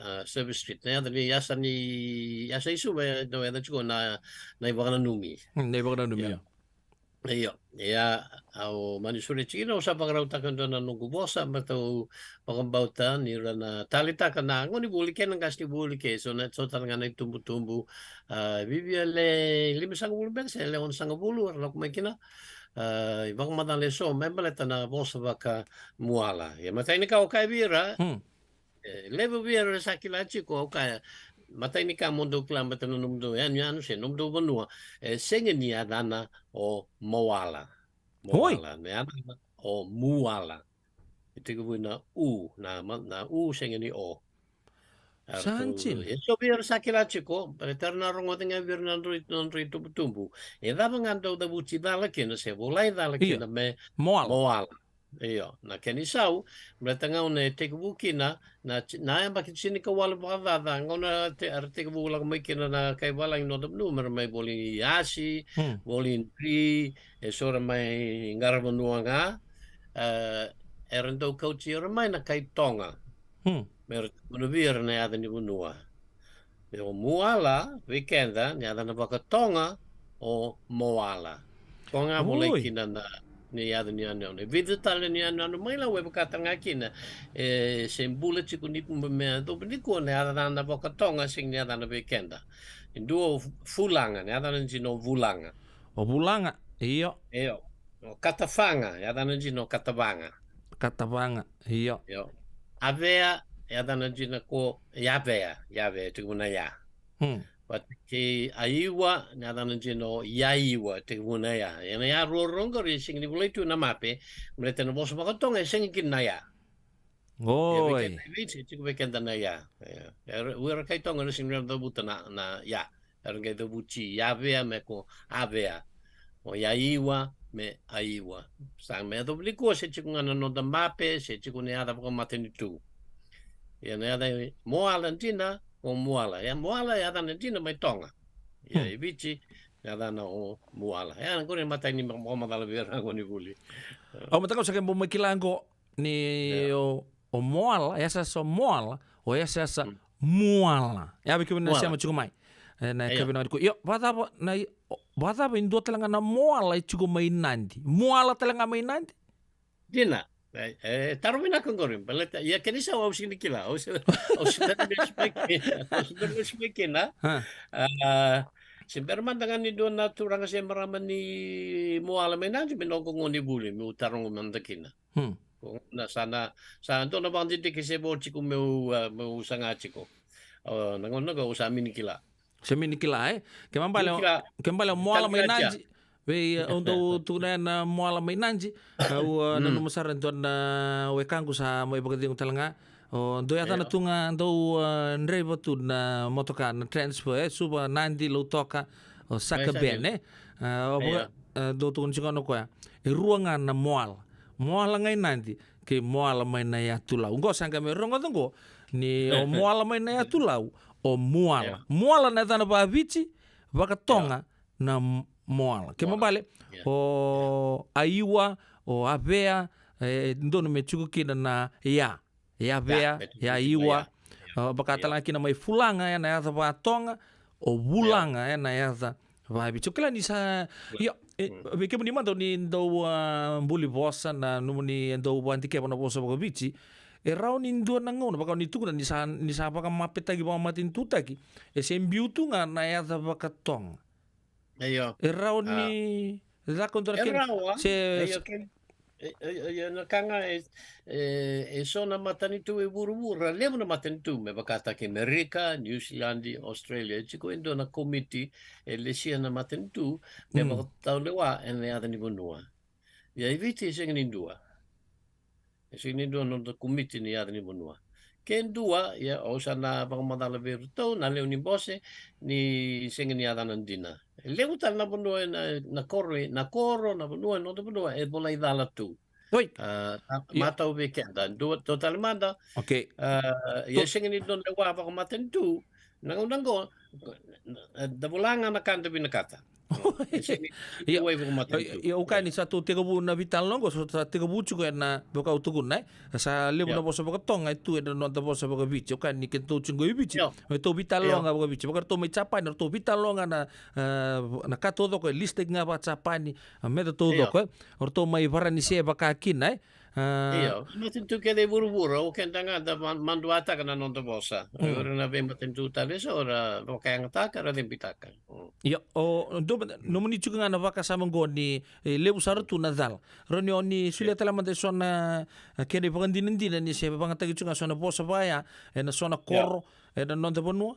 a, Service Street. Na yaca ni, yasa ni, yasa i Suva, e, na yaca tiko na, na ivakananumi. Hmm, na ivakananumi, ia. Io, ia, au mani sureti kina, au sa vakarautaka e dua na noqu vosa, baleta au vakabauta ni ra na taleitaka na gonevuli kei na qasenivuli kei so na, so tale ga na itubutubu, a, viavia le limasagavulu beka se le onosagavulu, era lako mai kina, a, vakamacala eso me baleta na vosa vakaMoala. Ia matai ni ka au kaya vei ira, hmm, e, levu vei ira era sa kila tiko, au kaya, matai ni ka mo dou kila baleta na nomudou yanuyanu se nomudou vanua, e sega ni yacana o Moala. Oi. Moala, na yacana o Muala. E tekivu na u, na ma-, na u sega ni o. Sa dina. E so vei ira sa kila tiko, baleta era na rogoca ga vei ira na nodra i-, nodra itubutubu. E cava ga dau cavuti cala kina se volai cala kina me Moala. Moala. Io, na kena isau, baleta gauna e tekivu kina, na, na yabaki tinikawalu vakacaca, gauna te-, era tekivu lako mai kina na kai valagi noda vanua, me ra mai voli yasi, hmm, voli dri, e so era mai qara vanua ga, e, era dau kauti ira mai na kai Toga. Hmm. Me ra tukuna vei ira na yaca ni vanua. Ia o Muala, vei keda, ni yacana vakaToga o Moala. Koya ga volai kina na, ni yaca ni yanuyanu. E vica tale ni yanuyanu mai Lau e vaka tale ga kina. E se bula tiko ni me, me yacova nikua na yacana vakaToga, sega ni yacana vei keda. E dua o Fulaga, na yacana dina o Vulaga. O Vulaga, io. Io. O Katafaga, yacana dina o Katavaga. Katavaga, io. Io. Avea, yacana dina ko Yavea, Yavea, e tekivu na ya. Hmm. Vata kei Aiwa, yacana dina o Yaiwa, e tekivu na ya. Ia na ya ruarua qori, e sega ni volai tu na mape, baleta na vosa vakaToga, e sega kina na ya. Oi. Ia vei keda i Viti, e tiko vei keda na ya. Ia. Era, o ira kai Toga, era sega ni cavuta na, na ya. Era qai cavuti Yavea me ko Avea. O Yaiwa, me Aiwa. Sa me yacova nikua se tiko ga na noda mape, se tiko ni yaca vakamatanitu. Ia na yaca i Moala dina, o Moala. Ia Moala e yacana dina mai Toga. Ia Hmm. i Viti, yacana o Moala. Ia na qori e matai ni ma-, vakamacala vei ira na gonevuli. Au mataka au sa qai bau mai kila qo ni Ia. o, o Moala, e yasayasa o Moala, o yasayasa Hmm. Muala. E a vei kemuni na Muala. sema tiko mai. E, na Ia. kevina qo. Io, vakacava na i-, o, vakacava e dua tale ga na Moala e tiko mai Nadi? Muala tale ga mai Nadi? Dina. E, e, taro vinaka qori, baleta, ia kena isau au sega ni kila, au se, au se bera ni lesu mai kina, au se bera ni lesu mai kina. Ha. A, se bera mada ga ni dua na turaga se marama ni Moala mai Nadi, me noqu gonevuli, meu taroga mada kina. Hmm. Ko na sa na, sa dua na vakadidike se vo tiko meu, a, meu saga tiko. O, na gauna qo au sa mini kila. Se mini kila, e? Ke mabale, Mini kila. ke mabale o Moala mai Taliatia. Nadi. Vei, e, au dau tukuna na Moala mai Nadi. Au, a, Mm. nanuma sara e dua na wekaqu sa mai vakacegu tale ga. O, dau yacana Io. tu ga, dau, a, draiva tu na motoka, na transfer, e? Suva, Nadi, Lautoka, o Sakaben, Exactly. e? A, o vaka, Io. a, dau tukuna tiko ga o koya. E rua ga na Moala. Moala ga i Nadi, kei Moala mai na Yatu Lau. Qo sa qai me rogoca qo, ni o Moala mai na Yatu Lau, o Muala. Io. Muala na yacana vakaViti, vakaToga, Io. na M-, Moala. Ke Moala. mabale, Io. o Aiwa, o Avea, e, donu me tiko kina na Ya. Ya Vea, Ya, me tiko Ya kina Iwa. Ya. Io. A, vaka Io. tale ga kina mai Fulaga, ena yaca vakaToga, o Io. Vulaga, ena yaca vakaViti. O kila ni sa, Io. io, e, Mm. vei kemuni mada ni dau, a, buli vosa, na nomuni e dau vakadikeva na vosa vakaViti. E rawa ni dua na gauna, vaka ni tukuna ni sa, ni sa vakamapetaki, vakamatanitutaki. E se biu tu ga na yaca vakaToga. Io. E rawa A. ni caka dua na E kena, rawa. se, Io, se ke-, e, e, e, io, na ka ga e, e, e so na matanitu e vuravura, levu na matanitu, me vakataki Amerika, New Zealand, Australia, e tiko e dua na komiti, e lesia na matanitu, me Mm. vakataulewa, ena yaca ni vanua. Ia i Viti e sega ni dua. E sega ni dua na noda komiti ni yaca ni vanua. Ke dua, ia, au sa na vakamacala vei iratou, na lewe ni bose, ni sega ni yacana dina. E levu tale na vanua, na, na koro, na koro, na vanua, na noda vanua, e volai cala tu. Oi. A, a, Ia. matau vei keda. Dua, dua tale mada. Okay. A, ia To- sega ni dua na lewa vakamatanitu, na gauna qo, da vola ga na ka da vinakata. E sega ni Ia, dua e vakamatanitu. ia, au kaya ni sa tou tekivu na veitalanoa qo, sa tou tekivu tiko ena vaka au tukuna, e. Sa levu Ia. na vosa vakaToga e tu ena noda vosa vakaViti. Au kaya ni keitou tiko i Viti, Ia. me tou veitalanoa Ia. ga vakaViti. Vaka ratou mai Japani, ratou veitalanoa ga na, e, na ka taucoko e list-taki ga vakaJapani, a, me da taucoko, Ia. e. O ratou mai Varanise vaka kina, e. A, Io, matanitu kece e vuravura, o keda ga da ma-, maduataka na noda vosa. Mm. O ira na veimatanitu tale eso, o ira vakayagataka, era cebitaka. Mm. Io, o, dua mada, nomuni tiko ga na vakasama qo ni, e, levu sara tu na cala. Rawa ni o ni solia Io. tale mada eso na, a, kena ivakadinadina ni se vakayagataki tiko ga eso na vosa vaya, ena so na Io. koro, ena noda vanua?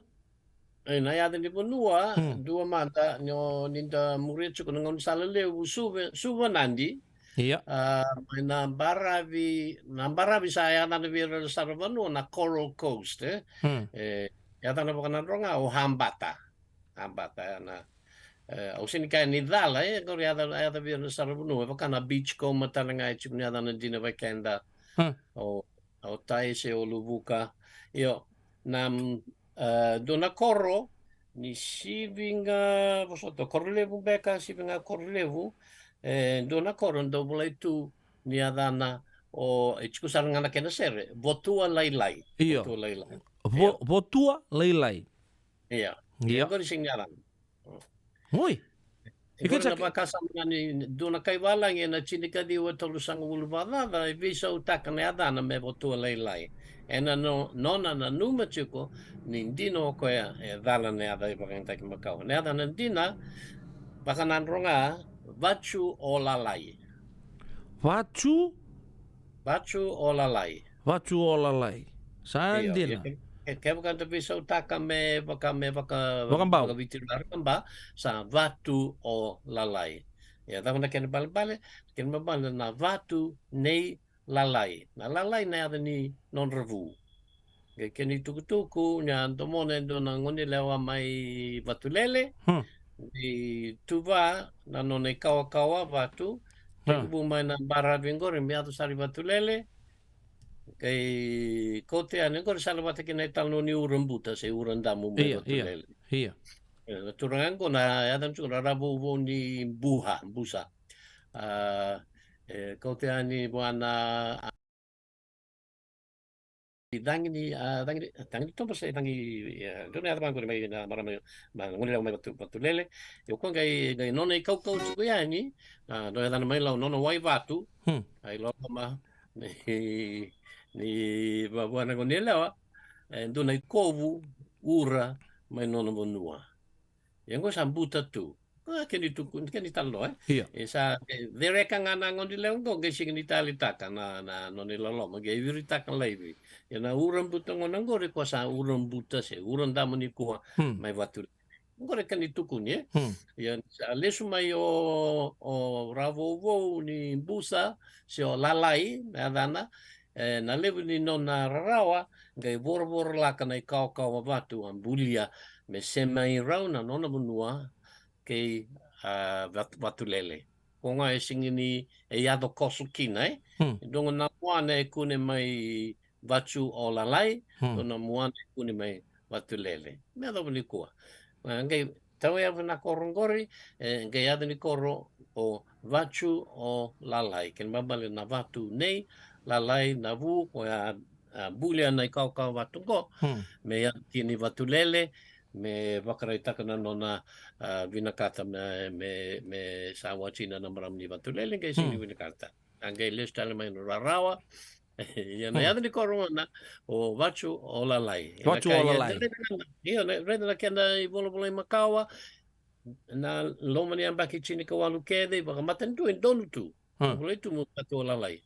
E, na yaca ni vanua, Hmm. dua mada, ni o, ni da muria tiko na gaunisala levu, Suva, Suva Nadi. Ia. A, mai na baravi, na baravi sa yacana vei ira na saravanua na Coral Coast, e. Hmm. E, yacana vakanadroga o Habata. Habata, ya na, e, au sega ni kaya ni cala, e, qori yaca, yaca vei ira na saravanua, e vaka na Beachcomber tale ga e tiko ni yacana dina vei keda. Hmm. O, o Tai se o Luvuka. Io, na, mm, e, dua na koro, ni sivi ga, vosota, Korolevu beka, sivi ga Korolevu, e, dua na koro, dau volai tu, ni yacana, o, e tiko sara ga na kena sere, Votua Lailai. Io. Votua Lailai. Vo-, Io. Votua Lailai. Io. Io. Io, qori sega ni yacana. Oi. E Iko qori na sa ke- vakasama ga ni dua na kai valagi ena tinikaciwa tolusagavulu vakacaca, e veisautaka na yacana me Votua Lailai. Ena no-, nona nanuma tiko ni dina o koya e cala na yaca e vakayagataki makawa. Na yacana dina, vakanadroga, Vatu o Lalai. Vatu? Vatu o Lalai. Vatu o Lalai. Sa Io, dina. Ia ke, ke, kevaka da veisautaka me vaka, me vaka, Vakabau. Vakaviti, Rakaba, sa Vatu o Lalai. Ia, cava na kena balebale, kena balebale na Vatu nei Lalai. Na Lalai na yaca ni nodra vu. Qai kena itukutuku, ni a domona e dua na gone yalewa mai Vatulele. Hmm. Ni tuva na nona ikawakawa vatu. Tekivu mai na baravi qori me yaco sara i Vatulele. Qai kauta yani qori sala vata kei na italanoa ni ura buta se ura damu mai Vatulele. Ia. E, na turaga qo na yaca ni tiko na ravouvou ni Buha, Busa. A, e, kauta yani vua na, a, i cagi ni, a, cagi ni, cagi ni toba se cagi, e, dua na yaca vaqori mai na marama, ma, gone lewa mai Vatu, Vatulele. Io, ko qai, qai nona ikaukau tiko yani, a, dua yacana mai Lau, nona wai vatu. Hmm. A, i loloma, ni, ni vavua na gone lewa, e, dua na ikovu, ura, mai nona vanua. Ia qo sa buta tu. A, kena ituku, kena italanoa, e. Ia. E sa, e, cereka ga na gone lewa qo, qai sega ni taleitaka na, na nona iloloma, qai viritaka laivi. Ia na ura buta qo na qori, ko sa ura buta se ura damu nikua, hmm, mai Vatu. Qori kena itukuni, e. Hmm. Ia sa lesu mai o, o ravouvou ni Busa, se o Lalai, na yacana, e, na levu ni nona rarawa, qai voravora laka na ikawakawa vatu a bulia, me semai rau na nona vanua kei, a, Vat-, Vatulele. Ko ga e sega ni, e yaco koso kina, e. Hmm. Dua na muana e kune mai Vatu o Lalai, hmm, dua na muana e kune mai Vatulele. Me yacova nikua. A, qai tauyavu na koro qori, e, qai yaca ni koro o Vatu o Lalai. Kena ibalebale na vatu nei, Lalai na vu, ko ya, a, bulia na ikawakawa vatu qo, hmm, me yaco kina i Vatulele, me vakaraitaka na nona, a, vinakata me, me, me sa watina na marama ni Vatulele, qai sega ni, hmm, vinakata. A qai lesu tale mai na rarawa. Ia na, hmm, yaca ni koro gona, o Vatu o Lalai. Vatu o Lalai. Ia, na, raica na kena ivolavola i makawa, na loma ni yabaki tinikawalu kece, vakamatanitu e donu tu. Hmm. Volai tu mo Vatu o Lalai.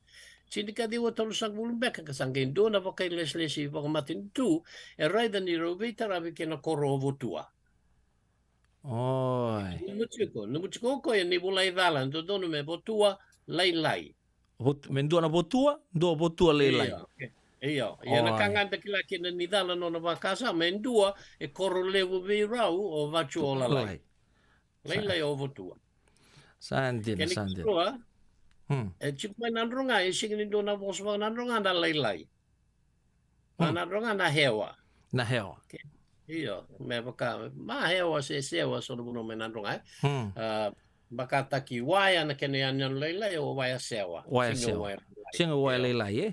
Tinikaciwa tolusagavulu beka ka sa qai dua na vakailesilesi vakamatanitu, e raica ni rau veitaravi kei na koro o Votua. Oi. Nomu tiko, nomu tiko o koya ni vola i cala, dodonu me Votua Lailai. Vot-, me dua na Votua, dua Votua Lailai. Io, okay. Io, ia na, oi, ka ga da kila kina ni cala nona vakasama, e dua, e koro levu vei rau o Vatu o Lalai. Lalai. Lailai o Votua. Sa dina, sa dina. Kena ikarua, hmm, e tiko mai Nadroga, e sega ni dua na vosa vaka-Nadroga na lailai. Hmm. Vaka-Nadroga na hewa. Na hewa. Ke-, io, me vaka, ma hewa se sewa, so na vanua mai Nadroga, e. Hmm. A, vakataki Waya na kena yanuyanu lailai, o Waya Sewa. Waya Sewa. Sega Waya Lailai. Sega Waya Lailai, e?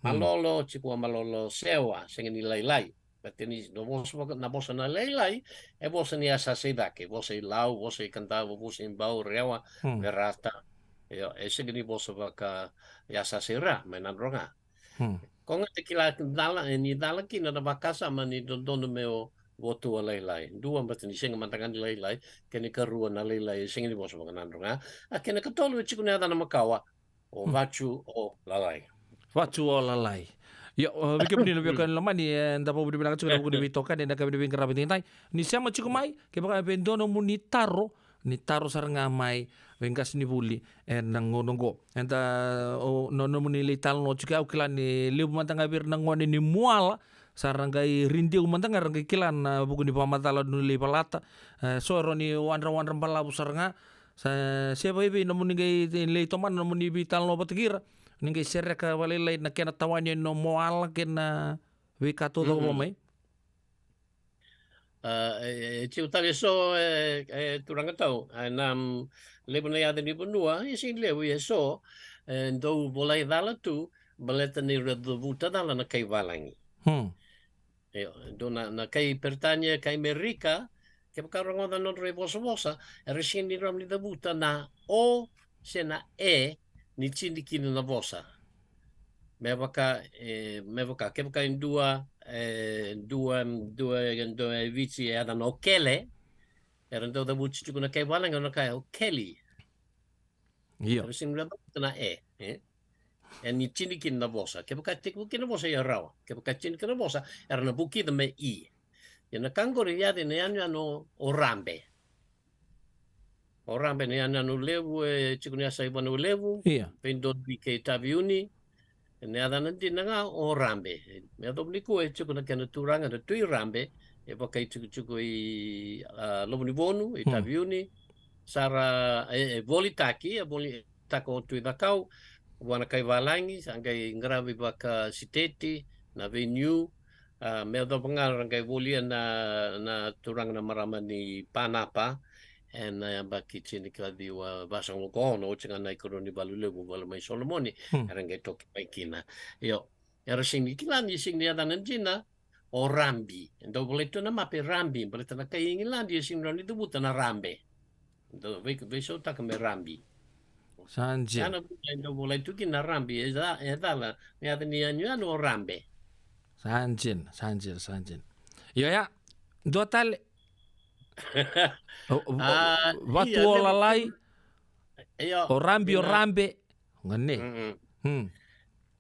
Hmm. Malolo, tiko Malolo Sewa, sega ni lailai. Baleta ni na vosa vaka, na vosa na lailai, e vosa ni yasayasa i cake, vosa i Lau, vosa i Kadavu, vosa i Bau, Rewa, hmm, Verata. Io, e sega ni vosa vaka yasayasa i ra, mai Nadroga. Hmm. Ko ga da kila cala, e, ni cala kina na vakasama ni dodonu me o Votua Lailai. Dua, baleta ni sega mada ga ni lailai, kena ikarua na lailai, e sega ni vosa vaka-Nadroga. A kena ikatolu, e tiko na yacana makawa, o, hmm, Vatu o Lalai. Vatu o Lalai. Io, o, vei kemuni na veiwekani lomani, e, da vakavinavinaka tiko na vuku ni veitokani, na ka vei, veiqaravi edaidai. Ni sema tiko mai, kevaka e donu nomuni taro, ni taro sara ga mai vei qasenivuli ena gauna oqo. Eda, o, no, nomuni lai talanoa tiko, au kila ni levu mada ga vei ira na gone ni Muala, sa ra qai rideu mada ga, ra qai kila na vuku ni vakamacala ni lai valata. E, so e rawa ni wadrawadra balavu sara ga. Sa, se vakaevei nomuni qai lai tomana nomuni veitalanoa vata kei ira, ni qai sereka vakalailai na kena tawani yani o Muala kei na veika taucoko, mhm, mai. A, e, e, e tiko tale eso, e, e, turaga tau, e, na, mm, levu na yaca ni vanua, e sega ni levu, e so, e, dau volai cala tu, baleta ni ra cavuta cala na kai valagi. Hmm. Io, dua na, na kai Peritania, kai Merika, kevaka rogoca nodra ivosavosa, era sega ni rawa ni cavuta na o se na e ni tini kina na vosa. Me vaka, e, me vaka, kevaka e dua, e, dua, dua, e, dua e Viti e yacana o Kele, era dau cavuti tiko na kai valagi, era na kaya o Keli. Io. Era sega ni cavuta na e, e. E ni tini kina na vosa. Kevaka tekivu kina na vosa, ia rawa. Kevaka tini kina na vosa, era na vukica me i. Ia na ka qori e yaco ena yanuyanu o Rabe. O Rabe na yanuyanu levu, e tiko ni yasa i Vanua Levu. Ia. Veidonuvi kei Taveuni. Ena yacana dina ga o Rabe. Me yacova nikua e tiko na kena turaga na Tui Rabe, e vakaitikotiko i, a, Lomanivonu, i Taveuni. Sa ra, e, e volitaki, e volitaka o Tui Cakau vua na kai valagi, sa qai qaravi vakasiteti na venue, a, me yacova ga ra qai volia na, na turaga na marama ni Panapa ena yabaki tinikaciwa vasagavulu ka ono, oti ga na ikarua ni valu levu, Vale mai Solomoni, era qai toki mai kina. Io, era sega ni kila ni sega ni yacana dina o Rabi. E dau volai tu na mape Rabi, baleta na kai Igiladi e sega ni rawa ni cavuta na Rabe. Dau vei, veisautaka me Rabi. Sa dina. Ia na vuna e dau volai tu kina na Rabi, e ca-, e cala, na yaca ni yanuyanu o Rabe. Sa dina, sa dina, sa dina. Io ya, dua tale. O, o, a, Vatu ia, o Lalai. Io, o Rabi, o ina Rabe. Gane. Mm-mm. Hmm.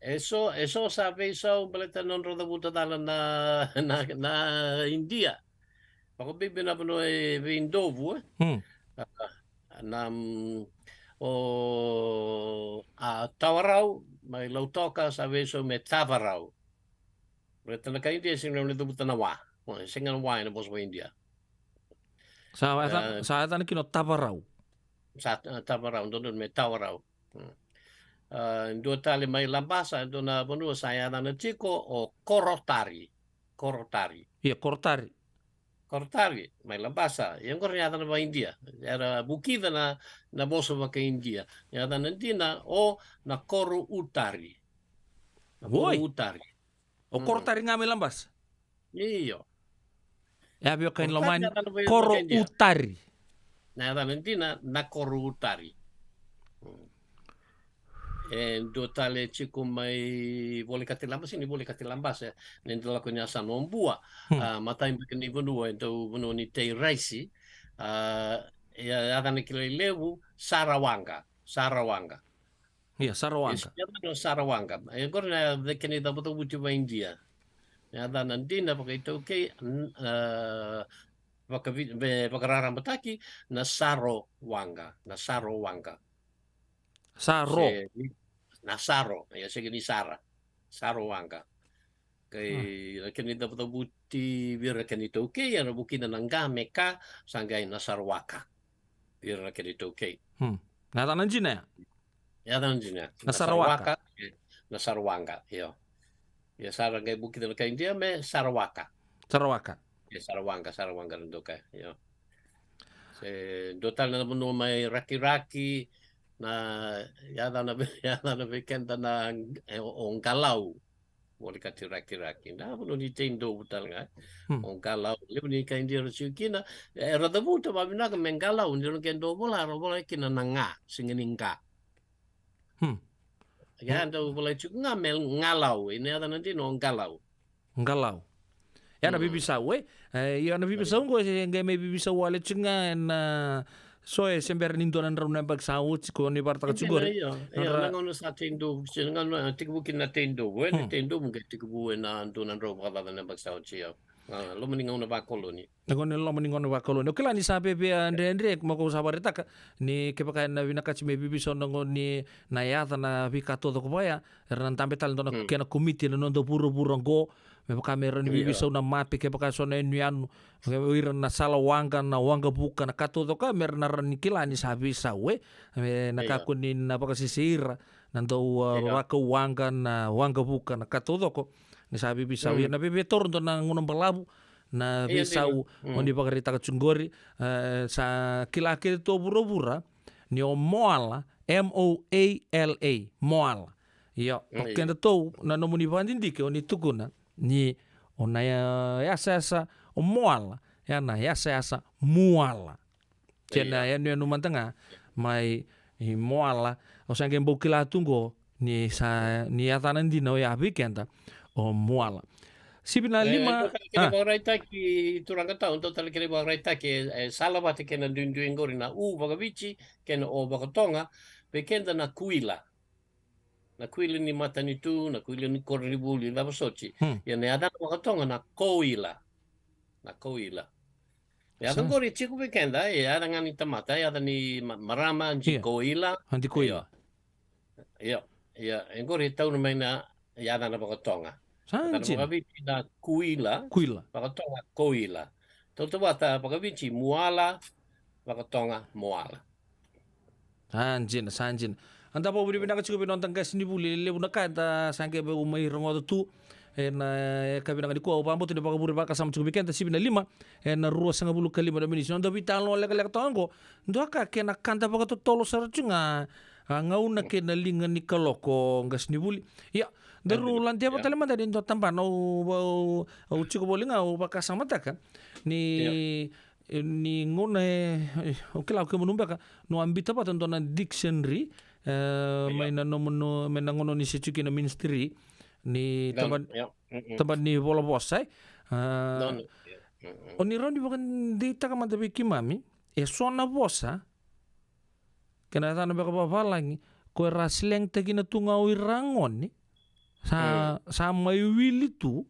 E so, e so sa veisau baleta nodra cavuta cala na, na, na Idia. Vakabibi na vanua e veidovu, e. Hmm. A, na, mm, o, a, Tawarau, mai Lautoka, sa veisau me Tavarau. Baleta na kai Idia e sega ni cavuta na wa. O, e sega na wa ena vosa vakaIdia. Sa, e, sa, sa yacana kina o Tavarau. Sa, a, Tavarau, dodonu me Tawarau. Hmm. A, dua tale mai Labasa, dua na vanua sa yacana tiko o Korotari. Korotari. Ia, Korotari. Korotari, mai Labasa. Ia qori na yacana vakaIdia. Era vukica na, na vosa vakaIdia. Yacana dina o Nakorouthari. Oi. Nakorouthari. O Korotari ga mai Labasa? Io. E a via kaya ni lomani Korotari. Na yacana dina Nakorouthari. Hmm. E dua tale tiko mai Volekati Labasa, ni Volekati Labasa, ni da lako ni yasana o Bua. Hmm. A, matai beka ni vanua, e dau vanua ni tei raisi. A, e a yacana kilai levu, Sarawaqa. Sarawaqa. Ia, Sarawaqa. Ia, Sarawaqa. Sarawaqa. E qori na kena icavucavuti vakaIdia. Na yacana dina vakaitaukei, n-, a, vakavi-, ve-, vakararamataki, Nasarowaqa. Nasarowaqa. Saro. Se, Nasaro. Ia, sega ni Sara. Sarowaqa. Kei, hmm, na kena icavucavuti vei ira na kena itaukei, era vukina na qa me ka, sa qai Nasarowaka. Vei ira na kena itaukei. Hmm. Na yacana dina ya? Yacana dina ya. Nasarowaka. Nasarowaka, e, Nasarowaqa, io. Ia sa ra qai vukina na kai Idia me Sarawaka. Sarawaka. E, Sarawaqa, Sarawaqa na doka, io. Se dua tale na vanua mai Rakiraki, na yacana vei, yacana vei keda na, e, o, o Qalau. Volekati Rakiraki. Na vanua ni tei dovu tale ga. Hmm. O Qalau. Levu ni kai Idia ra tiko kina. Era cavuta vakavinaka me Qalau. Ni ra qai dau vola, ra vola kina na ga. Sega ni qa. Hmm. Ia, dau volai tiko ga me Qalau. Ia na yacana dina o Qalau. Qalau. Ia na, mm, veiveisau, e? E, ia na veiveisau qo, e qai mai veiveisau wale tiko ga ena, so e se bera ni dua na drau na yabaki sa oti, ko ni vakaraitaka tiko qori. Io, io, na gauna sa tei dovu, se na gauna, a, tekivu kina na tei dovu, e, na, hmm, tei dovu qai tekivu ena dua na drau vakacaca na yabaki sa oti, io. A, loma ni gauna vakoloni. Na gauna, loma ni gauna vakoloni. O kila ni sa vevea dredre, me kau sa vakaraitaka, ni kevaka ena vinakati me veiveisau na gauna ni na yaca na veika taucoko vaya, era na dabe tale dua na, hmm, kena komiti ena noda vuravura qo, me vaka me rawa ni, io, veiveisau na mape, kevaka so na yanuyanu, o ira na Salawaqa, na Waqavuka, na ka taucoko, me ra na rawa ni kila ni sa veisau, e? Me na, io, kakua ni na vakasesei ira na dau, a, io, Vakauwaqa, na Waqavuka, na ka taucoko, ni sa veiveisau. Mm. Ia na veiveitoro dua na gauna balavu, na, io, veisau, io, mm, o ni vakaraitaka tiko qori, e, sa kila kece tu o vuravura ni o Moala, M O A L A, Moala. Io, o, io, kedatou, na nomuni vakadidike, o ni tukuna ni o na ya-, yasayasa o Moala, ya na yasayasa Muala. Kena, io, yanuyanu mada ga mai, i Moala, o sa qai bau kila tu qo ni sa, ni yacana dina oya vei keda o Muala. Sivi na, e, lima, e, kena, a, vakaraitaki, turaga tau, dua tale kena vakaraitaki, e, e sala vata kei na duidui qori na U vakaviti kei na O vakatoga, vei keda na kuila. Na kuila ni matanitu, na kuila ni koronivuli, cava soti. Hmm. Ia na yacana vakatoga na koila. Na koila. Yaca, sa, qori e tiko vei keda, e yaca ga ni tamata, yaca ni ma-, marama, Adi, io, koila. Adi koila. Io. Io. Ia, e qori e taura mai na yacana vakatoga. Sa dina. Vakaviti na kuila. Kuila. Vakatoga koila. Tautauvata vakaviti muala. Vakatoga moala. Sa dina, sa dina. Eda vakavinavinaka tiko vei noda qasenivuli, e levu na ka eda sa qai vei au mai rogoca tu. Ena, e, ka vinaka nikua, au vakabauta ni vakavure vakasama tiko vei keda, sivi na lima, ena ruasagavulu ka lima na minisi. Noda veitalanoa lekaleka toka oqo, dua ka kena kada vakatotolo sara tiko ga, a, gauna kei na liga ni kaloko, qasenivuli. Ia, daru ladeva tale mada ni dua tabana, au, au, au tiko voli ga, au vakasamataka. Ni, e, ni gauna e, e, au kila o kemunu beka, no a biuta vata dua na dictionary, e, mai na nomu, no, mai na gauna ni se tiko kina ministry, ni taba, taba ni vola vosa, e. A, o ni rawa ni vakadeitaka mada vei keimami, e so na vosa, kena yacana beka vavalagi, ko era slang-takina tu ga o ira gone, sa, sa mai wili tu,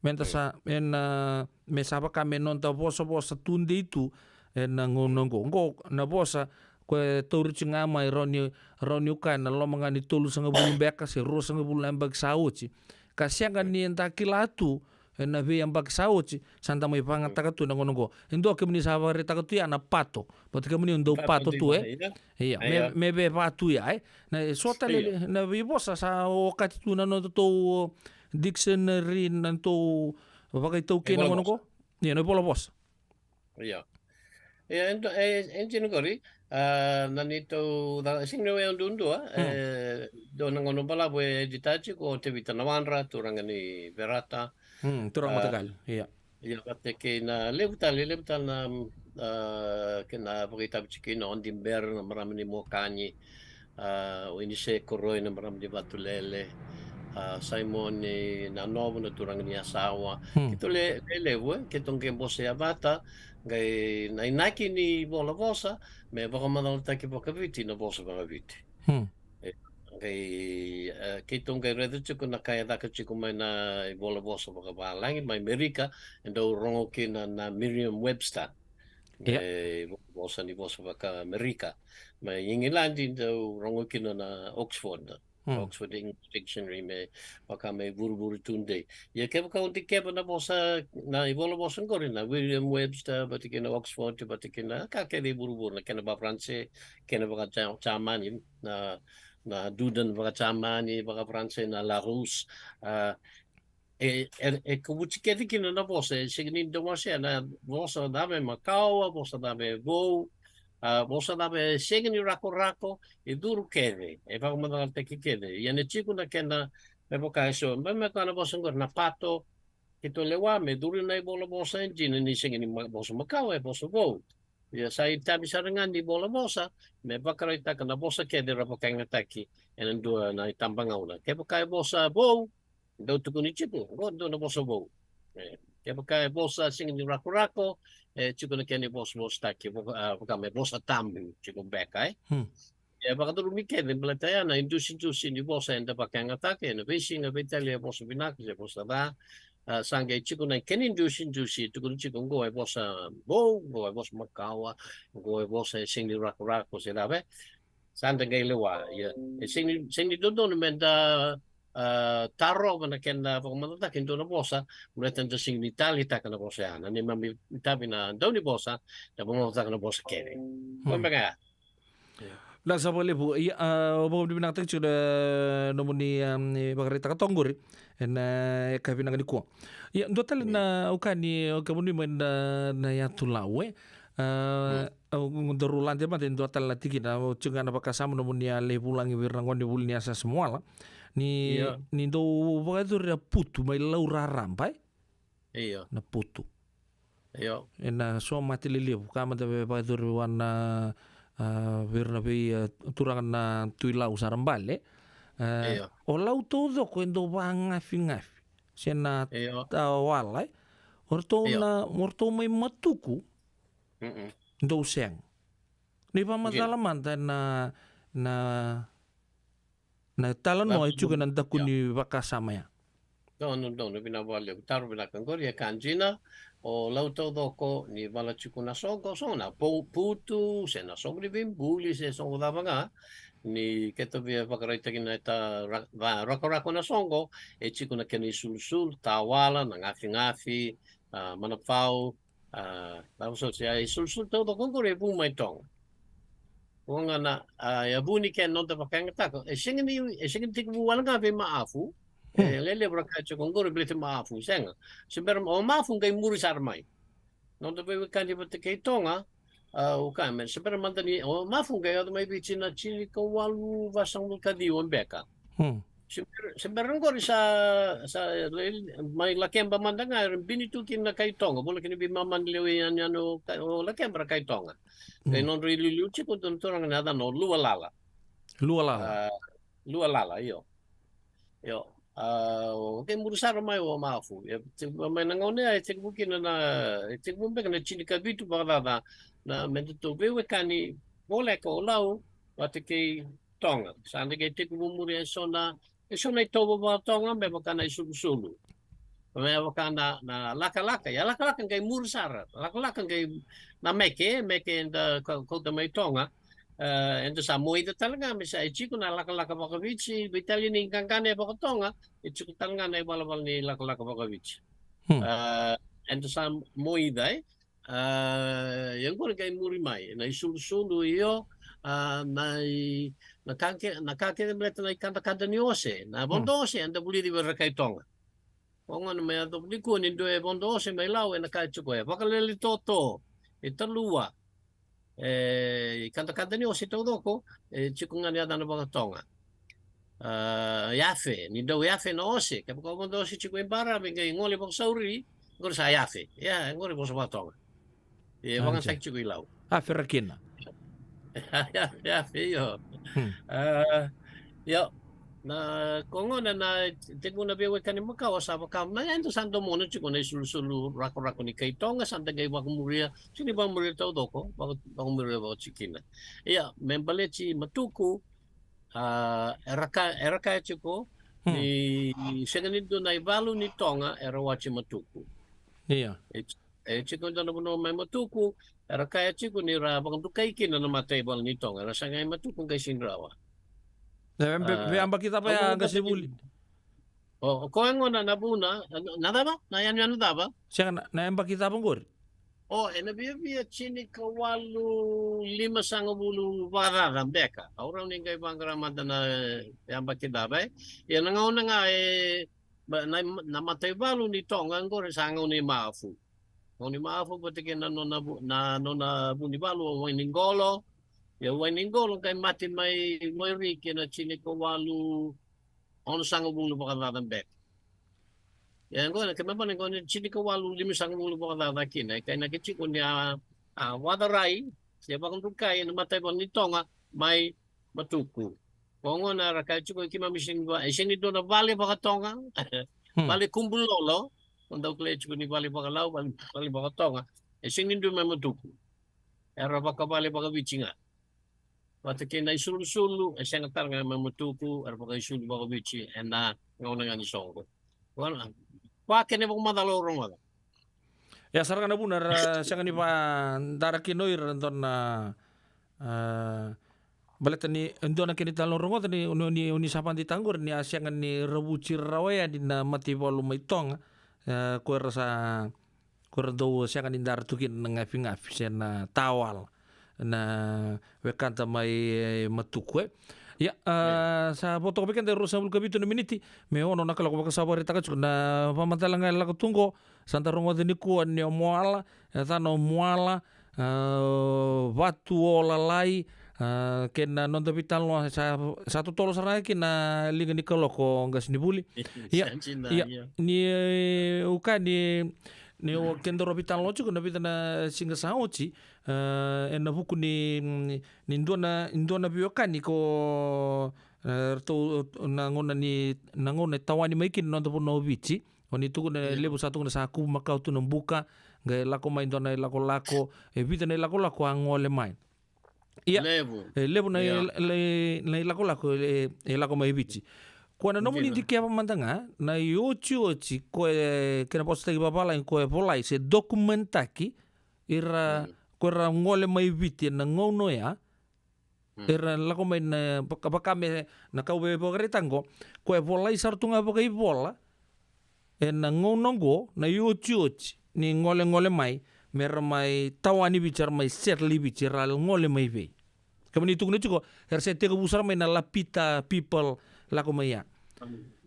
meda sa, ena, me sa vaka me noda vosavosa tudei tu, ena gauna oqo. Oqo na vosa, ko e tauri tiko ga mai, rawa ni, rawa ni o kaya na loma ga ni tolusagavulu beka se ruasagavulu na yabaki sa oti. Ka sega ni eda kila tu, ena veiyabaki sa oti, sa da mai vagataka tu na gauna oqo. E dua kemuni sa vakaraitaka tu ya na pato. Vata kemuni e dau pato tu, e? Ia, me, me veva tu ya, e? Na, e so tale na veivosa sa okati tu na nodatou dictionary, na nodatou vakaitaukei na gauna oqo. Ia, na ivola vosa. Ia. Ia, e, e, e dina qori, a, na neitou, e sega ni o yau duadua, e, dua na gauna balavu e edita tiko o Tevita Nawadra, turaga ni Verata. Hmm, turaga mataqali, ia. Ia, vata kei na levu tale, levu tale na, a, kena vakaitavi tiko kina o Dibera, na marama ni Mokani, a, o Inise Koroi, na marama ni Vatulele, a, Saimoni Nanovo, na turaga ni Yasawa. Hmm. Keitou le, le levu, e, keitou qai bosea vata, qai na inaki ni vola vosa, me vakamacalataki vakaviti na vosa vakaviti. Hmm. E, qai, e, keitou qai raica tiko na ka e caka tiko mai na ivola vosa vakavalagi, mai Merika, e dau rogo kina na Merriam-Webster. Ia. E, vosa ni vosa vakaAmerika. Mai Igiladi, dau rogo kina na Oxford. Hmm. Oxford English Dictionary, me vaka me vuruvuru tudei. Ia kevaka o dikeva na vosa, na ivola vosa qori, na Merriam-Webster, vata kei na Oxford, vata kei na ka kece e vuruvuru, na kena vakaFaranse, kena vakaJamani, na, na Duden vakaJamani, vakaFaranse, na Larousse, a, e, e, e kovuti kece kina na vosa, e sega ni dau wasea na vosa cava e makawa, vosa cava e vou, a, vosa cava e sega ni rakorako, e curu kece, e vakamacalataki kece. Ia na tiko na kena, me vaka e so, me, me vaka na vosa qori na pato, keitou lewa me curu na ivola vosa e dina ni sega ni ma-, vosa makawa, e vosa vou. Ia sa itavi sara ga ni vola vosa, me vakaraitaka na vosa kece era vakayagataki ena dua na itabagauna. Kevaka e vosa vou, dau tukuni tiko, qo dua na vosa vou. E, kevaka e vosa sega ni rakorako, e tiko na kena ivosavosataki, vo-, a, vaka me vosa tabu, tiko beka, e. Hmm. E vakacurumi kece, baleta ya na idusidusi ni vosa eda vakayagataka, ena veisiga, veitalia, e vosa vinaka, se vosa ca. A, sa qai tiko na kena idusidusi, tukuni tiko qo e vosa vou, qo e vosa makawa, qo e vosa e sega ni rakorako, se cava, e. Sa da qai lewa, ia. E sega ni, sega ni dodonu meda, a, tarova na kena vakamacalataki e dua na vosa, baleta da sega ni taleitaka na vosa ya. Na neimami itavi na daunivosa, da vakamacalataka na vosa kece. Hmm. Ko beka ya. Ia. Na sa vakalevu, ia, a, au vakavinavinakataka tiko na nomuni, a, ni vakaraitaka toka qori, ena, e, ka vinaka nikua. Ia, dua tale na, au kaya ni, au kemuni mai na, na Yatu Lau, e. A, au, daru lade mada e dua tale na tikina, au tiko ga na vakasama nomuni a lai vulagi vei ira na gone ni vuli ni Yasayasa Moala. Ni, ni dau vakayacori a putu mai Lau raraba, e? Io. Na putu. Io. Ena so mate lelevu, ka mada me vakayacori vua na, a, vei ira na vei, a, turaga na Tui Lau sara bale. A, o Lau taucoko e dau vagafigafi. Se na tawala, e? O ratou na, o ratou mai Matuku, dou sega. Ni vakamacala mada na, na, na talanoa e tiko ena daku ni vakasama ya. Donu, donu, vinaka vakalevu. Taro vinaka qori, e ka dina, o Lau taucoko ni vala tiko na soqo, soqo na pu-, putu, se na soqo ni veibuli, se soqo cava ga, Ni keitou via vakaraitaki na ita ra-, va-, rakorako na soqo, e tiko na kena isulusulu, tawala, na gafigafi, a, manapau, a, na vosa oti, a, isulusulu taucoko oqori e vu mai Toga. Koya ga na, a, e vu ni kena noda vakayagataka. E sega ni, e sega ni tekivu wale ga vei Macafu. E, hmm, lelevu ra kaya tiko oqori baleti Macafu, sega. Se bera o Macafu qai muri sara mai. Noda veiwekani vata kei Toga, a, au kaya me, se bera mada ni, o Macafu qai yaco mai Viti na tinikawalu vasagavulu ka ciwa beka. Hmm. Se bera, se bera oqori sa, sa, mai Lakeba mada ga, era bini tu kina na kai Toga, voleka ni veimama ni lewe yanuyanu o Lakeba era kai Toga. Qai, hmm, nodra iliuliu tiko dua na turaga na yacana o Lualala. Lualala. A, Lualala, io. Io. A, o qai muri sara mai o Macafu. E, te-, mai na gauna ya, e tekivu kina na, e tekivu beka na tinikavitu vakacaca na, me datou veiwekani voleka o Lau vata kei Toga. Sa da qai tekivu muri e so na, e so na itovo vakaToga me vaka na isulusulu. Me vaka na, na lakalaka, ia lakalaka qai muri sara, lakalaka qai na meke, meke eda ka-, kauta mai Toga. E, eda sa moica tale ga me sa e tiko na lakalaka vakaviti, veitalia ni qaqana e vakaToga, e tiko tale ga na ivalavala ni lakalaka vakaviti. Hmm. E, eda sa moica, e, a, ia oqori qai muri mai na isulusulu, io, a, na i-, na ka ke-, na ka kece baleta na ikadakada ni ose, na, hmm, vodo ose, eda vulici vei ira kai Toga. O gona me yacova nikua ni dua e vodo ose mai Lau, ena kaya tiko e vakalele toto, e talua, e ikadakada ni ose taucoko, e tiko ga ni yacana vakaToga. A, yafe, ni dau yafe na ose, kevaka o vodo ose tiko e baravi qai gole vakasauri, qori sa yafe. Ia, qori vosa vakaToga. E, a, vakayagataki tiko i Lau. Yafe ra kina. Yafe, yafe, io. Hmm. A, io. Na, ko gona na, tekivu na veiwekani makawa sa vaka, na eda sa domona tiko na isulusulu rakorako ni kai Toga, sa da qai vakamuria, sega ni vakamuria taucoko, vaka-, vakamuria vakatikina. Ia, me baleti Matuku, a, era ka-, era kaya tiko, hmm, ni sega ni dua na ivalu ni Toga era wati Matuku. Ia. E, e tiko e dua na vanua mai Matuku, era kaya tiko ni ra vakadrukai kina na mataivalu ni Toga, era sagai Matuku qai sega ni rawa. E, ve-, a, veiyabaki cava ya, qasenivuli? O, o koya gona na vuna, na, na cava? Na yanuyanu cava? Sega, na, na yabaki cava oqori? O, ena viavia tinikawalu limasagavulu vakacaca beka. Au rawa ni qai vaqara mada na yabaki cava, e? Ia na gauna ga e, ma-, na, na mataivalu ni Toga oqori sa gauna i Macafu. Gauna i Macafu vata kei na nona vu-, na nona vunivalu o Wainiqolo. Ia o Wainiqolo qai mate mai Moiriki ena tinikawalu onosagavulu vakacaca beka. Ia oqo na kena vana oqo ni tinikawalu limasagavulu vakacaca kina, e kainaki tiko ni a, a wacarai se vakadrukai na mataivalu ni Toga mai Matuku. Ko gona era kaya tiko, keimami sega ni va-, e sega ni dua na vale vakaToga. Hmm. Vale kubulolo, o dau kilai tiko ni vale vakaLau, vale, vale vakaToga. E sega ni dua mai Matuku. Era vakavale vakaviti ga. Vata kei na isulusulu, e sega tale ga mai Matuku, era vakaisulu vakaviti ena gauna ga ni soqo. Koya, koya kena ivakamacala au rogoca. Ia, sara ga na vuna era sega ni vakadara kina o ira e dua na, a, baleta ni e dua na kena italanoa au rogoca ni, ni, ni, ni sa vakadeitaka oqori ni a sega ni ravuti rawa yani na mataivalu mai Toga, e, ko ira sa Ko ira dau sega ni dara tu kina na gafigafi se na tawala na wekada mai, e, Matuku, e. Ia, a, sa vo toka vei keda e ruasagavulu ka vitu na miniti me ono na kaloko, vaka sa vakaraitaka tiko na vakamacala ga e lako tu oqo. Sa da rogoca nikua ni o Moala, e yacana o Moala, a, Vatuolalai, a, kei na noda veitalanoa sa, sa totolo sara ga kina na liga ni kaloko, qasenivuli. Ia, sa dina, ia, ia. Ni, e, au kaya ni Ni o kedaru a veitalanoa tiko na vica na siga sa oti, e, ena vuku ni, ni dua na, dua na veiwekani ko, e, ratou na gauna ni, na gauna e tawani mai kina na noda vanua o Viti. O ni tukuna, e, levu sa tukuna sa kuvu makawa tu na buka, qai lako mai dua na ilakolako, e vica na ilakolako a gole mai. Ia, levu. E levu na, ia, i-, i-, na ilakolako e, e lako mai Viti. Koya na nomuni dikeva mada ga na iotioti, koya e, kena vosataki vavalagi, koya e volai se dokumenitaki ira, mm, ko ira gole mai Viti ena gauna oya. Era lako mai na vaka, vaka me na ka au via vakaraitaka qo, ko e volai sara tu ga vakaivola ena gauna oqo na iotioti ni golegole mai, me ra mai tawani Viti, era mai settle i Viti, era gole mai vei? Kemuni tukuna tiko era se tekivu sara mai na Lapita people lako mai ya.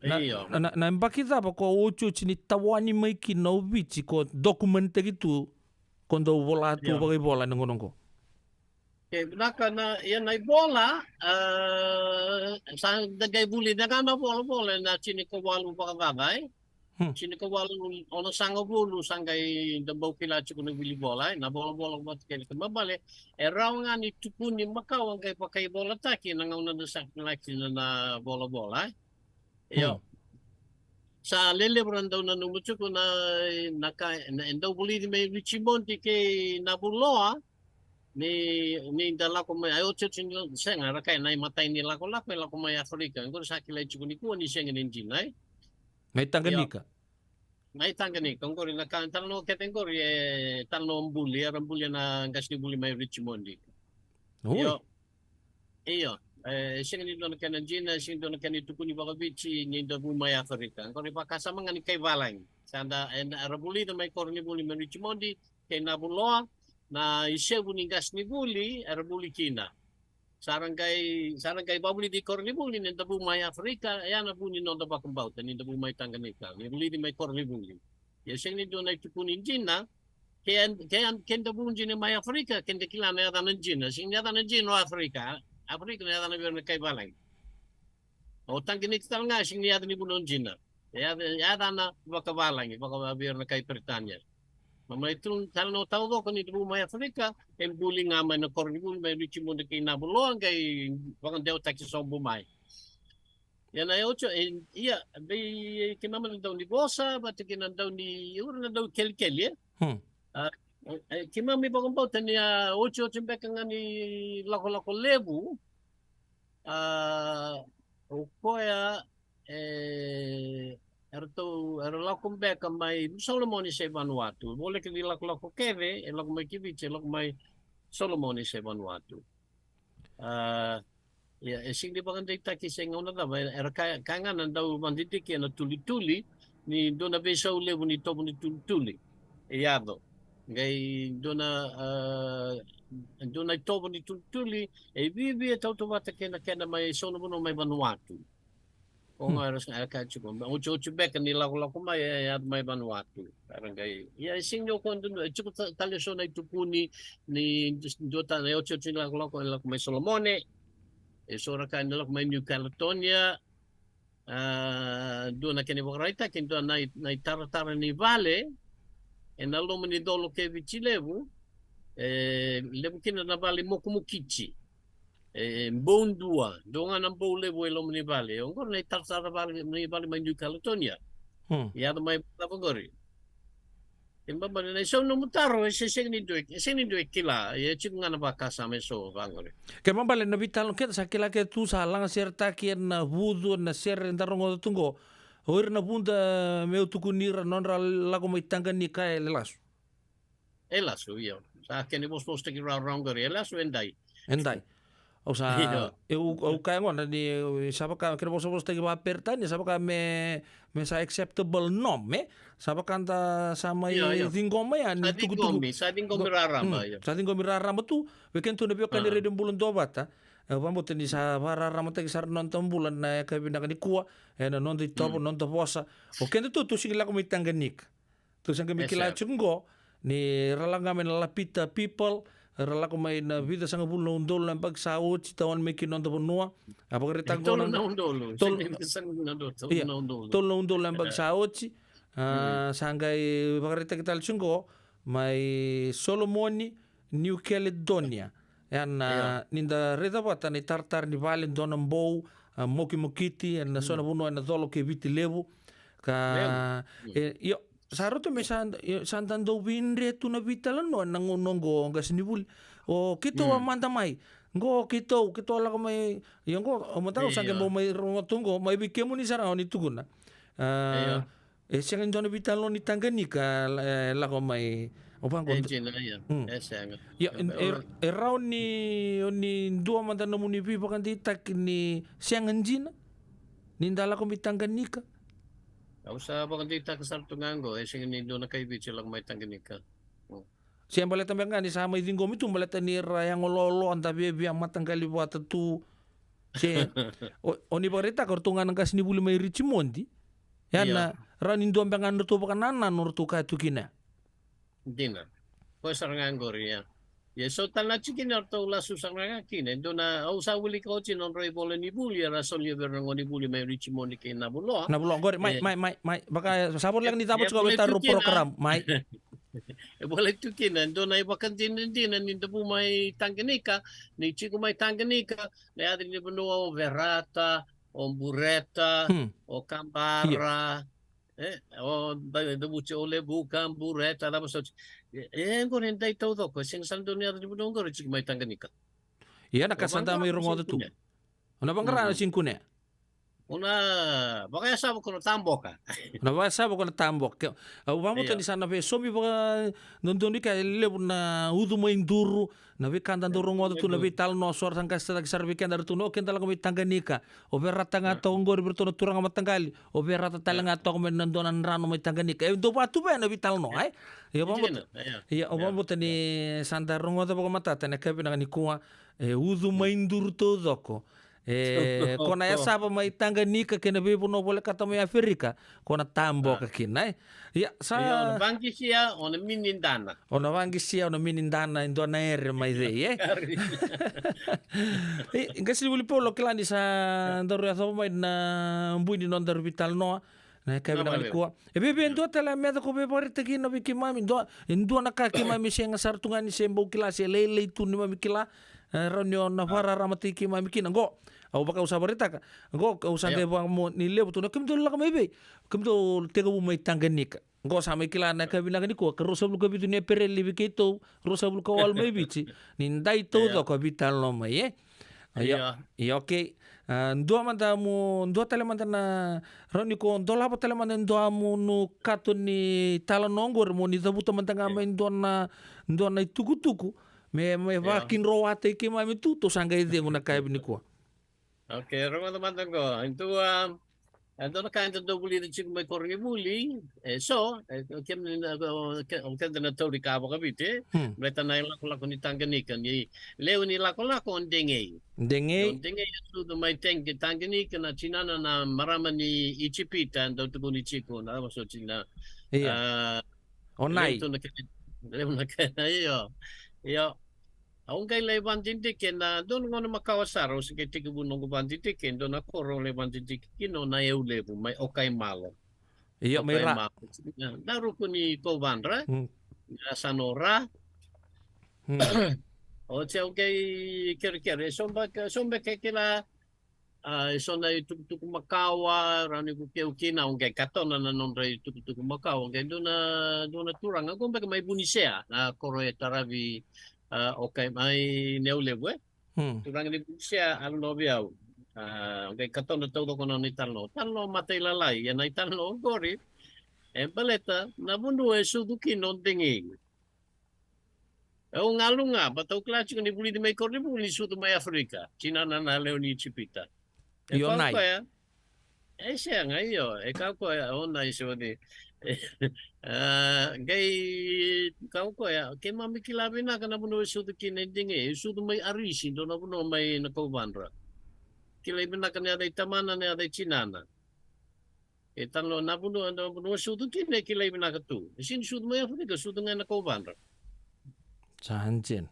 Na, na, na, na yabaki cava ko otioti ni tawani mai kina o Viti, ko document-taki tu, ko dau vola tu vakaivola ena gauna oqo? E vinaka. Na, ia na ivola, a, sa da qai vulica ga na volavola ena tinikawalu vakacaca, e? Tinikawalu onosagavulu sa qai da bau kila tiko na vuli vola, e? Na volavola vata kei na kena ibalebale e rawa ga ni tukuni makawa qai vakaivolataki na gauna da sa kila kina na volavola, e? Io. Sa lelevu ra dau nanuma tiko na, na ka, na, e dau vulici mai Richmond kei Navuloa, ni, ni da lako mai, a, otioti ni, sega, ra kaya na imatai ni lakolako e lako mai Aferika. Oqori sa kilai tiko nikua ni sega ni dina, e? Na iTanganika. Io. Na iTanganika, oqori na ka, talanoa kece oqori, e, talanoa buli, era buli na qasenivuli mai Richmond. Oi. Io. Io, e, e sega ni dua na kena dina, e sega ni dua na kena itukuni vakaviti ni da vu mai Aferika. Oqori vakasama ga ni kai valagi. Sa da, e, era vulica mai koronivuli mai Richmond kei Navuloa, na isevu ni qasenivuli era vuli kina. Sa ra qai, sa ra qai vavulici koronivuli ni da vu mai Aferika, e ya na vu ni noda vakabauta ni da vu mai Tanganika, ni vulici mai koronivuli. Ia sega ni dua na itukuni dina, ke, ke, ke da vu dina mai Aferika, ke da kila na yacana dina. Sega ni yacana dina o Aferika. Aferika na yacana vei ira na kai valagi. O Tanganika tale ga sega ni yaca ni vanua dina. E yaca, yacana vakavalagi, vaka vei ira na kai Peritania. Ma mai tu tale na taucoko ni da vu mai Aferika, e buli ga mai na koronivuli mai Richmond kei Navuloa, qai vakadewataki sobu mai. Ia na iotioti, e, ia, vei keimami na dau ni vosa vata kei na dau ni, ura na dau kelikeli, e? Hmm. A, e, keimami vakabauta ni a otioti beka ga ni lakolako levu, a, o koya, e, eratou, era lako beka mai Solomoni se Vanuatu. Voleka ni lakolako kece e lako mai ki Viti, e lako mai Solomoni se Vanuatu. A, ia, e sega ni vakadeitaki se gauna cava, e, era ka, ka ga na dau vakadidike ena tulituli, ni dua na veisau levu ni tovo ni tulituli e yaco. Qai dua na, a, dua na itovo ni tulituli e viavia tautauvata kei na kena mai sau na vanua mai Vanuatu. O ga era sa, era kaya tiko, otioti beka ni lakolako mai, e, e yaco mai Vanuatu. Era qai, ia, e sega ni o koya dodonu, e tiko ta-, tale so na itukuni ni dua tale na otioti ni lakolako, e lako mai Solomone. E so ra kaya ni lako mai New Caledonia. A, dua na kena ivakaraitaki, dua na i-, na itaratara ni vale ena loma ni colo kei Viti Levu, e levu kina na vale mokimokiti. E, bou dua, dua ga na bou levu e loma ni vale. Oqori na itaratara vale, ni vale mai New Caledonia. Hmm. Yaco mai cava oqori. E babale na isau nomu taro, e se sega ni dua, e sega ni dua e kila, e tiko ga na vakasama e so vaqori. Ke babale na veitalanoa keda sa kila kece tu sa laga seretaki ena vucu, na sere eda rogoca tu qo. O ira na vuda meu tukuni ira nodra lako mai Taqanika e lasu. E lasu, io. Sa kena ivosavosataki rawarawa qori, e lasu e dai. E dai. Au sa, io. Eu, au kaya gona ni, sa vaka, kena vosavosataki vakaperitania, sa vaka me, me sa acceptable norm, e? Sa vaka da sa mai, io, io, ciqoma yani, sa tukutuku. Ciqomi, sa ciqomi rarama, mm, io. Sa ciqomi rarama tu, vei kedatou na veiwekani, ah, Radio Bula Duavata. E, vakabauta ni sa vakararamataki sara na noda bula na yakavi vinaka nikua, ena noda itovo, mm, noda vosa. O kedatou, tou sega ni lako mai Taqanika. Tou sa qai mai kila tiko qo ni ra lako ga mai na Lapita people, ra lako mai na vica sagavulu na udolu na yabaki sa oti, tawani mai ki noda vanua. A vakaraitaka qo na tolu na udolu, tolu, sega ni vica sagavulu na udolu, tolu na udolu. Ia, tolu na udolu na yabaki sa oti. A, sa qai vakaraitaki tale tiko qo mai Solomoni, New Caledonia. Ia na, ni da raica vata na itaratara ni vale, dua na bou, a, mokimokiti, ena so na vanua ena colo kei Viti Levu. Ka, e, io, sa rauta me sa, io, sa da dau veidre tu na veitalanoa ena gauna oqo, qasenivuli. O keitou a mada mai. Qo keitou, keitou a lako mai. Io, qo, o mataka sa qai bau mai rogoca tu qo, mai vei kemuni sara ga o ni tukuna. A, e sega ni dua na veitalanoa ni Taqanika, e, lako mai, O vaqo. E dina, ia. Mm. E sega. Ia, e, e, e rawa ni, o ni dua mada na nomuni veivakadeitaki ni sega dina ni da lako mai Taqanika? Au sa vakadeitaka sara tu ga qo, e sega ni dua na kai Viti e lako mai Taqanika. Mm. Se baleta beka ga ni sa mai ciqomi tu, baleta ni ra yago loaloa, da viavia mataqali vata tu. Se, o, o ni vakaraitaka, o ratou ga na qasenivuli mai Richmond. Ia. Ia na, rawa ni dua beka ga na ratou vakanananu, o ratou kaya tu kina. Dina. Koya sara ga qori, ia. Ia so tale na tikina o ratou lasu sara ga kina. E dua na, au sa wilika oti na nodrau ivola ni vuli, era solia vei ira na gonevuli mai Richmond kei Navuloa. Navuloa, qori, mai, e, mai, mai, mai. Vaka, sa voleka ni cava e, tiko vei taru program, mai. E volai tu kina, e dua na ivakadinadina ni da vu mai Taqanika, ni tiko mai Taqanika, na yaca ni vanua o Verata, o Bureta, hmm, o Kabara, e, o da, da vuci o Levuka, Bureta, cava soti. E, e, qori e dai taucoko, e sega sara dua na yaca ni vanua qori e tiko mai Taqanika. Ia na ka sa da mai rogoca tu. O na vaqara na siga kunea. O na vakayasava ko na taboka. Na vakayasava ko na taboka. Ke, au vabauta ni sa na veisomi vakadodonu ka e levu na ucu mai duru, na veika da dau rogoca tu na veitalanoa, so ra sa qasitaki sara vei keda, ratou na, o keda lako mai Taqanika. O Verata ga toka qori vei ratou na turaga mataqali. O Verata tale ga toka mai na dua na drano mai Taqanika. E dau vakatuvaya na veitalanoa, e? Ia vabauta. Ia, au vabauta ni sa da rogoca vakamatata na ka vinaka nikua, e ucu mai duru taucoko. E, ko na yasava mai Taqanika kei na veivanua volekata mai Aferika, ko na taboka kina, e? Ia, sa... Ia, o na vaqisia, o na minidana. O na vaqisia, o na minidana, e dua na ere mai cei, e? E, qasenivuli Paula, kila ni sa daru yacova mai na bui ni nodaru veitalanoa, na yakavi vinaka nikua. E vei, vei dua tale a meca ko veivakaraitaki kina vei keimami, dua, e dua na ka keimami sega sara tu ga ni se bau kila, se lailai tu neimami kila, e, rawa ni o na vakararamataki keimami kina. Qo, au vaka au sa vakaraitaka. Qo, au sa qai vakamu ni levu tu na kemudou lako mai vei. Kemudou tekivu mai Taqanika. Qo sa mai kila na yakavi vinaka nikua, ka ruasagavulu ka vitu ni Epereli vei keitou, ruasagavulu ka walu mai Viti, ni dai taucoko a veitalanoa mai, e? Io. Io. Io, okei. A, dua mada mo, dua tale mada na, rawa ni ko dolava tale mada e dua mo nu kato ni talanoa qori mo ni cavuta mada ga mai dua na, dua na itukutuku. Me, me vakidroataki keimami tu, tou sa qai cegu na yakavi nikua. Okei, rogoca mada qo. E dua, e dua na ka eda dau vulica tiko mai koronivuli, e so, e, o kemuni na, o ke-, o keda na tauri ka vakaviti, e? Hmm. Baleta na ilakolako ni Taqanika, ni lewe ni lakolako o Degei. Degei. O Degei e sucu mai Taqanika, na tinana na marama ni Ijipita, dau tukuni tiko, na cava soti na, ia, a, o Nai. Lewe tu na kena, lewe na kena, io. Io. Au qai lai vakadidike ena dua na gauna makawa sara, au se qai tekivu noqu vakadidike, e dua na koro au lai vakadidike kina o Naiaulevu, mai Okaimalo. Io, mai Ra. Okaimalo. Na ruku ni Kauvadra. Hmm. Na yasana o Ra. Hmm. Oti au qai kerekere, e so beka, e so beka e kila, a, e so na itukutuku makawa, rawa ni ko keu kina, au qai katona na nodra itukutuku makawa, au qai dua na, dua na turaga, qo beka mai Vunisea, na koro e taravi, a, Okai, mai Naiaulevu, e? Hmm. Turaga ni Vunisea, a lolovi au. A, au qai katona taucoko na nona italanoa. Talanoa matailalai, ia na italanoa qori, e baleta na vanua e sucu kina o Degei. Au galu ga, baleta au kila tiko ni vulici mai koronivuli ni sucu mai Aferika. Tinana na lewe ni Ijipita. E kaya o Nai. Koya, e sega, io, e kaya o koya, o Nai se oti. A, qai kaya o koya, keimami kila vinaka na vanua e sucu kina e Degei, e sucu mai Arisi, dua na vanua mai na Kauvadra. Kilai vinaka na yaca i tamana, na yaca i tinana. E talo na vanua, na vanua sucu kina e kilai vinaka tu. E sini sucu mai Aferika, sucu ga ena Kauvadra. Sa dina.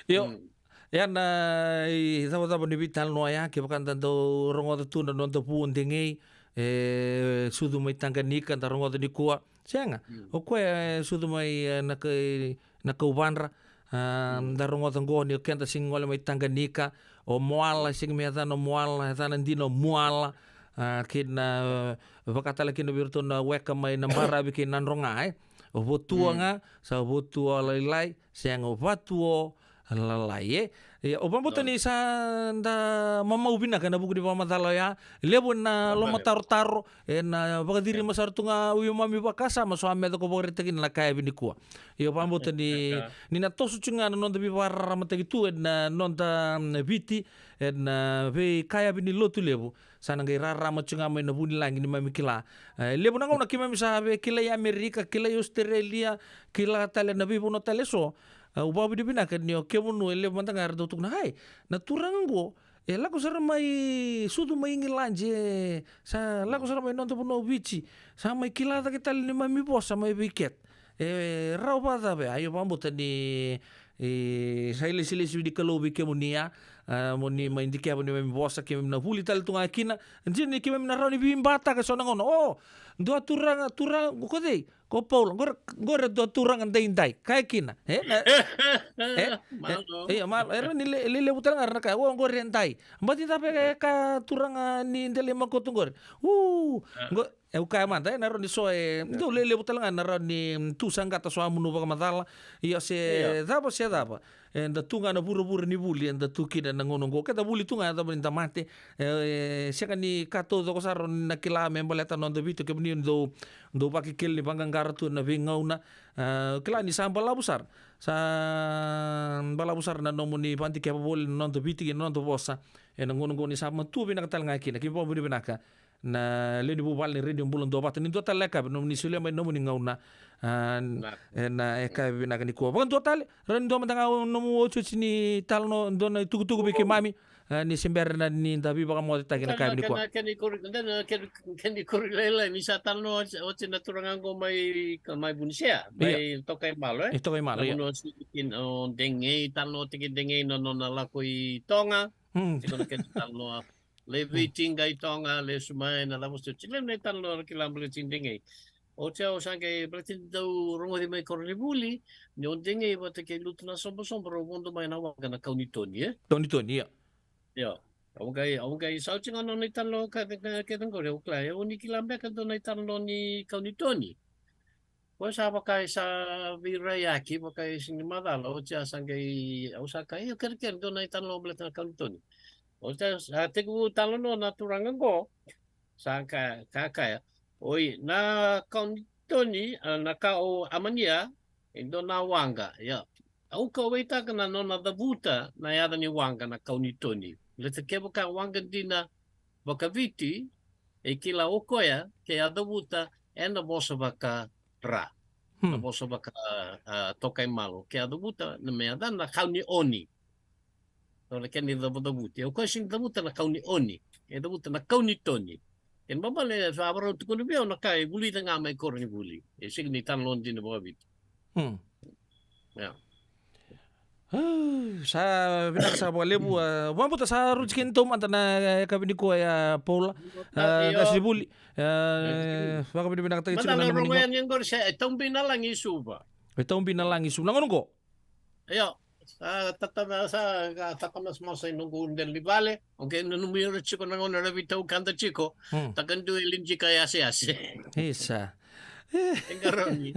Io, mm, ia na icavacava ni veitalanoa ya, kevaka da dau rogoca tu na noda vu o Degei, e sucu mai Taqanika, da rogoca nikua. Sega, mm, o koya e sucu mai, e, na kai, na Kauvadra. A, mm, da rogoca qo ni o keda sega ni gole mai Taqanika. O Moala, sega me yacana o Moala, yacana dina o Muala. A, kei na, e, vaka tale kina vei iratou na weka mai na Baravi kei Nadroga, e. O Votua, mm, ga, sa Votua Lailai, sega, o Vatuo, Lalai, e? Ia, au vakabauta ni sa da mamau vinaka ena vuku ni vakamacala oya. Levu na lomatarotaro, ena vakaciriki mai sara tu ga o neimami vakasama, so a meca ko vakaraitaki na ka yavi nikua. Ia, au vakabauta ni, ni na toso tu ga na noda veivakararamataki tu ena noda, mm, Viti, ena veika yavi ni Lotulevu. Sa na qai rarama tu ga mai na vunilagi ni neimami kila. E, levu na gauna keimami sa via kilai Amerika, kilai Australia, kila tale na veivanua tale eso. E, au vakavinavinaka ni o kemunu e levu mada ga era dau tukuna, "Ai, na turaga qo e lako sara mai sucu mai Igiladi, e sa lako sara mai noda vanua o Viti, sa mai kila cake tale na neimami vosa mai vei keda." E rawa vakacava? Ia, au vakabauta ni, e, sa ilesilesi ni Kalou vei kemuni ya, a, mo ni mai dikeva na neimami vosa, keimami na vuli tale tu ga kina. Dina ni keimami na rawa ni veibataka eso na gauna. "O, dua turaga, turaga, ko cei?" "Ko Paula." "Qori, qori e dua turaga daidai." Kaya kina. E, na, e, e, ia, malo, e rawa ni le, lelevu tale ga era na kaya, "O, qori e dai." "Baleta cava e kaya turaga ni Delaimakoto qori?" U, qo, e, au kaya mada, e, na rawa ni so, e, dau lelevu tale ga na rawa ni, mm, tu saqata so a munu vakamacala. Ia, se cava, se cava. Eda tu ga na vuravura ni vuli, eda tu kina na gauna qo. Keda vuli tu ga, yacova ni da mate. E, e sega ni ka taucoko sara ni na kila me baleta na noda Viti, kemuni dau, dau vakekeli ni vaqaqara tu ena veigauna. A, kila ni sa balavu sara. Sa balavu sara na nomuni vakadikeva voli na noda Viti kei na noda vosa. Ena gauna qo ni sa matua vinaka tale ga kina. Keimami vakavinavinaka na lewe ni vuvale ni Radio Bula Duavata. Ni dua tale na yakavi, nomuni solia mai na nomuni gauna. A, ena yakavi vinaka nikua. Vakadua tale, rawa ni dua mada ga nomu otioti ni talanoa, dua na itukutuku vei keimami. A, ni se bera na ni da veivakamocetaki na yakavi nikua. Kena, kena ikuri, kena, kena, kena ikuri lailai, ni sa talanoa oti, oti na turaga qo mai, mai Vunisea, mai Tokaimalo, e? E Tokaimalo, ia. Talanoa oti kina o Degei, talanoa oti kei Degei na nona lako i Toga. Mm. Tiko na kena talanoa. Lai Viti qai Toga, lesu mai na lavo se, tiko na italanoa na kila baleti Degei. Oti au sa qai baleti dau rogoci mai koronivuli, ni o Degei vata kei Lutu na Sobosobo rau vodo mai na waqa na Kaunitoni, e? Kaunitoni, ia. Io. Au qai, au qai sa oti ga nona italanoa ka, ka, kece qori, au kila, e, o ni kila beka dua na italanoa ni Kaunitoni. Ko sa vaka e sa veiraiyaki, vaka e sega ni macala, oti a sa qai, au sa kaya, io, kerekere, dua na italanoa baleta na Kaunitoni. Oti a sa tekivu talanoa na turaga qo, sa ka, ka kaya, oi, na Kaunitoni, a, na ka o Amania, e dua na waqa, ia. Au kauwaitaka na nona cavuta na yaca ni waqa na Kaunitoni. Baleta kevaka waqa dina vakaviti, e kila o koya ke a cavuta ena vosa vakara. Hmm. Na vosa vaka, a, Tokaimalo. Ke a cavuta na me yacana na Kaunioni. Nona kena icavucavuti. O koya sega ni cavuta na Kaunioni. E cavuta na Kaunitoni. Kena ibalebale sa vakarau tukuna vei au na ka e vulica ga mai koronivuli. E sega ni talanoa dina vakaviti. Hmm. Ia. Ah, sa vinaka saka vakalevu, ah, vakabauta sa rauti keda taumada na, eh, yakavi nikua ya, Paula. Ah, io. Qasenivuli. Ah, vakavinavinakataki tiko na nomuni gauna. Mada na rogoya ni qori se, e taubi na lagi i Suva. E taubi na lagi i Suva. Na gauna qo? Io. Sa tata, sa, sa tata masamasa i noqu dela ni vale. Okay, nanumi ira tiko na gauna era veitaukada tiko. Hmm. Takadua e lidika yaseyase. Isa. E qarauni.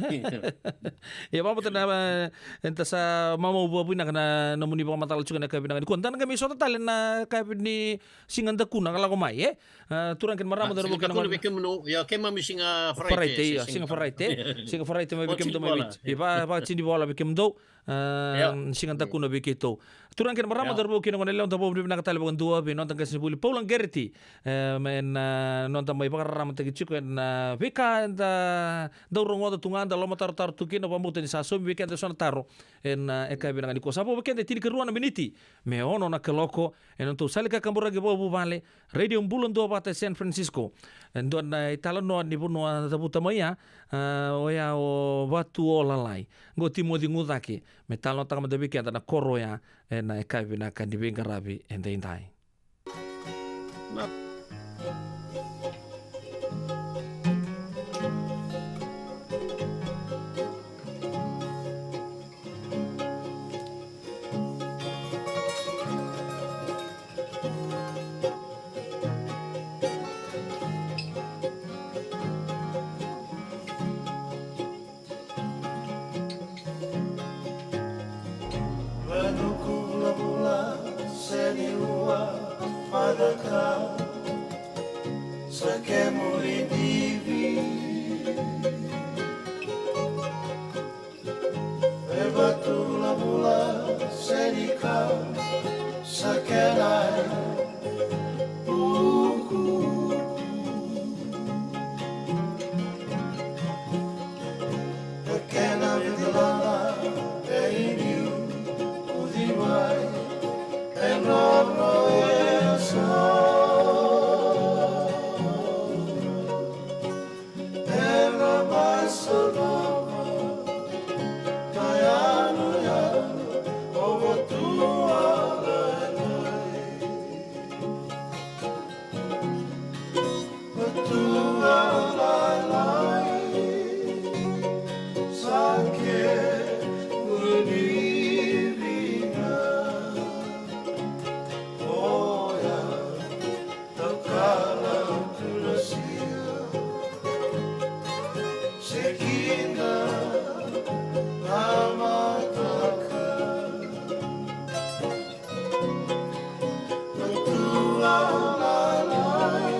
Ia, vakabauta na, e, eda sa mamau vakavinaka na, na nomuni vakamacala tiko na yakavi vinaka nikua. Da na qai mai sota tale na yakavi ni Siga Dakuna ka lako mai, e? A, turaga kei na marama, cauravou kei na gone. Siga Dakuna vei kemudou, ia, keimami Siga Faraite, Faraite, ia, Siga Faraite. Siga Faraite mai vei kemudou mai Viti. Ia, vakatinivola vei kemudou. A, Siga Dakuna vei keitou. Turaga kei na marama, cauravou kei na gone yalewa, da vakavinavinaka tale vakadua vei noda qasenivuli Paula Qereti. E, me na noda mai vakararamataki tiko ena veika eda dau rogoca tu ga, da lomatarotaro tu kina, vakabauta ni sa saumi vei keda eso na taro. Ena, e, yakavi vinaka nikua. Sa vo vei keda e tinikarua na miniti me ono na kaloko. Ena nodatou sala ni kakaburaki vakavuvale, Radio Bula Duavata e San Francisco. E dua na italanoa ni vanua cavuta mai ya, a, oya o Vatuolalai. Qo Timoci Gucake, me talanoataka mada vei keda na koro oya, ena yakavi vinaka ni veiqaravi edaidai. Sa kemuni divi. E vatulavula se ni kau sa kenai. Uku. E kena vitalana e iniu ucimai e nono e sa. Era mai salama na yanuyanu o Vatualailai. Vatualailai sa kemuni vinaka. Oya. Taukala tu na sia se kina na mataka. Vatualailai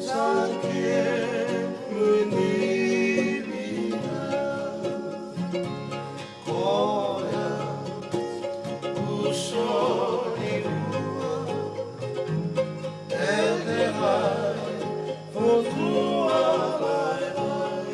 sa kemuni vinaka. Koya uso ni rua e delai Vatualailai.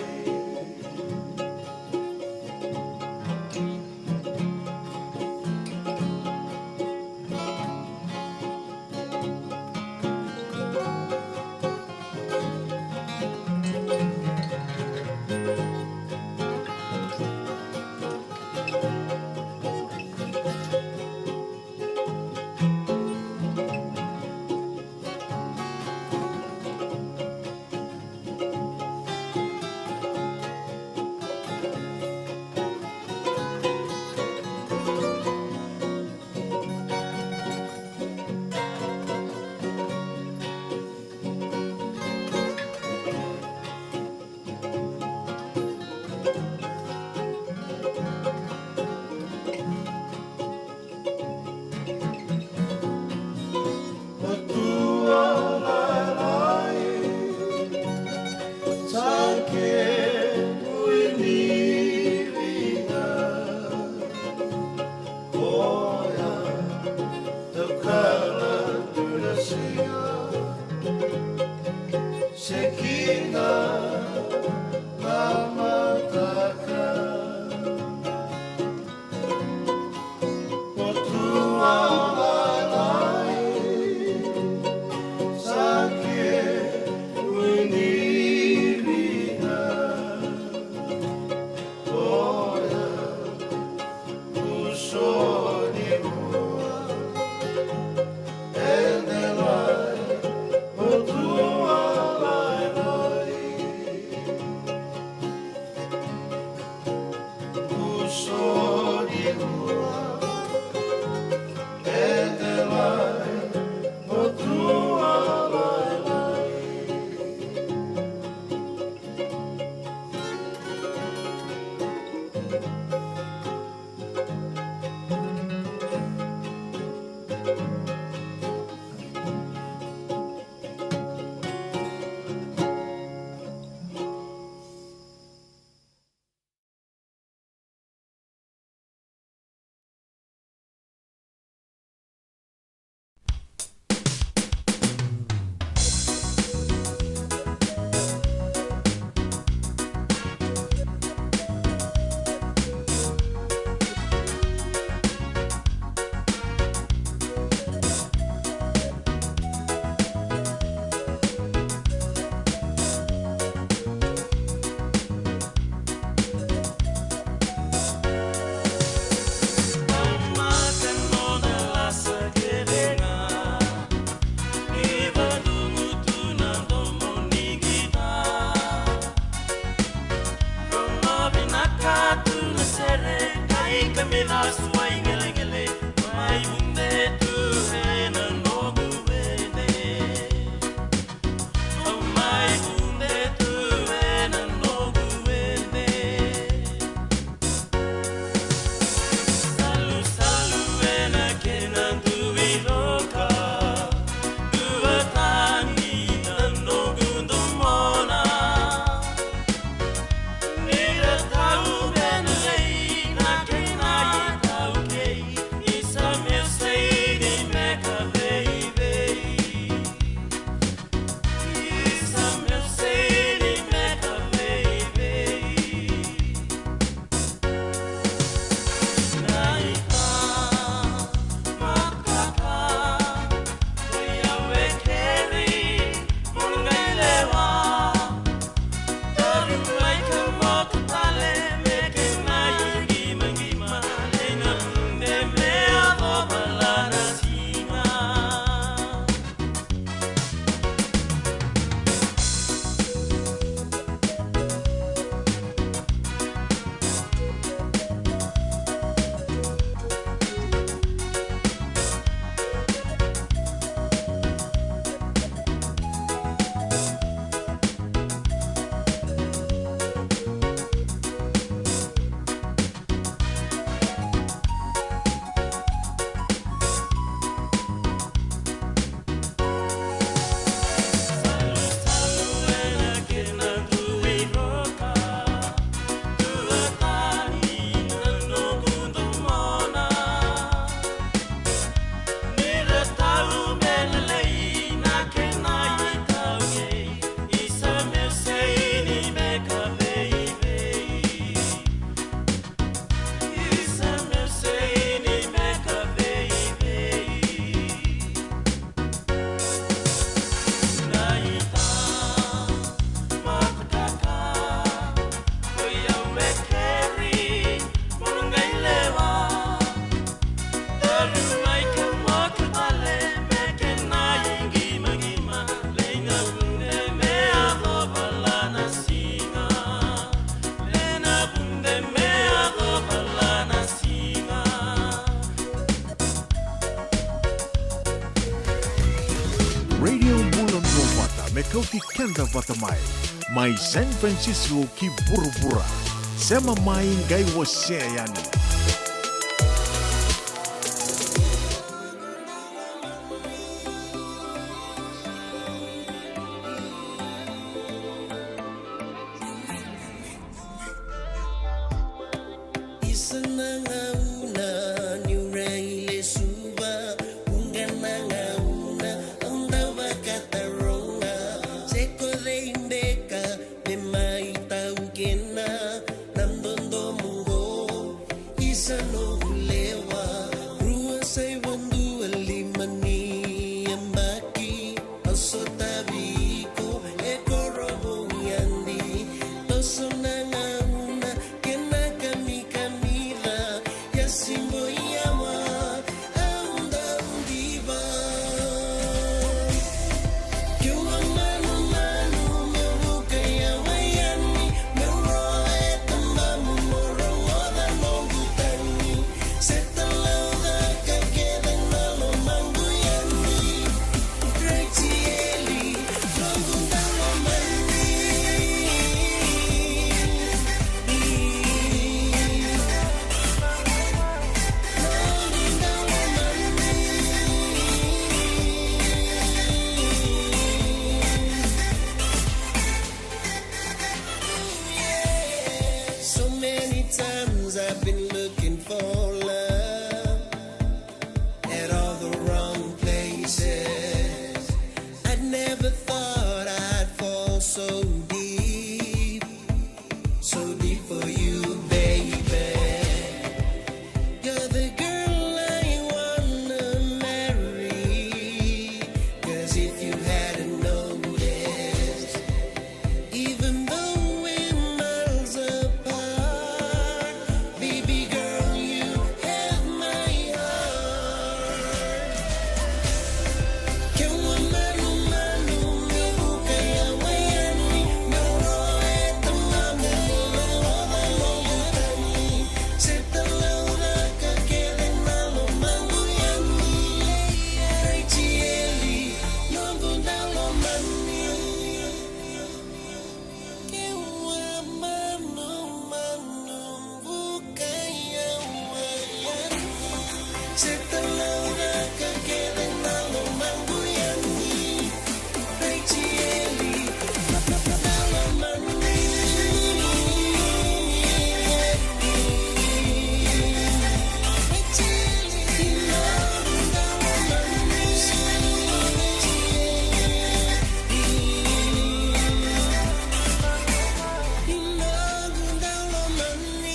Vatualailai sa kemuni vinaka. Oya taukala tu na sia se kina na mataka. Vatualailai sa kemuni vinaka. Oya uso ni rua e delai Vatualailai. Io, bula duavata me kauti keda vata mai, mai San Francisco ki vuravura. Sema mai, qai wasea yani. Isa na gauna niu rai lesuva, uqa na gauna au dau vakataroga, se ko cei beka me mai taukena na dodomo qo. Isa noqu lewa, rua saiva dua lima ni yabaki. Au sotavi iko e koro vou yadi, toso na gauna kei na kamikamica, ia sibo yawa au dau diva. Keu a manumanu meu vuka yawa yani, meu roa e tabamu mo rogoca noqu tagi. So many times I've been looking for love at all the wrong places. I never thought I'd fall so deep, so deep for you, baby. You're the girl I wanna marry. 'Cause if you hadn't noticed, even though we're miles apart, baby girl, you have my heart. Keu a manumanu meu vuka yawa yani, meu roa e tabamu mo rogoca noqu tagi. Se talaucaka kece na lomaqu yani, Raijieli, noqu daulomani. Keu a manumanu vuka yawa yani. Se talaucaka kece na lomaqu yani. Raijieli, daulomani. Raijieli, daulomani.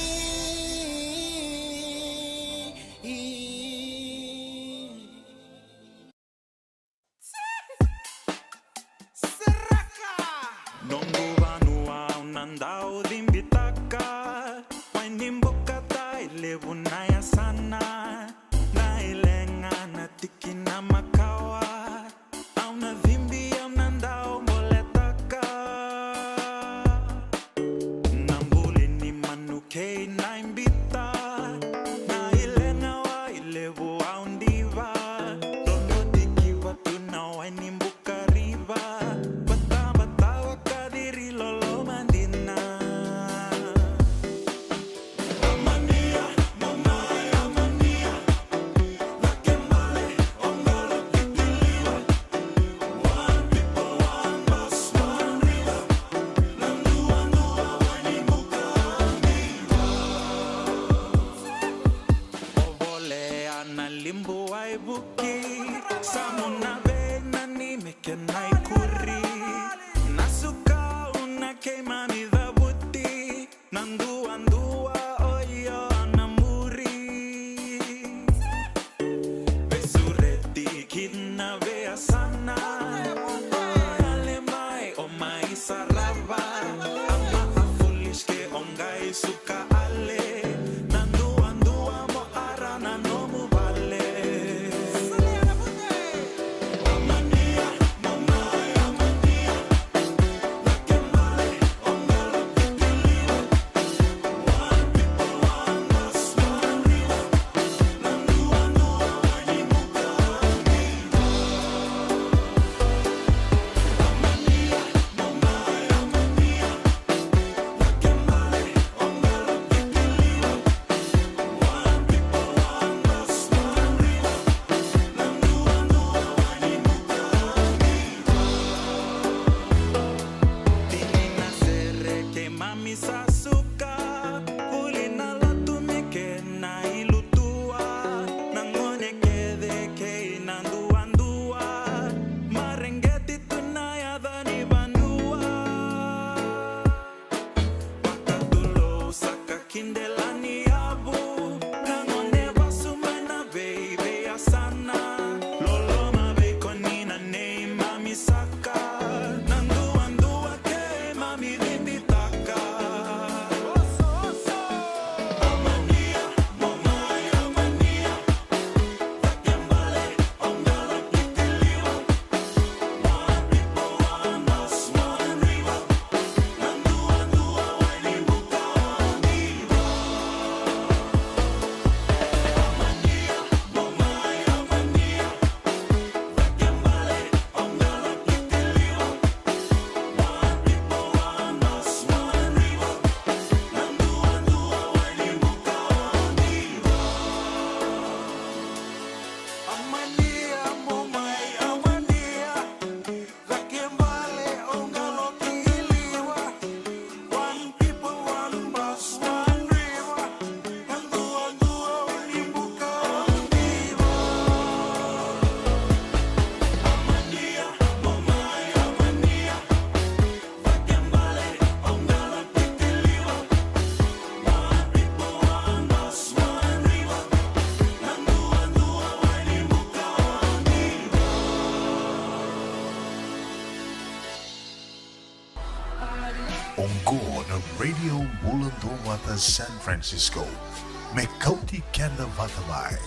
Noqu vanua au na dau cibitaka, Wainibuka, Tailevu na yasana, na ilega na tikina makawa. Au na cibi, au na dau boletaka na buli ni manu kei na ibita, na ilega Wailevu au diva, Dodotiki, Vatu na Wainibuka riva, Batabata, Vakaciri, loloma dina. O Volea na libu Waivuki, Samu na vei na ni me kena ikuri, na sukau na keimami cavuti, na duadua o io na muri. Veisureti ki na veiyasana, yale mai o mai sarava, a ma a foolish ke o qai suka ale, na duadua mo ara na nomu vale. Amania, mo mai amania, na ke male o Oqo na Radio Bula Duavata San Francisco, me kauti keda vata mai.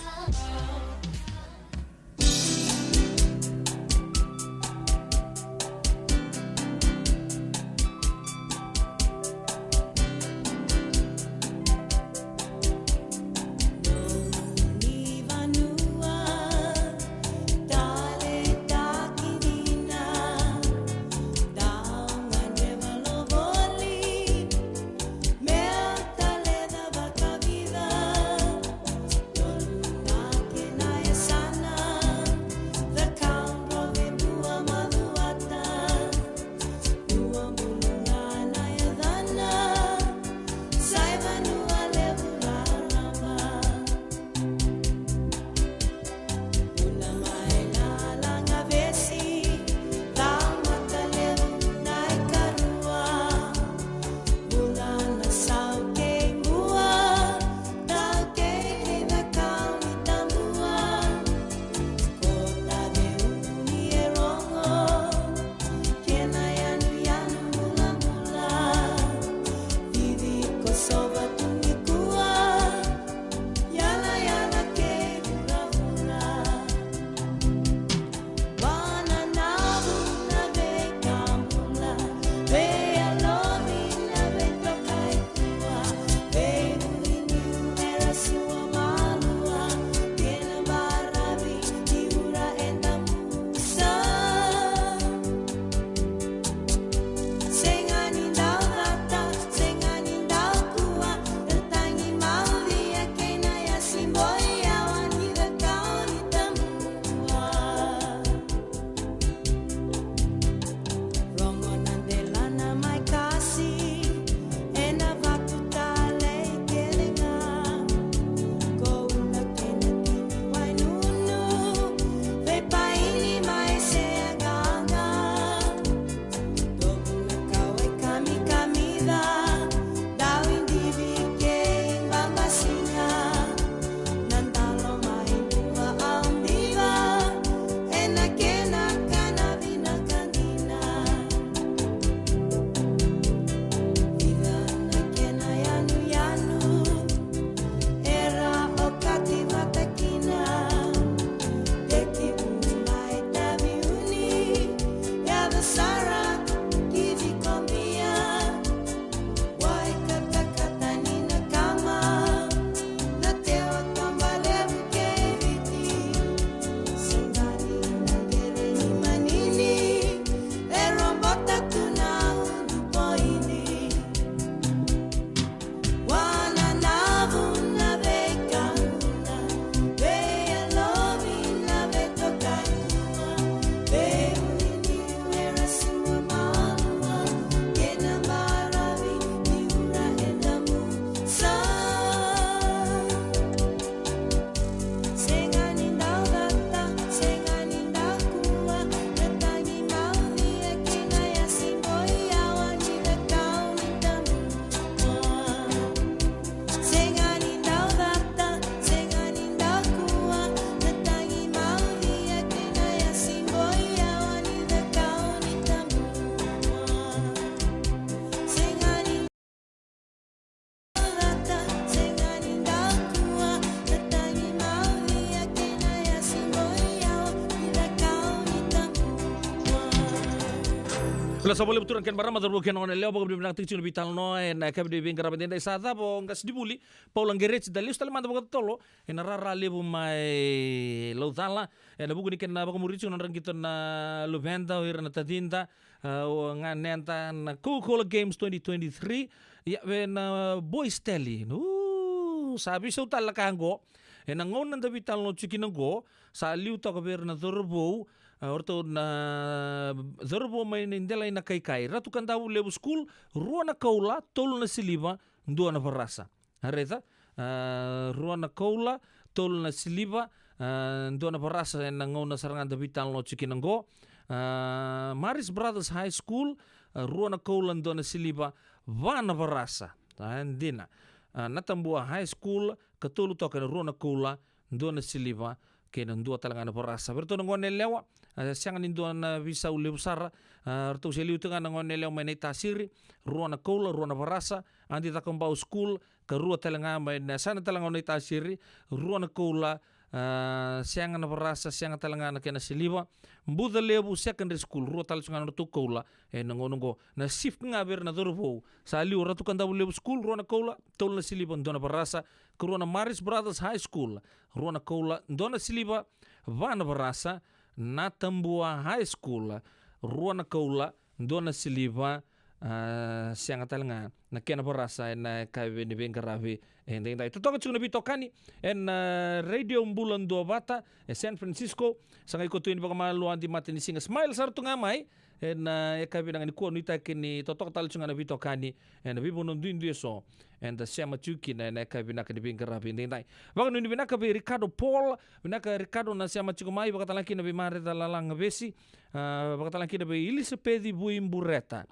Sa vakalevu turaga kei na marama, cauravou kei na goneyalewa, vakavinavinaka tiko tiko na veitalanoa ena yakavi ni veiqaravi edaidai. Sa cava o qasenivuli Paula Qereti, da lesu tale mada vakatotolo ena rara levu mai Laucala ena vuku ni kena vakamuri tiko na nodra qito na luveda, o ira na tacida, a, o ganeda na Coca-Cola Games twenty twenty-three. Ia, vei na Boys Tele, nu, sa veisau tale na ka oqo. Ena gauna da veitalanoa tiko kina oqo, sa liu toka vei ira na cauravou, a, o ratou na cauravou mai na Delai na Kaikai, Ratu Kadavulevu School, rua na koula, tolu na siliva, dua na varasa. A raica, a, rua na koula, tolu na siliva, a, dua na varasa ena gauna sara ga da veitalanoa tiko kina oqo. A, Marist Brothers High School, a, rua na koula, dua na siliva, va na varasa. A, dina. A, Natabua High School, ka tolu toka ena rua na koula, dua na siliva, kei na dua tale ga na varasa. Vei iratou na goneyalewa, A, sega ni dua na veisau levu sara. A, ratou se liu tiko ga na gone yalewa mai Naitasiri, rua na koula, rua na varasa, Adi Cakobau School, ka rua tale ga mai na yasana tale ga o Naitasiri, rua na koula, a, sega na varasa, sega tale ga na kena siliva. Bucalevu Secondary School, rua tale tu ga na nodratou koula ena gauna oqo. Na shift ga vei ira na cauravou, sa liu o Ratu Kadavulevu School, rua na koula, tolu na siliva, dua na varasa, ka rua na Marist Brothers High School, rua na koula, dua na siliva, va na varasa, Natabua High School, rua na koula, dua na siliva, a, sega tale ga na kena varasa ena yakavi ni veiqaravi edaidai. Totoka tiko na veitokani ena, a, Radio Bula Duavata e San Francisco. Sa qai koto yani vakamalua, Adi Matanisiga, smile sara tu ga mai ena, a, yakavi vinaka nikua. Nuitaki ni totoka tale tu ga na veitokani ena veivanua duidui eso eda sema tiko kina ena yakavi vinaka ni veiqaravi edaidai. Vakanuinui vinaka vei Ricardo Paul, vinaka Ricardo na sema tiko mai, vakatalega kina vei Mareca Lalagavesi, a, vakatalega kina vei Ilisapeci Vuibureta.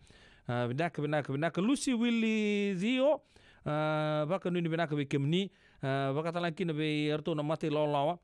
A, vinaka, vinaka, vinaka Lusi Wili Cio, a, vakanuinui vinaka vei kemuni, a, vakatalega kina vei iratou na mata ilawalawa.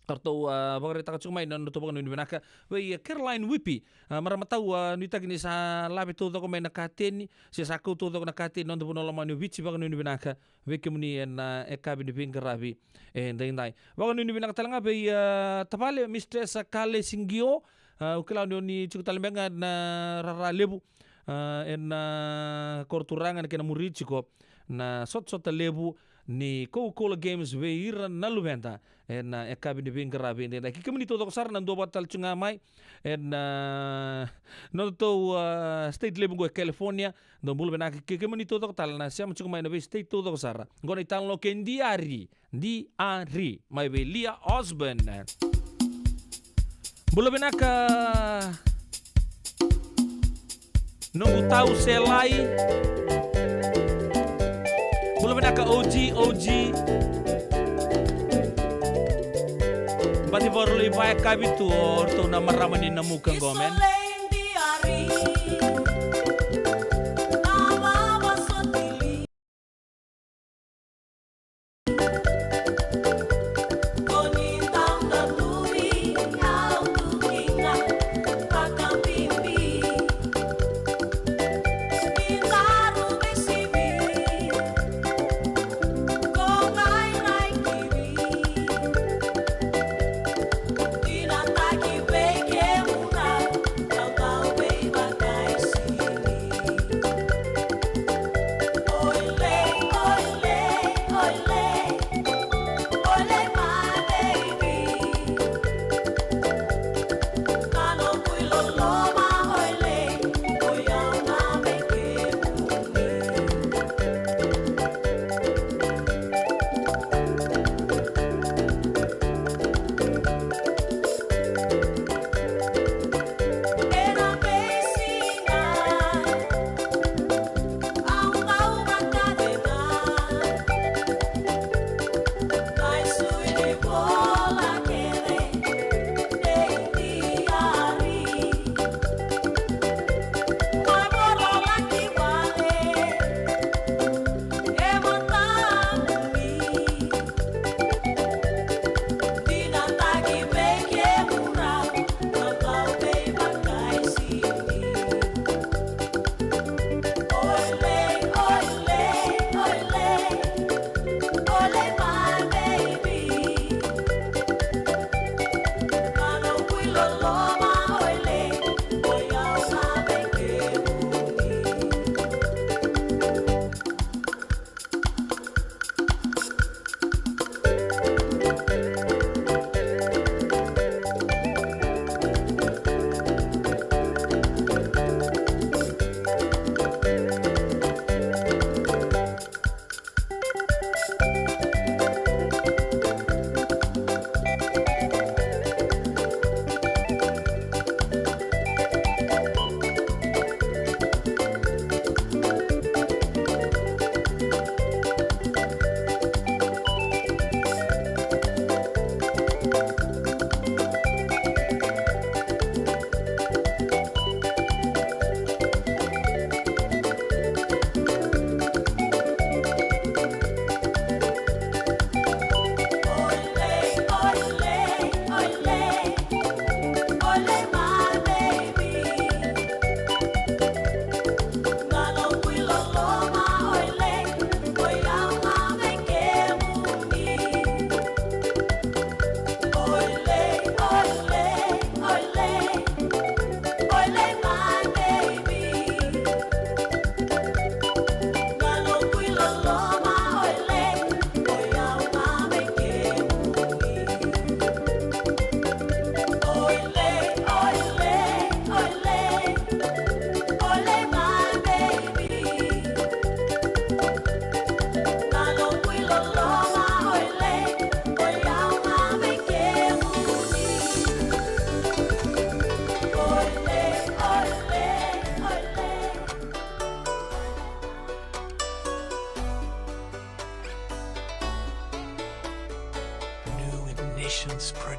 Eratou, a, vakaraitaka tiko mai na nodratou vakanuinui vinaka vei, a, Caroline Whippy. A, marama tau, a, nuitaki ni sa lave taucoko mai na kateni, se sa kau taucoko na kateni na noda vanua lomani o Viti, vakanuinui vinaka vei kemuni ena, a, yakavi ni veiqaravi edaidai. Vakanuinui vinaka tale ga vei, a, tavale Mistress Kalesi Qio, a, au kila ni o ni tiko tale beka ga na rara levu, a, ena, a, koroturaga ena kena muri tiko na sotasota levu ni Coca-Cola Games vei ira na luveda ena, a, yakavi ni veiqaravi edaidai. Kei kemuni taucoko sara na duavata tale tu ga mai ena, a, nodatou, a, state levu qo e California. Dou bula vinaka kei kemuni taucoko tale na sema tiko mai na vei state taucoko sara. Qo na italanoa kei Diari, Diari, mai vei Lia Osborne. Bula vinaka noqu tau Selai. Bula vinaka O G, O G. Baci vakarau lai vakayakavi tu o ratou na marama ni Namuka qo, man.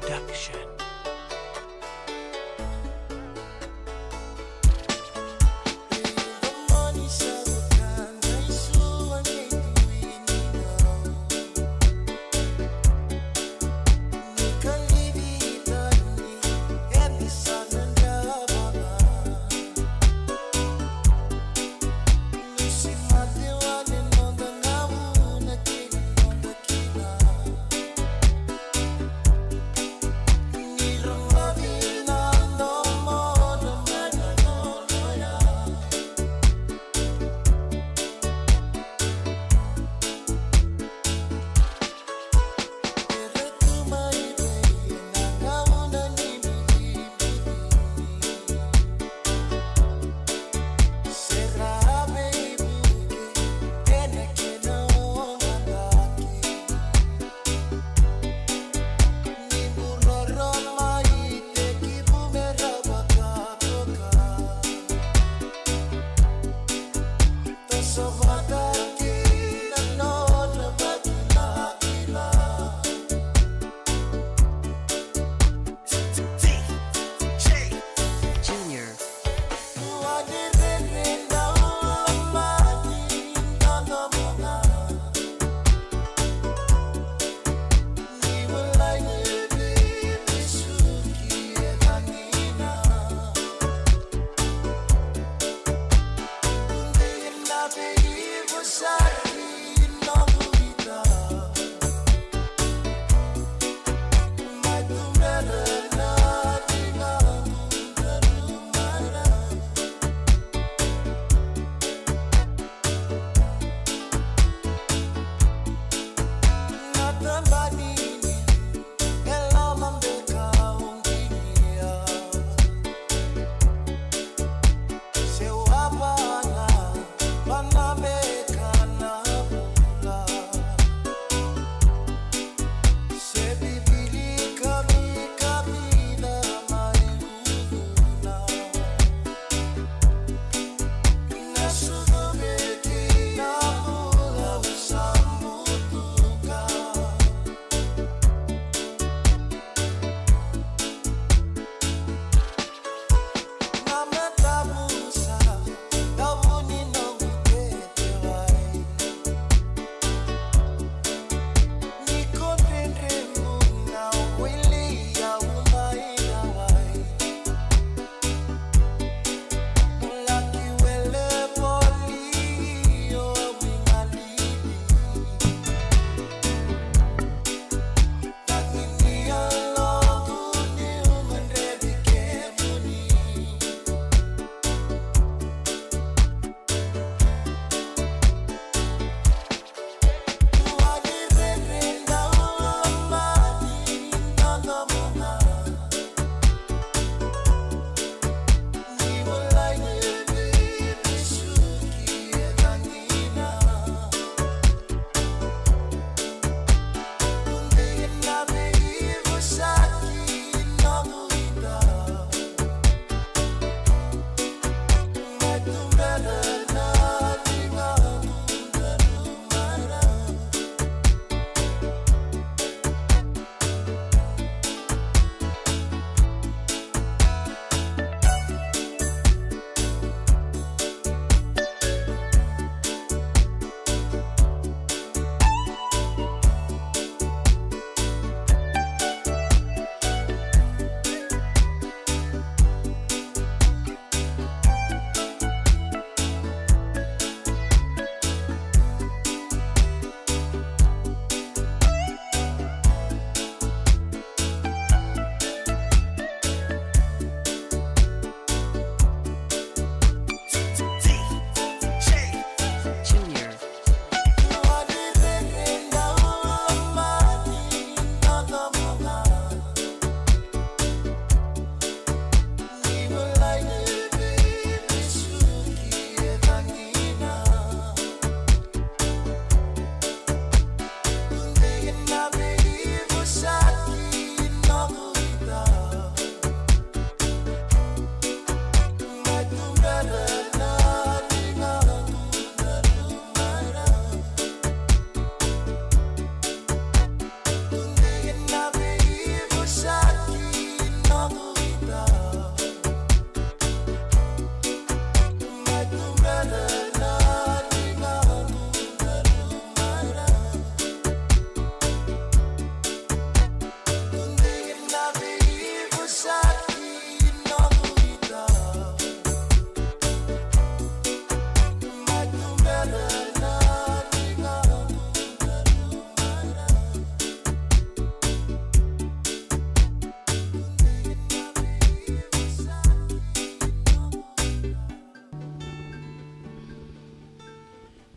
Production. Junior.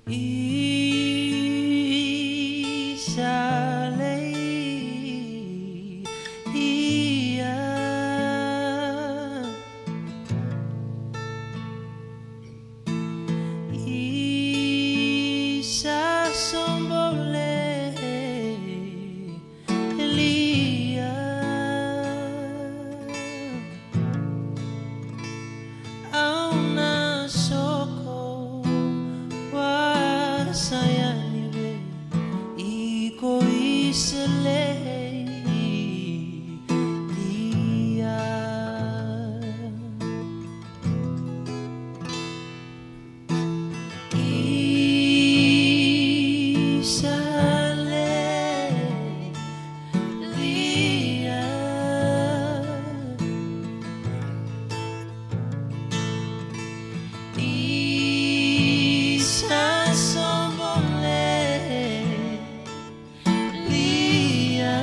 Isa Leia, Isa sobo Leia. Au na soko wasayani vei iko Isa Leia. Isa Leia, Isa sobo Leia.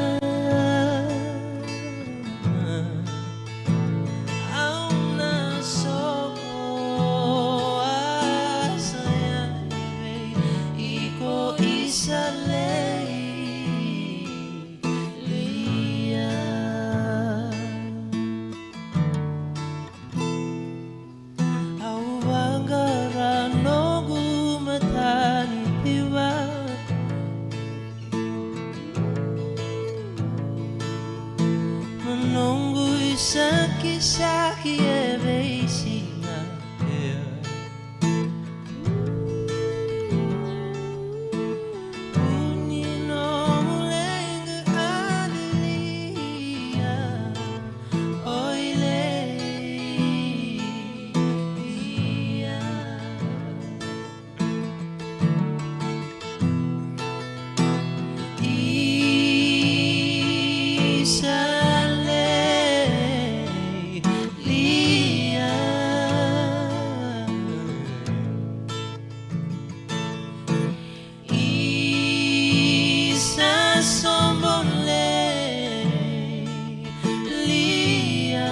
Au na soko wasayani vei iko Isa Leia. Au vaqara noqu matanitiva, ma noqu isakisaki e veisiga. Uni nomu leqa a lialia. Oi Leia. Isa Leia. Isa sobo Leia.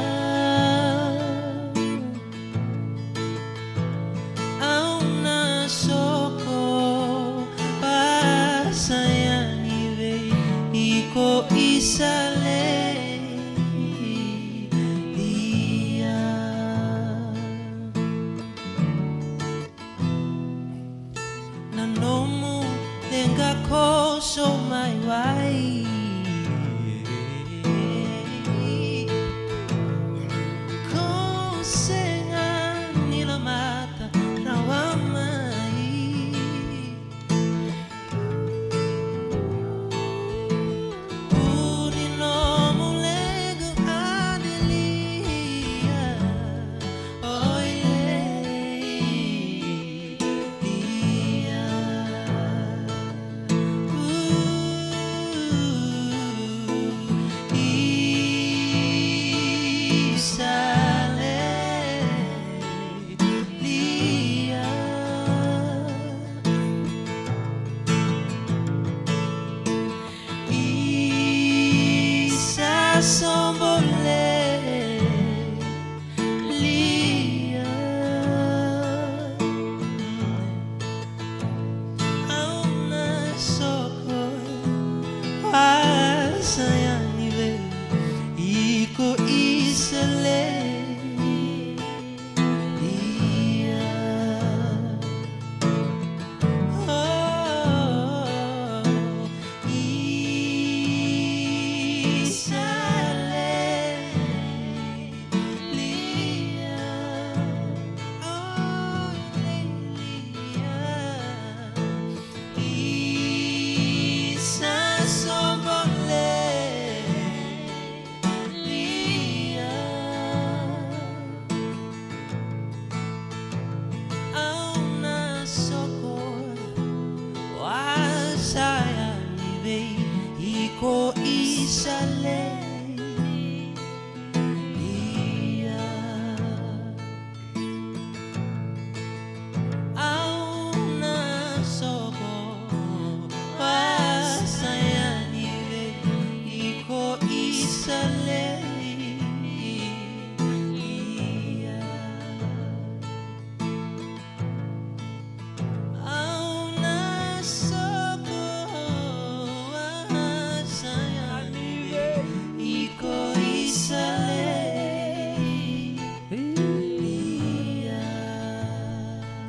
Au na soko wasayani vei iko Isa Leia. Na nomu leqa koso mai wai. Ko sega ni lomata rawa mai. Uni nomu leqa a lialia. Oi Leia.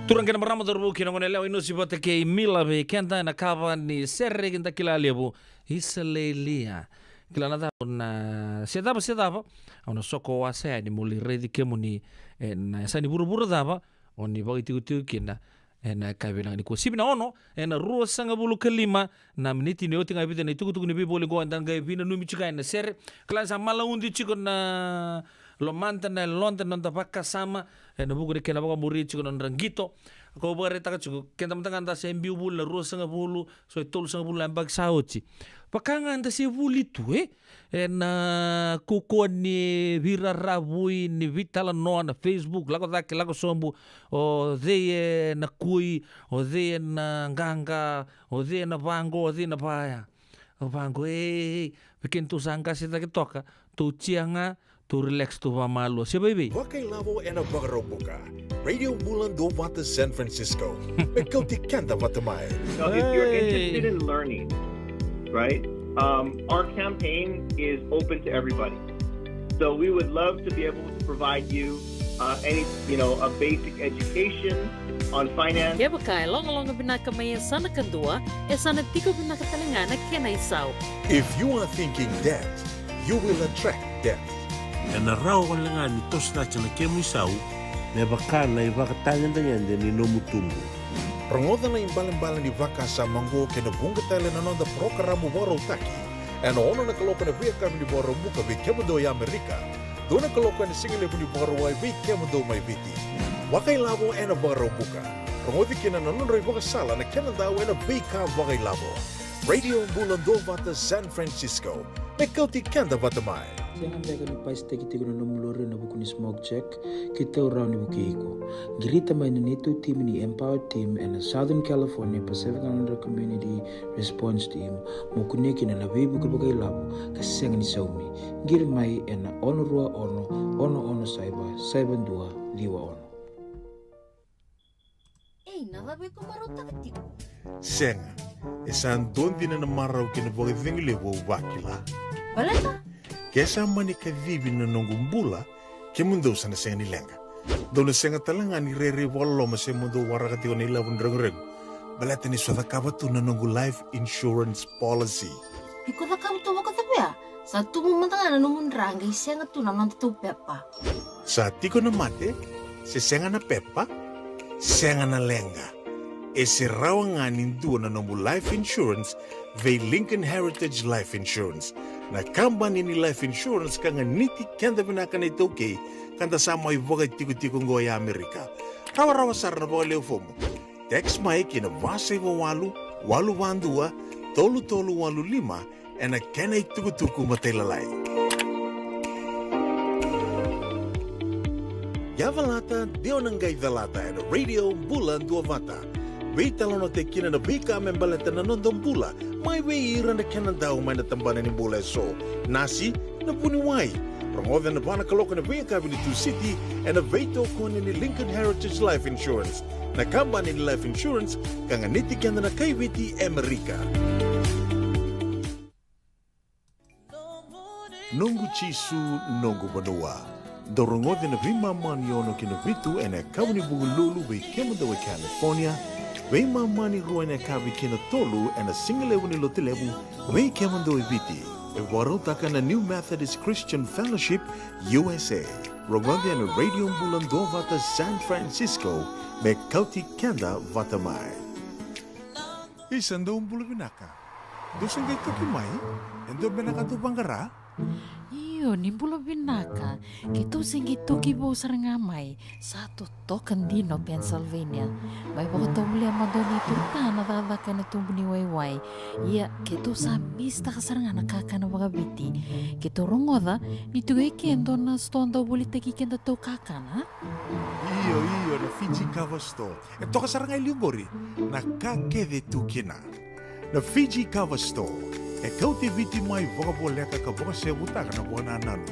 Turaga kei na marama, cauravou kei na goneyalewa, Inosi vata kei Mila vei keda ena kava ni sere keda kila levu, Isalelia. Kila na cava na se cava se cava. Au na soko wasa yani mo lai raici kemuni ena yasa ni vuravura cava o ni vakaitikotiko kina ena yakavi vinaka nikua. Sivi na ono ena ruasagavulu ka lima na miniti ni oti ga e vica na itukutuku ni veivoli qo eda qai veinanumi tiko ena sere. Kila ni sa malaudi tiko na lomada, na yaloda, na noda vakasama ena vuku ni kena vakamuri tiko na nodra qito. Kau vakaraitaka tiko keda mada ga da se biu vuli na ruasagavulu, so e tolusagavulu na yabaki sa oti. Vaka ga da se vuli tu e ena kaukauwa ni veiraravui ni veitalanoa na Facebook, lako cake, lako sobu, o cei ena kui, o cei ena qaqa, o cei ena vaqo, o cei ena vaya. O vaqo, e, vei keitou sa qase cake toka, tou jia ga, tou relax, tou vamalua. Se vaivei. Vakailavo ena Vakaraubuka. Radio Bula Duavata San Francisco. Me kauti keda vata mai. Now, if you're interested in learning, right, um, our campaign is open to everybody. So we would love to be able to provide you uh, any, you know, a basic education on finance. Kevaka e logaloga vinaka mai e sa na kadua, e sa na tiko vinaka tale ga na kena isau. If you are thinking debt, you will attract debt. Ena rawa wale ga ni toso cake na kemu isau me vaka na ivakatagedegede ni nomu tubu. Rogoca na ibalebale ni vakasama oqo kei na vuqa tale na noda parokaramu vakarautaki ena ono na kaloko ena veiyakavi ni Vakaraubuka vei kemudou e Amerika, dua na kaloko ena sigalevu ni Vakarauwai vei kemudou mai Viti. Vakailavo ena Vakaraubuka. Rogoci kina na nodra ivakasala na kena dau ena veika vakailavo. Radio Bula Duavata San Francisco. Me kauti keda vata mai. Sega beka ni pasitaki tiko na nomu lori ena vuku ni smoke check? Keitou rawa ni vukei iko. Qirita mai na neitou timi ni Empower Team ena Southern California Pacific Islander Community Response Team mo kunea kina na veivuke vakailavo ka sega ni saumi. Qiri mai ena ono rua ono, ono ono saiva, saiva dua, ciwa ono. Ei, na cava iko marautaka tiko? Sega, e sa dua dina na marau kei na vakacegu levu au vakila. Baleta? Ke sa mani kacivi na noqu bula, kemudou sa na sega ni leqa. Dou na sega tale ga ni rairai vakaloloma se mo dou waraka tiko na ilavo ni reguregu. Baleta ni sa cakava tu na noqu life insurance policy. Iko cakava tu vakacava ya? Sa tubu mada ga na nomu dra qai sega tu na nodatou pepa. Sa tiko na mate, se sega na pepa, sega na leqa. E se rawa ga ni dua na nomu life insurance vei Lincoln Heritage Life Insurance, na kabani ni life insurance ka ganiti keda vinaka na iTaukei ka da sa mai vakaitikotiko oqo e Amerika. Rawarawa sara na vakalewe fomu. Text mai ki na va saiva walu, walu va dua, tolu tolu walu lima, ena kena itukutuku matailalai. Ia calata, de o na qai calata ena Radio Bula Duavata. Veitalanoataki kina na veika me baleta na noda bula, mai vei ira na kena dau mai na tabana ni bula eso. Nasi, na vuniwai. Rogoca ena va na kaloko ena veiyakavi ni Tusiti, ena veitokoni ni Lincoln Heritage Life Insurance, na kabani ni life insurance ka ganiti keda na kai Viti e Amerika. Noqu Jisu, noqu vanua. Dou rogoci na veimama ni ono ki na vitu ena yakavi ni Vukelulu vei kemudou e California, veimama ni rua ena yakavi ki na tolu ena sigalevu ni Lotulevu vei kemudou e Viti. E vakarautaka na New Methodist Christian Fellowship, U S A. Rogoci ena Radio Bula Duavata San Francisco, me kauti keda vata mai. Isa, dou bula vinaka. Dou se qai toki mai? E dua beka na ka dou vaqara? Io, ni bula vinaka. Keitou se qai toki vou sara ga mai. Sa totoka dina o Pennsylvania. Mai vakatovolea mada o neitou ta na cakacaka ena tubu ni waiwai. Ia, keitou sa misitaka sara ga na kakana vakaviti. Keitou rogoca ni tu e ke dua na sitoa dau volitaki kedatou kakana. Io, io, na Fiji Cover Store. E toka sara ga e liu qori na ka kece tu kina. Na Fiji Cover Store e kauti Viti mai vakavoleka ka vakasevutaka na vakanananu.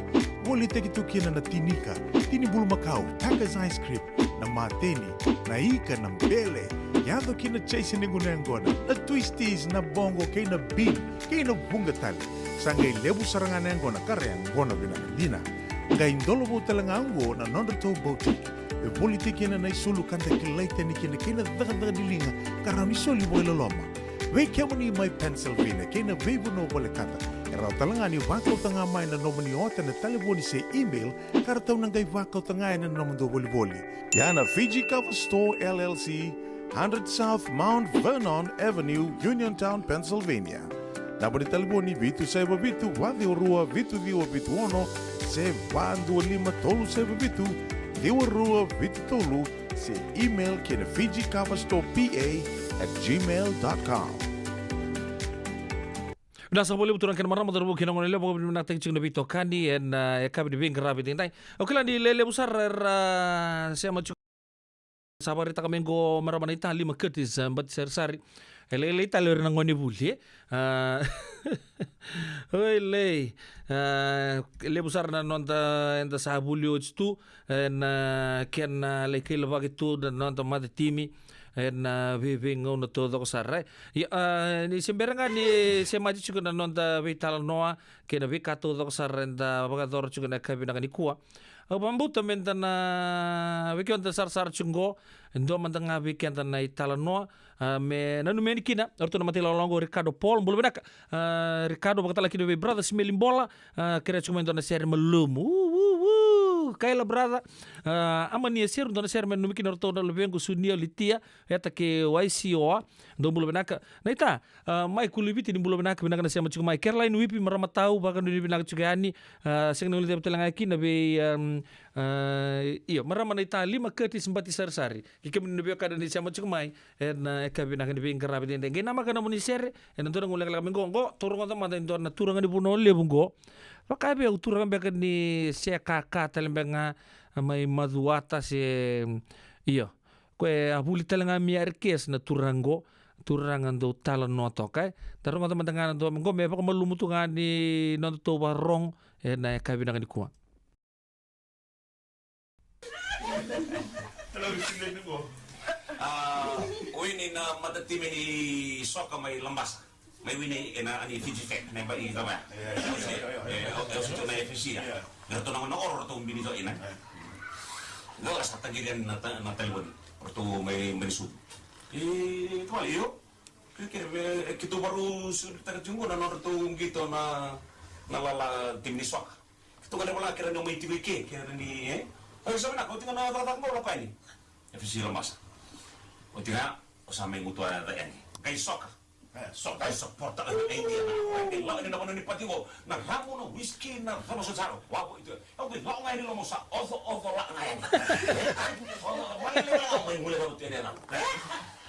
Volitaki tu kina na tinika, tini bulumakau, Packers ice cream, na mateni, na ika, na bele, yaco ki na chase ni gunu yaqona, na twisties, na boqo kei na bean, kei na vuqa tale. Sa qai levu sara ga na yaqona ka ra yaqona vinaka dina. Qai dolovou tale ga oqo na nodratou boutique. E voliti kina na isulu ka da kilai tani kina kei na cakacaka ni liga ka rawa ni soli vakailoloma. Vei kemuni mai Pennsylvania kei na veivanua volekata, e rawa tale ga ni vakauta ga mai na nomuni ota ena talevoni se email ka ratou na qai vakauta ga ena nomudou volivoli. Ia na Fiji Cover Store L L C, hundred South Mount Vernon Avenue, Uniontown, Pennsylvania. Naba ni talevoni vitu saiva vitu, va ciwa rua, vitu ciwa vitu ono, se va dua lima tolu saiva vitu, ciwa rua vitu tolu, se email ki na Fiji Cover Store P A at gmail dot com. Vinaka saka vakalevu turaga kei na marama, cauravou kei na goneyalewa, vakavinavinakataki tiko na veitokani ena, ah, yakavi ni veiqaravi edaidai. Au kila ni lelevu sara era, ah, sema tiko. Sa vakaraitaka mai qo marama naita Lima Curtis, ah, Batisarisari. E lailai tale o ira na gonevuli, e? Ah, oi, lei. Ah, levu sara na noda, eda sa vuli oti tu, ena kena lai kailavaki tu na noda matatimi ena veiveigauna taucoko sara, e. Ia, ah, ni se bera ga ni semati tiko na noda veitalanoa kei na veika taucoko sara eda vakayacora tiko ena yakavi vinaka nikua. Au vakabauta meda na, vei keda sarasara tiko qo, e dua mada ga vei keda na italanoa, ah, me nanumi yani kina o ratou na matailalai qo, Ricardo Paul. Bula vinaka, ah, Ricardo, vakatalega kina vei brother Simeli Bola, ah, kerea tiko mai e dua na sere malumu. Uu, uu, uu. Kaila brother, ah, Amania Seru, dua na sere me nanumi kina o ratou na luvequ Sunia, Litia, Eta kei Waisioa. Dou bula vinaka. Naita, ah, Mai Kuliviti, ni bula vinaka, vinaka na sema tiko mai. Caroline Wipi, marama tau, vakanuinui vinaka tiko yani. Ah, sega ni guilecavi tale ga kina vei, ah, ah, io, marama naita Lima Curtis Batisarisari. Kei kemuni na veiwekani ni sema tiko mai ena yakavi vinaka ni veiqaravi edaidai. Qai namaka na nomuni sere ena dua na gauna lekaleka mai qo. Qo tou rogoca mada e dua na turaga ni Vanua Levu qo. Vaka vei au, turaga beka ni se kaka tale beka ga mai Macuata se, io. Koya e a vuli tale ga mai Arikes na turaga qo, turaga dau talanoa toka, e. Da rogoca mada ga na dua qo me vakamalumu tu ga ni nodatou vakarorogo ena yakavi vinaka nikua. A, wini na matatimi ni soka mai Labasa. Mai wini ena, ani Fiji Fek, na yaba i cava ya. Io, io, io, io. E, au, au sa tu na F C ya. Io. Eratou na gone qo eratou bini toka ina. Io. Io, sa taqiri yani na ta-, na talevoni. Eratou mai, mai Suva. E, tavale, io. Ke, ke, e, keitou varau suritaka tiko qo na nodratou qito na, na lala timi ni soka. Keitou gone vola kera ni o mai tiko i ke, kera ni, e? Oi, sa vinaka, oti ga na cakacaka qo, lako yani. F C Labasa. Oti ga, o sa mai gutuwa yani. Qai soka. E, so, qai sopota na idea na, qai lako yani na vanua ni pati qo, na ramu, na whisky, na cava soti sara. Wavo i tu. Au qai lako ga yani loma, sa oco, oco lako ga yani. E, oco, oco, mai levu ga, mai gule ga tu yani na.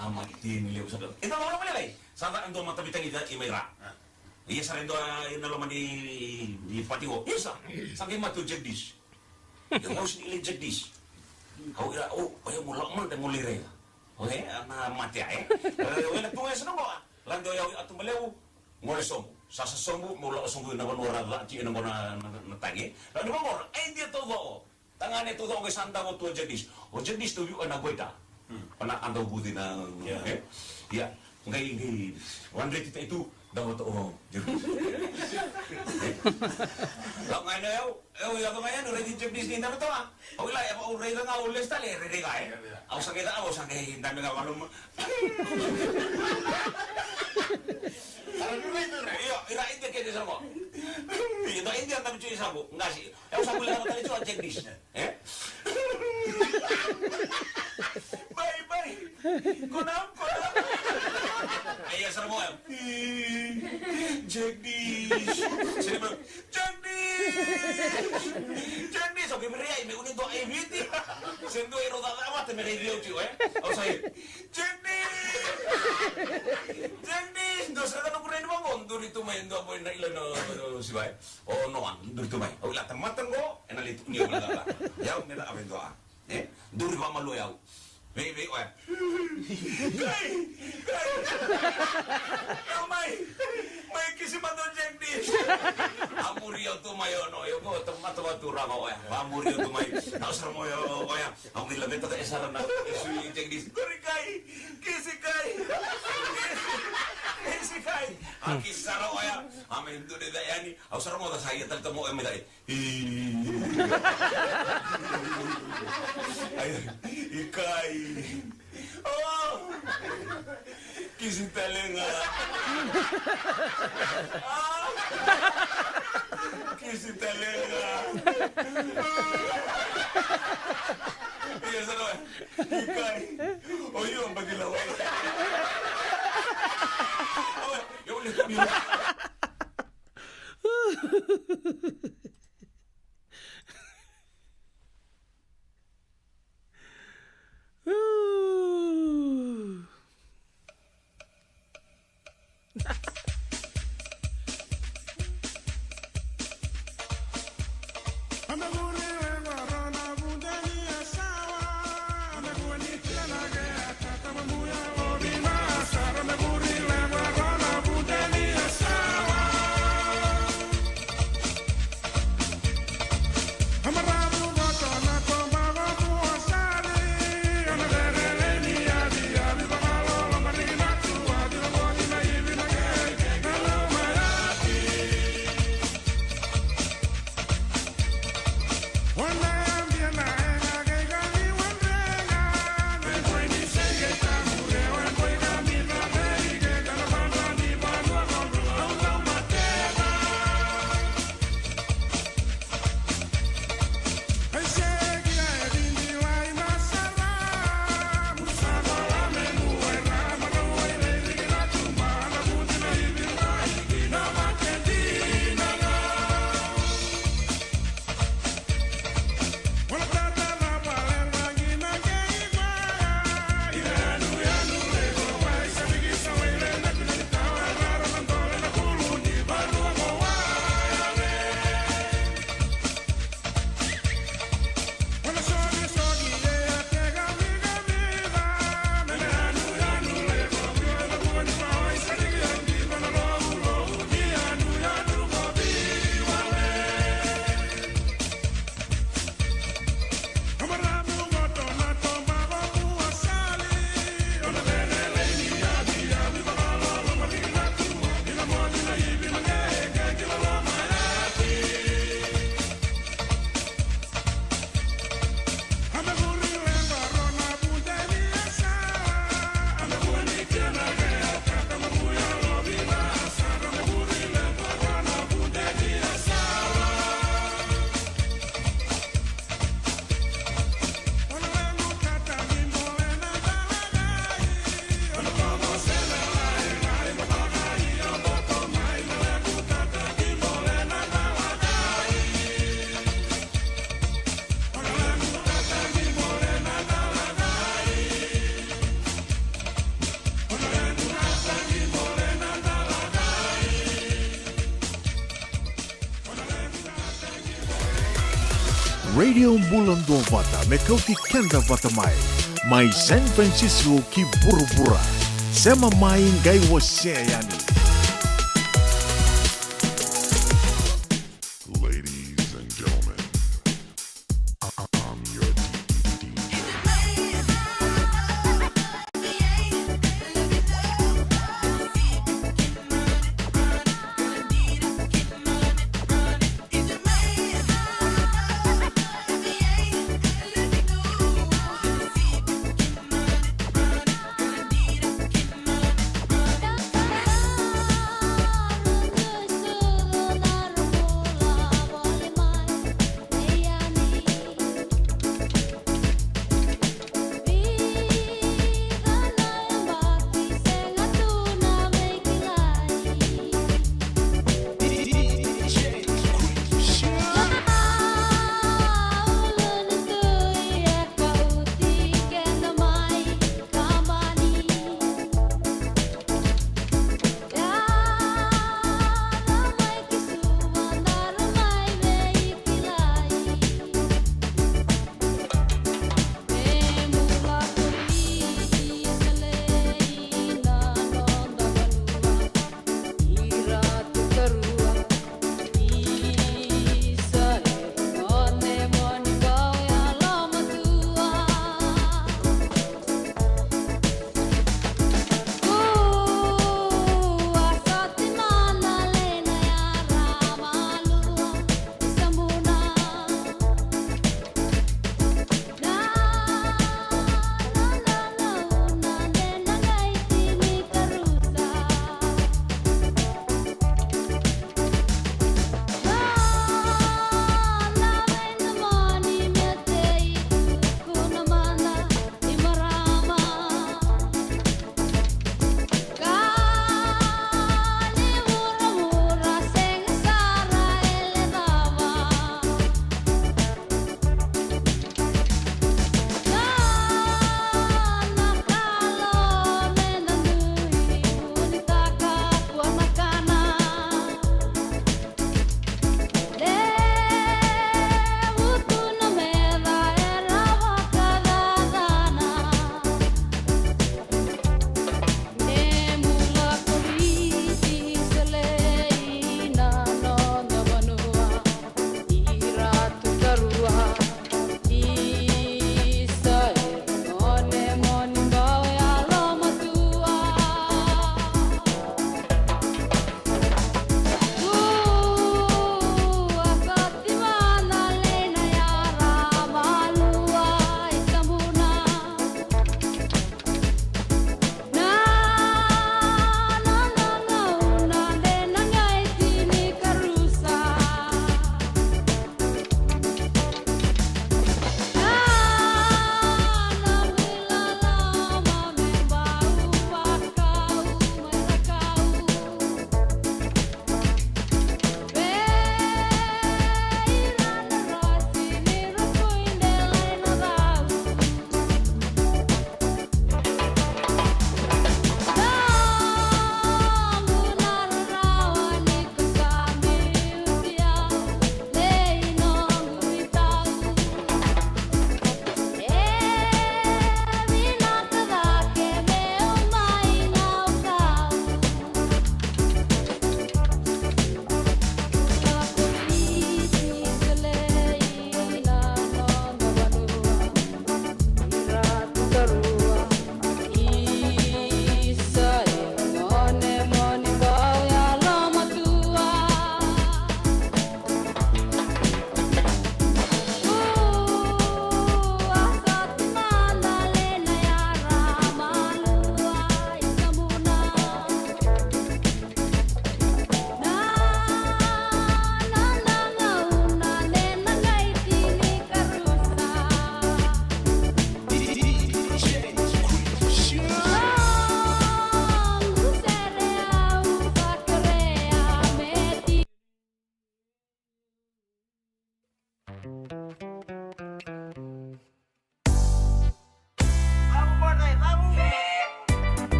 A, mai tini levu sa. Eda lako mai lai. Sa da ando mata vitani da i mai ra. Ia sara e dua ena loma ni, ni pati qo. Ia sa, sa qai mate o Jagdish. Ia au sega ni lai Jagdish. Au ira, o, o ia mo lako mada mo lai raica. Oke, na mate ya, e. E, o ira tu ga e sa na qo, a. Lade o yau i Atuba Levu, gole sobu. Sasa sobu, mo lako sobu ina vanua ra cati ena qo na, na, na tagi. Lade mo qo, a idea taucoko. Tagane taucoko qai sa davo tu o Jagdish. O Jagdish tu vei au na goita. Hmm. O na a dau vuci na, yeah, e? Ia, qai, qai, one rate tai tu, davo tu o Jagdish. Lako ga yani o yau, au yaco ga yani, raici Jagdish ni davo tu, a. Au kila, e, au raica ga, au lesu tale, rairai ga, e. Au sa qai ca, au sa qai dabe ga vale. Io, ira idea kece sa qo. Io, idea na bicu sa qo, qasi. Au sa bula na tale tu o Jagdish. E? Bai, bai. Ko na, ko na. Ai, ia sara mo ya. Jagdish. Sini mo. Jagdish. Jagdish. Oke, me rai, me uni dua e Viti. Sini dua e roda da mata, me rai riu tiko, e? Au sa, Jagdish. Jagdish. Dua sara na kureni mo, duri tu mai, dua boy na ila na, na, na, sibai. O Noa, duri tu mai. Au kila tamata qo, ena lai tukuni au kila. Ia, au kila a vei dua. E? Duri vakamalua o yau. Vei, vei, oya. Kai! Kai! Au mai! Mai kisi mada o Jagdish. A muri au tu mai o Noa, io qo tamata vakaturaga oya. A muri au tu mai. Au sara mo oya, oya. Au qai laveta e sara na, e sui Jagdish. Duri kai! Kisi kai! Kisi! Kisi kai! A kisi sara oya. A mai duri da yani. Au sara mo da sa ia tale tamo e me dai. Ai, i kai. Oh! Kisi tale ga. Ah! Kisi tale ga. Ia sara, i kai. O io, bati la wai. Awe, io le kumi. Radio Bula Duavata, me kauti keda vata mai. Mai San Francisco ki vuravura. Sema mai qai wasea yani. Ladies and gentlemen, I'm your D J.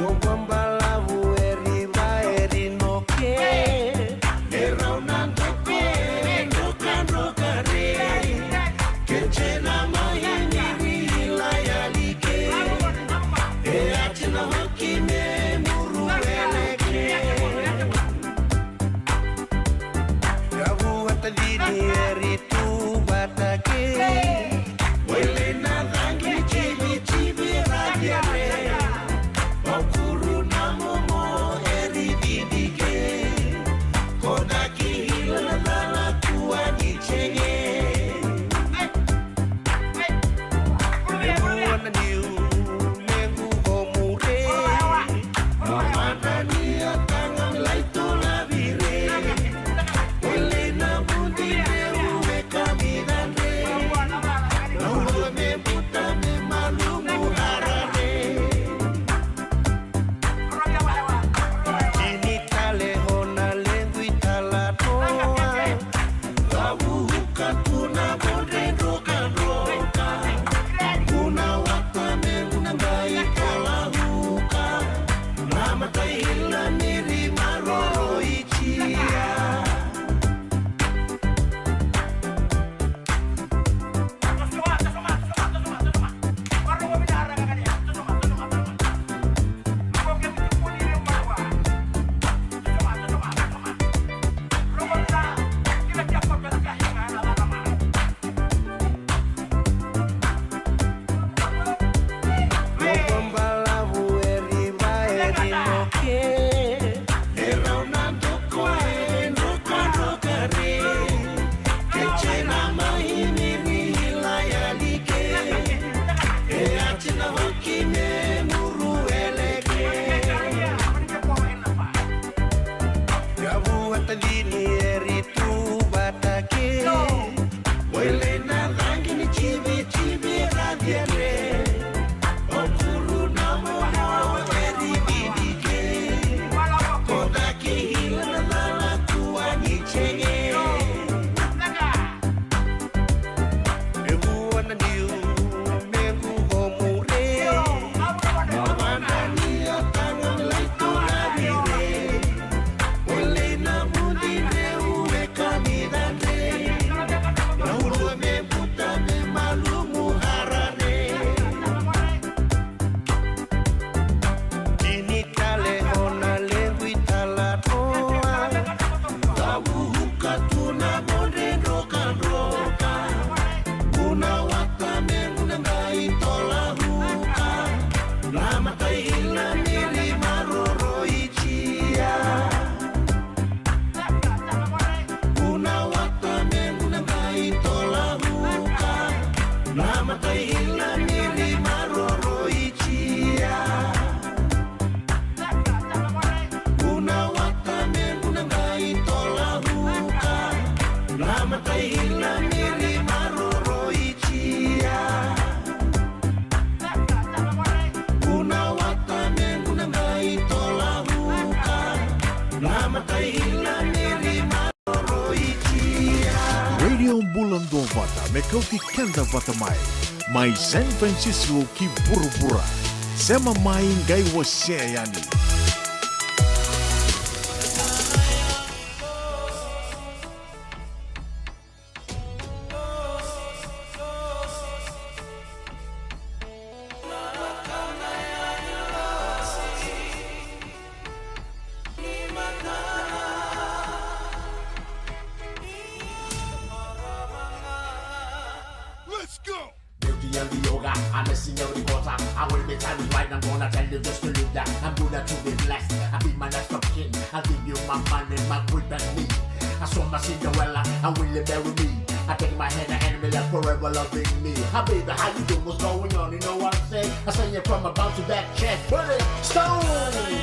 Bobalavu eri vaeri noke, e rau na doko e drokadroka re. Kece na mahini ri ilai alike, e ati na hoki me muru eleke. Yavu vata dini eri tu vata ke. Wele na cagi ni civicivi ra cere. Vaukuru na momo eri didike. Kodaki hila na cala kua ni cege. E vua na niu lequ ko mure. Mo madani a taga me lai tola vire. Wele na vudi dreu e kamidadre. Na ulo me buta me malumu harare. Kini tale hona lequ i tala toa. Cavuka tu na vodre drokadroka. Guna wata me guna qai tola vuka. Na matai ila ni ri maroroi tia. Balavu e riva e rinoke. E rau na doko e drokadroka re. Ke cei na mahini ni lai alike. E ati na hoki me muru eleke. Ia vua tadini e ri tu vata ke. Wele na cagi ni civicivi ra cere. O kuru na momo e ri didike. Ko caki hila na cala kua ni cege. E vua na niu me qu ko mure. Na vada ni a taga me lai tola vire. Wele na vudi dreu e kamidadre. Na ulua me buta me malumu harare. Kini tale hona lequ i tala toa. Cavuka tu na vodre drokadroka. Guna wata me guna qai tola vuka. Na matai ila ni ri maroroi tia. Guna wata me guna qai tola vuka. Na matai ila ni ri maroroi tia. Guna wata me guna qai tola vuka. Na matai ila ni ri maroroi tia. Guna wata me guna qai tola vuka. Na matai ila ni ri maroroi tia. Radio Bula Duavata me kauti keda vata mai. Mai San Francisco ki vuravura. Sema mai qai wasea yani. Let's go! Beauty and the yoga, I'm a singer with the quarter. I will be time is right, I'm gonna tell you just to leave that. I'm good at to be blessed. I'll be my next of kin. I'll give you my money, my quit and me. I saw my Cinderella, I will bury me. I take my hand and enemy left forever loving me. Hi baby, how you doing? What's going on? You know what I'm saying? I say you from about to back check. Bullet Stone!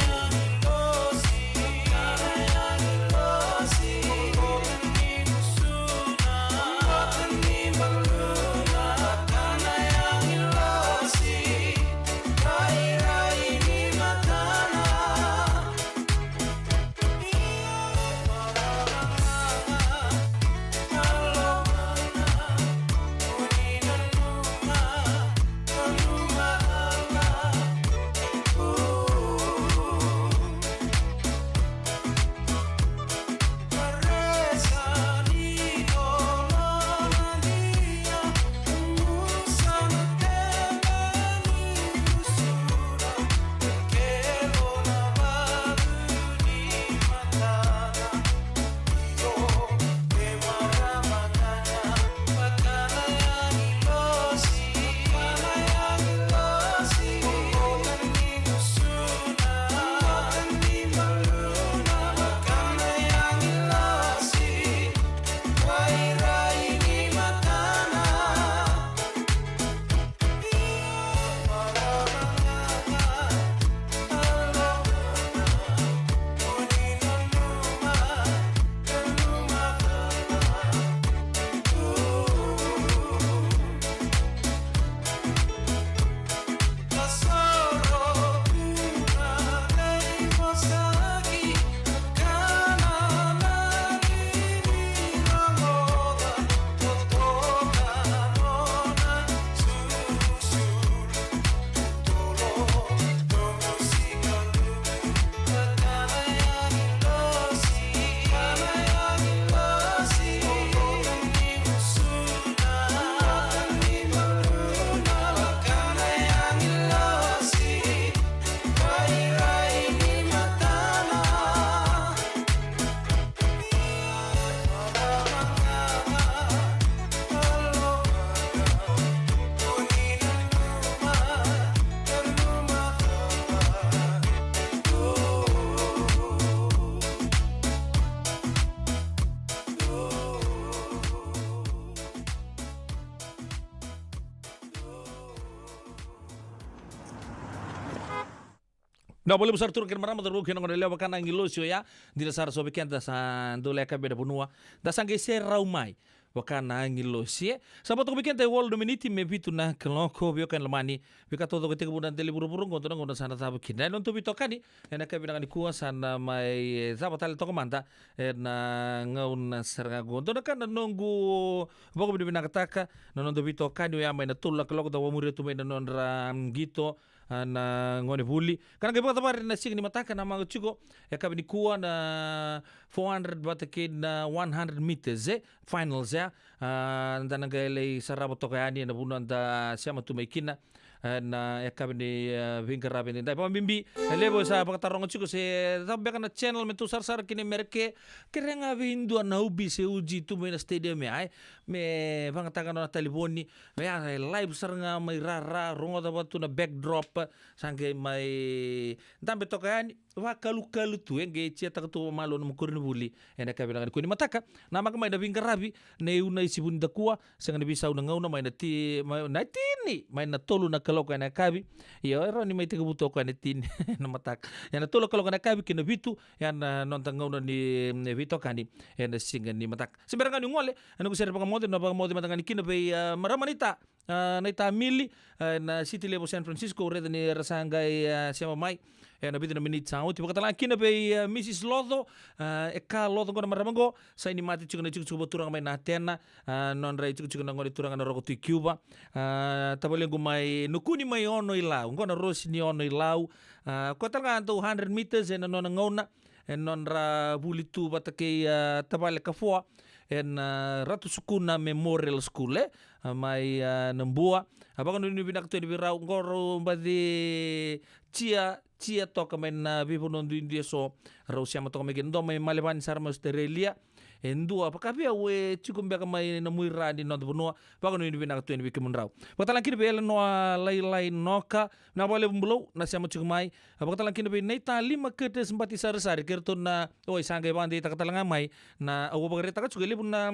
Na vakalevu sara turaga kei na marama, cauravou kei na goneyalewa, vaka na agilosi oya. Dina sara so vei keda sa dau lai yakavi mai na vanua, da sa qai serau mai vaka na agilosi, e. Sa vo toka vei keda e walu na miniti me vitu na kaloko, vei o kena lomani. Veika taucoko e tekivu na dela ni vuravura oqo, dua na gauna sa na cava kina. E, na noda veitokani ena yakavi vinaka nikua sa na mai, e, cava tale toka mada ena gauna sara ga oqo. Dua na ka na noqu vakavinavinakataka, na noda veitokani oya mai na tolu na kaloko, da vakamuria tu mai na nodra, mm, qito, a, na gonevuli. Ka na qai vakacavari na siga ni mataka, na maga tiko e yakavi nikua na four hundred vata kei na one hundred meters, e, finals, e. A, da na qai lai sarava toka yani ena vanua da sema tu mai kina, e, na yakavi ni, e, veiqaravi edaidai. Vakabibi e levu sa vakataroga tiko se cava beka na channel me tou sarasara kina i Merika. Kerea ga vei dua na ubi se uji tu mai na stadium ya, e, me vagataka nona talevoni. Ia, e live sara ga mai rara, rogoca vata tu na backdrop, sa qai mai dabe toka yani, vakalukalu tu, e qai chiataka tu vakamalua na nomu koronivuli ena yakavi vinaka nikua ni mataka. Namaka mai na veiqaravi nei Unaisi Vunidakua, sega ni veisau na gauna, mai na ti-, mai na tini, mai na tolu na kaloko ena yakavi. Io, e rawa ni mai tekivu toka ena tini na mataka. Ia na tolu na kaloko ena yakavi ki na vitu, ia na noda gauna ni, ni veitokani ena siga ni mataka. Se bera ga niu gole, e noqu sere vakamoce, na vakamoce mada ga ni kina vei, a, marama naita, a, naita Mili, a, na city level San Francisco, au raica ni ra sa qai, a, sema mai ena vica na miniti sa oti. Vakatalega kina vei, a, Mrs Loco, a, e ka Loco oqo na marama oqo, sa ini mate tiko na itikotiko vakaturaga mai na Atena, a, nodra itikotiko na gone turaga na Roko Tui Kiuva. A, tavalequ mai Nukuni mai Ono-i-Lau, oqo na Rosi ni Ono-i-Lau. A, koya talega dau hundred meters ena nona gauna, e nodra vuli tu vata kei, a, tavale Kafoa ena, a, Ratu Sukuna Memorial School, e, a, mai, a, Nabua. A, vakanuinui vinaka tu yani vei rau, oqo rau baci chia, chia toka mai na veivanua duidui eso, rau sema toka mai kina, dua mai Malevani sara mai Australia, e dua vaka vei au e tiko beka mai na muira ni noda vanua. Vakanuinui vinaka tu yani vei kemudrau. Vakatalega kina vei Elenoa Lailai Noka, na vakalevu Bulou na sema tiko mai. A, vakatalega kina vei Naitalima Curtis Bati Sarisari, kei ratou na, oi, sa qai vakadeitaka talega mai na, au vakaraitaka tiko e levu na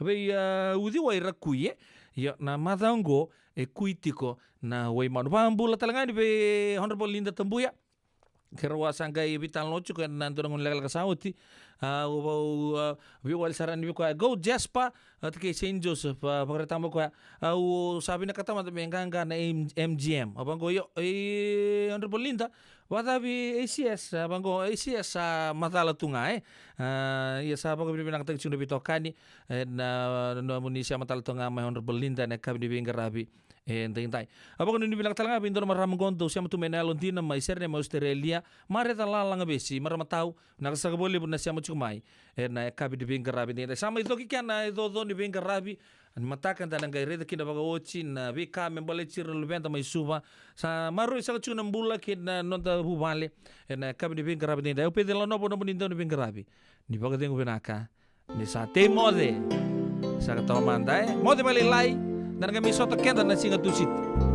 vei, a, uciwai ra kui, e. Io, na macawa oqo e kui tiko na waimanu. Vakabula talega yani vei Honourable Linda Tabuya, keirau a sa qai veitalanoa tiko ena dua na gauna lekaleka sa oti. A, au, au, a, veiwali sara yani vei koya, Go Jasper, a, vata kei Saint Joseph, a, vakaraitaka mai koya, a, au sa vinakata mada me qaqa na M-, M G M. A, vaqo, io, e, Honourable Linda, vakacavi A C S? A, vaqo, A C S sa macala tu ga, e. A, ia sa vakavinavinakataki tiko na veitokani ena, a, nomuni sema tale toka ga mai Honourable Linda ena yakavi ni veiqaravi edaidai. A, vakanuinui vinaka talega vei dua na marama oqo dau sema tu mai na yalodina mai Sydney mai Australia, Mareca Lalagavesi, marama tau, vinaka saka vakalevu na sema tiko mai ena yakavi ni veiqaravi edaidai. Sa mai coki kea na icoco ni veiqaravi ni mataka, da na qai raica kina vakaoti na veika me baleti ira na luveda mai Suva. Sa maroroi saka tiko na bula kei na noda vuvale ena yakavi ni veiqaravi edaidai. Au Peceli Lanovo, nomuni dau ni veiqaravi, ni vakacegu vinaka, ni sa tei moce. Saka toka mada, e, moce vakalailai. Da na qai mai sota keda na Siga Tusiti.